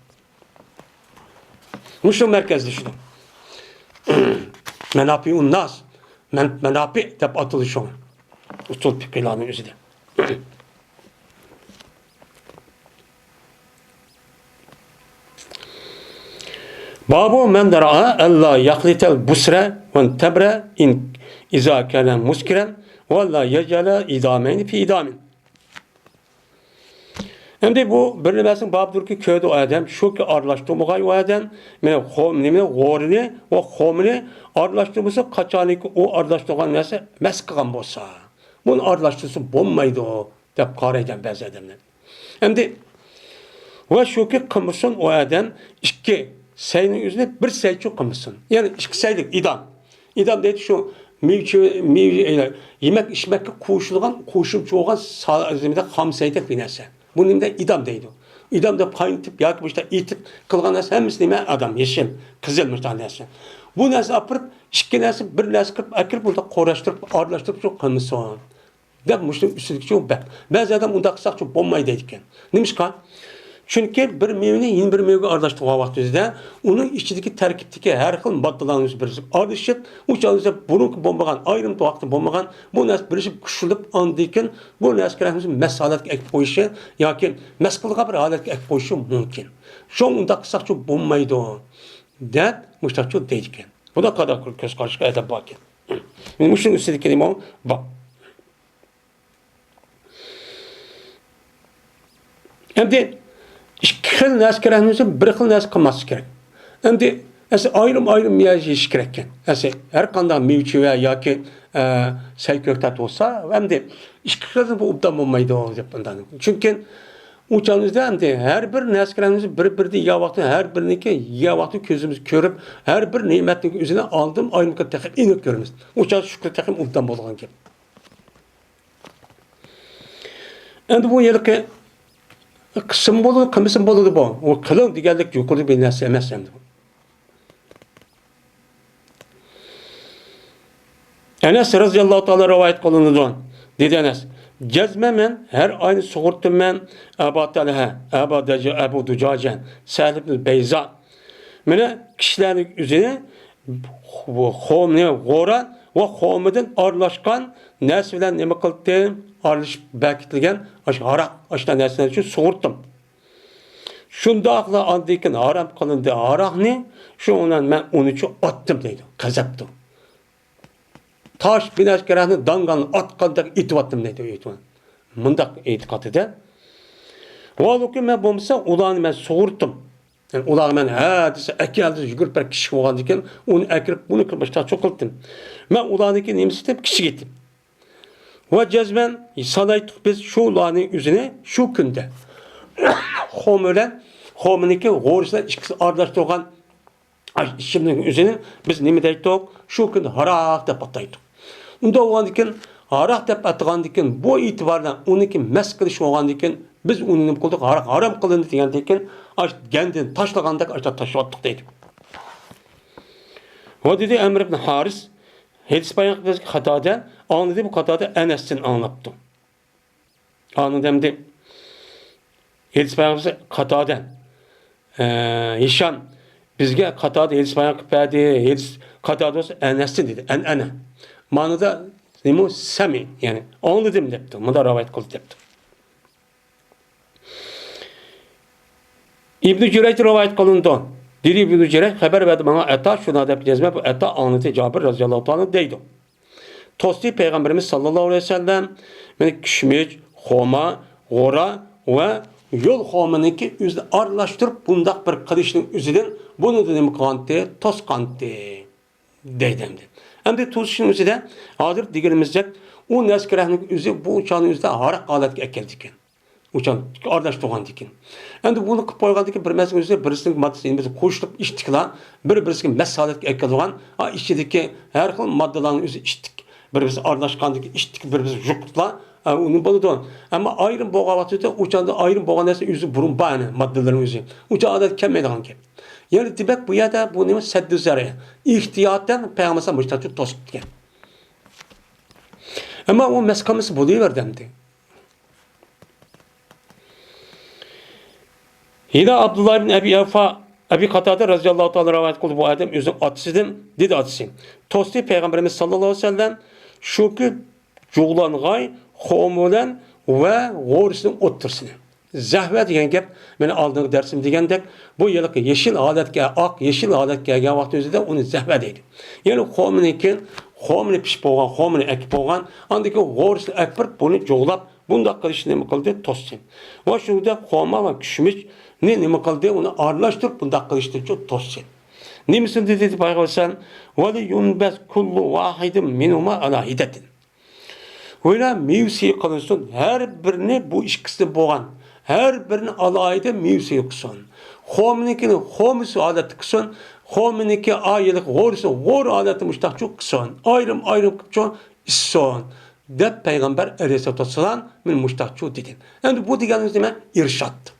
مۇشۇ مەركەزلىشىدۇ. مەناپىئۇن ناس، مەن-، مەناپىئ دەپ ئاتىلىدۇ شۇڭا. ئۇسۇل پىقىلارنىڭ ئۆزىدە. بابۇ مەن دەرا ئەللا يەخلىتەل بۇسرە ۋەن تەبرە ئىن ئىزا كەنە مۇسكىرەن ۋەللا يەجەلە ئىدامەينى پى ئىدامىن. ئەمدى بۇ بىر نېمەسىنىڭ بابىدۇركى كۆردى ئۇ ئادەم، شۇكى ئارىلاشتۇرمىغاي ئۇ ئادەم، مېنىڭ خو-، نېمىنى، غورىنى ۋە خومىنى ئارىلاشتۇرمىسا، قاچانكى ئۇ ئارىلاشتۇرغان نەرسە مەس قىلغان بولسا، بۇنى ئارىلاشتۇرسا بولمايدۇ، دەپ قارايدۇ بەزى ئادەملەر. ئەمدى ۋە شۇكى قىلمىسۇن ئۇ ئادەم ئىككى سەينىڭ ئۆزىنى بىر سەيچۇ قىلمىسۇن. يەنى ئىككى سەيلىك ئىدام. ئىدام دەيدۇ شۇ مېۋە، مېۋە، يېمەك ئىچمەككە قوشۇلغان، قوشۇمچە بولغان سا-، نېمىدە خام سەيدەك بىر نەرسە. بۇ نېمىدە ئىدام دەيدۇ. ئىدام دەپ قاينىتىپ ياكى مۇشتا ئېتىپ قىلغان نەرسە ھەممىسى نېمە؟ ئادام، يېشىل، قىزىل مۇشتا نەرسە. بۇ نەرسە ئاپىرىپ ئىككى نەرسە بىر نەرسە قىلىپ ئەكىرىپ بۇندا قوراشتۇرۇپ، ئارىلاشتۇرۇپ شۇ قىلمىسۇن. دەپ مۇشۇنىڭ ئۈستىدىكىچۇ بەپ. بەزى ئادەم ئۇنداق قىلساقچۇ بولمايدۇ دەيدىكەن. نېمىشقا؟ چۈنكى بىر مېۋىنى يەنە بىر مېۋىگە ئارىلاشتۇرغان ۋاقتىمىزدا ئۇنىڭ ئىچىدىكى تەركىبتىكى ھەر خىل ماددىلارنىڭ بىرلىشىپ ئارىلىشىپ، ئۇ چاغدا بۇرۇنقى بولمىغان، ئايرىم ۋاقىتتا بولمىغان بۇ نەرسە بىرلىشىپ كۈچلىنىپ، ئاندىن كېيىن بۇ نەرسە كېرەكمىسە مەس ھالەتكە ئەكىپ قويۇشى ياكى مەس قىلىدىغان بىر ھالەتكە ئەكىپ قويۇشى مۇمكىن. شۇڭا ئۇنداق قىلساقچۇ بولمايدۇ دەپ مۇشتاقچۇ دەيدىكەن. بۇنداق قانداق كۆز قاراشقا ئادەت باركەن. مۇشۇنىڭ ئۈستىدىكى نېمە بار؟ ئەمدى ئىككى خىل نەرسە كېرەكمىسە، بىر خىل نەرسە قىلماسلىق كېرەك. ئەمدى ئەسلى ئايرىم-ئايرىم يېيىش كېرەككەن. ئەسلى ھەر قانداق مېۋە-چېۋە ياكى، ئە، سەي-كۆكتات بولسا، ئەمدى ئىككى خىل بۇ ئوبدان بولمايدۇ دەپ ئۇنداق. چۈنكى ئۇ چاغىمىزدا ئەمدى ھەر بىر نەرسە كېرەكمىسە، بىر-بىردىن يېگەن ۋاقتى، ھەر بىرىنىڭكى يېگەن ۋاقتى كۆزىمىز كۆرۈپ، ھەر بىر نېمەتنىڭ ئۆزىنى ئالدىن ئايرىم قىلىپ تېخى ئېنىق كۆرىمىز. ئۇ چاغ شۇكرى تېخىمۇ ئوبدان بولىدىغان گەپ. ئەمدى بۇ ھېلىقى قىلسىمۇ بولىدۇ، قىلمىسىمۇ بولىدۇ بۇ. ئۇ قىلىڭ دېگەنلىك يۇقىرى بىر نەرسە ئەمەس ئەمدى بۇ. ئەنەس رەزىياللاھۇ تائالا رىۋايەت قىلىنىدۇ. دېدى ئەنەس، جەزمەن مەن ھەر ئاينى سۇغۇرتىمەن ئەبا تەلھە، ئەبا دەجە، ئەبۇ دۇجاجە، سەھل ئىبن بەيزا. مانا كىشىلەرنىڭ ئۆزىنى بۇ خومنى، غورا ۋە خومىدىن ئارىلاشقان نەرسە بىلەن نېمە قىلدىم؟ ئارىلىشىپ بېكىتىلگەن ئاشۇ ھاراق، ئاشۇنداق نەرسىلەر ئۈچۈن سۇغۇرتتۇم. شۇنداقلا ئاندىن كېيىن ھارام قىلىندى ھاراقنى، شۇنىڭ بىلەن مەن ئۇنىچۇ ئاتتىم دەيدۇ، غەزەپتۇ. تاش بىر نەرسە كېرەكنى داڭگالنى ئاتقاندەك ئېتىۋاتتىم دەيدۇ، ئېتىۋاتتىم. مۇنداق ئېتىقاد ئىدى. ۋاللۇكى مەن بولمىسا ئۇلارنى مەن سۇغۇرتتۇم. يەنى ئۇلارغا مەن ھە دېسە، ئەكەل دېسە، يۈگۈرۈپ بېرىپ كىچىك بولغاندىكىن ئۇنى ئەكىرىپ، بۇنى قىلىپ باشقا چوقۇلتتىم. مەن ئۇلارنىڭكى نېمىسى دەپ كىچىك ئېتىم. ۋە جەزمەن سانايتتۇق بىز شۇلارنىڭ ئۆزىنى شۇ كۈندە. خومى بىلەن، خومىنىڭكى غورىسى بىلەن ئىككىسى ئارىلاشتۇرغان ئىچىملىكنىڭ ئۆزىنى بىز نېمە دەيتتۇق؟ شۇ كۈندە ھاراق دەپ ئاتايتتۇق. ئۇنداق بولغاندىكىن، ھاراق دەپ ئاتىغاندىكىن، بۇ ئېتىبار بىلەن ئۇنىڭكى مەس قىلىش بولغاندىكىن، بىز ئۇنى نېمە قىلدۇق؟ ھاراق ھارام قىلىندى دېگەندىن كېيىن، ئاشۇ گەندىنى تاشلىغاندەك ئاشۇنداق تاشلىۋەتتۇق دەيدۇ. ۋە دېدى ئەمر ئىبن ھارىس، ھەدىس بايان قىلىپ قاتادە، ئاڭلىدى، بۇ قاتادە ئەنەستىن ئاڭلاپتۇ. ئاندىن ئەمدى ھەدىس بايان قىلىپ قاتادە، ئە، ھىشام، بىزگە قاتادە ھەدىس بايان قىلىپ بەردى، ھەدىس قاتادە بولسا ئەنەستىن دېدى، ئەنئەنە. مانىدا نېمە؟ سەمى، يەنى ئاڭلىدىم دەپتۇ، مۇنداق رىۋايەت قىلدى دەپتۇ. ئىبنى جۈرەيج رىۋايەت قىلىنىدۇ. دېدى ئىبنى جۈرەيج، خەۋەر بەردى ماڭا ئەتا، شۇنداق دەپ جەزمەن بۇ ئەتا ئاڭلىدى جابىر رەزىياللاھۇ تائالا دەيدۇ. توستى پەيغەمبىرىمىز ساللاللاھۇ ئەلەيھى ۋەسەللەم، مانا كىشمىش، خورما، غورا ۋە يول خورمىنىڭكى ئۆزىنى ئارىلاشتۇرۇپ بۇنداق بىر قىلىشنىڭ ئۆزىدىن بۇنى نېمە قىلغانتى؟ توسقانتى. دەيدۇ ئەمدى. ئەمدى توسۇشنىڭ ئۆزىدە ھازىر دېگىنىمىزدەك ئۇ نەسكىرەنىڭ ئۆزى بۇ چاغنىڭ ئۆزىدە ھاراق ھالەتكە ئەكەلدىكەن. ئۇ چاغ ئارىلاش تۇرغاندىكىن. ئەمدى بۇنى قىلىپ قويغاندىكىن بىر مەزگىل ئۆزى بىرسىنىڭ ماددىسى بىز قوشۇلۇپ ئىچتىكلا، بىر-بىرسىگە مەس ھالەتكە ئەكېلىدىغان، ئا، ئىچىدىكى ھەر خىل ماددىلارنىڭ ئۆزى ئىچتىك. بىر-بىرسى ئارىلاشقاندىكىن ئىچتىك، بىر-بىرسى يۇقۇپلا، ئە، ئۇنى بولىدۇ. ئەمما ئايرىم بولغان ۋاقتىدا، ئۇ چاغدا ئايرىم بولغان نەرسە ئۆزى بۇرۇن بار، يەنى ماددىلىرى ئۆزى. ئۇ چاغدا ئادەتتە كەلمەيدىغان گەپ. يەنى دېمەك، بۇ يەردە بۇ نېمە؟ سەددۇ زەرە. ئېھتىياتەن پەيغەمبەر مۇشتاقچۇ توسۇپ دېگەن. ئەمما ئۇ مەس قىلمىسا بولۇۋەردى ئەمدى. يەنە ئابدۇللا ئىبن ئەبى ئەۋفا، ئەبى قاتادە رەزىياللاھۇ تائالا رىۋايەت قىلدى، بۇ ئادەم ئۆزىنىڭ ئاتىسىدىن، دېدى ئاتىسى. توستى پەيغەمبىرىمىز ساللاللاھۇ ئەلەيھى ۋەسەللەم، شۇ كۈن جۇغلانغاي خورما بىلەن ۋە غورىسىنىڭ ئوتتۇرىسىنى. زەھۋە دېگەن گەپ، مەن ئالدىنقى دەرسىمدە دېگەندەك، بۇ ھېلىقى يېشىل ھالەتكە، ئاق يېشىل ھالەتكە كەلگەن ۋاقتى ئۆزىدە ئۇنى زەھۋە دەيدۇ. يەنى خورمىنىڭكى، خورمىنى پىشىپ بولغان، خورمىنى ئەكىپ بولغان، ئاندىن كېيىن غورىسىنى ئەكىپ بېرىپ، بۇنى جۇغلاپ، بۇنداق قىلىشنى نېمە قىلدى؟ توستى. ۋە شۇنىڭدەك خورما ۋە كۈشمۈچنى نېمە قىلدى؟ ئۇنى ئارىلاشتۇرۇپ، بۇنداق قىلىشنى توستى. نېمىسىنى دېدى پەيغەمبەر؟ ۋەليۇنبەز كۇللۇ ۋاھىدىن مىنھۇما ئالا ھىدەتىن. ۋە مېۋىسى قىلىنسۇن، ھەر بىرىنى بۇ ئىككىسىدىن بولغان، ھەر بىرىنى ئالاھىدە مېۋىسى قىلسۇن. خورمىنىڭكىنى خورمىسى ھالەتتە قىلسۇن، خورمىنىڭكى ئايلىق غورىسى غور ھالەتتە مۇشتاقچۇ قىلسۇن، ئايرىم-ئايرىم قىلىپچۇ ئىچسۇن، دەپ پەيغەمبەر ئەلەيھىسسالاتۇ ۋەسسالام مېنى مۇشتاقچۇ دېدى. ئەمدى بۇ دېگىنىمىز نېمە؟ ئىرشاد.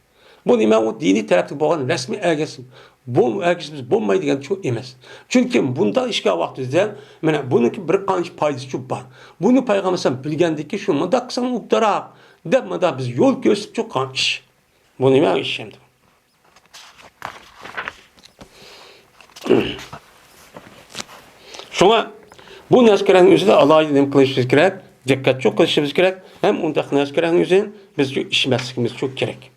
بۇ نېمە؟ ئۇ دىنىي تەرەپتە بولغان رەسمىي ئەگەشمە. بۇ ئەگىشىمىز بولمايدۇ دېگەن چۇ ئەمەس. چۈنكى بۇنداق ئىش كەلگەن ۋاقتىدا، مانا بۇنىڭكى بىر قانچە پايدىسى چۇ بار. بۇنى پەيغەمبەر ئەلەيھىسسالام بىلگەندىكىن، شۇ مۇنداق قىلساڭ ئوبدانراق دەپ، مانا بىز يول كۆرسىتىپ چىققان ئىش. بۇ نېمە ئىش ئەمدى؟ شۇڭا بۇ نەرسىلەرنىڭ ئۆزىدە ئالاھىدە نېمە قىلىشىمىز كېرەك؟ دىققەت چۇ قىلىشىمىز كېرەك. ھەم ئۇنداق نەرسىلەرنىڭ ئۆزىنى بىز چۇ ئىچمەسلىكىمىز چۇ كېرەك.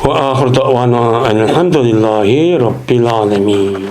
وآخر دعوانا أن الحمد لله رب العالمين.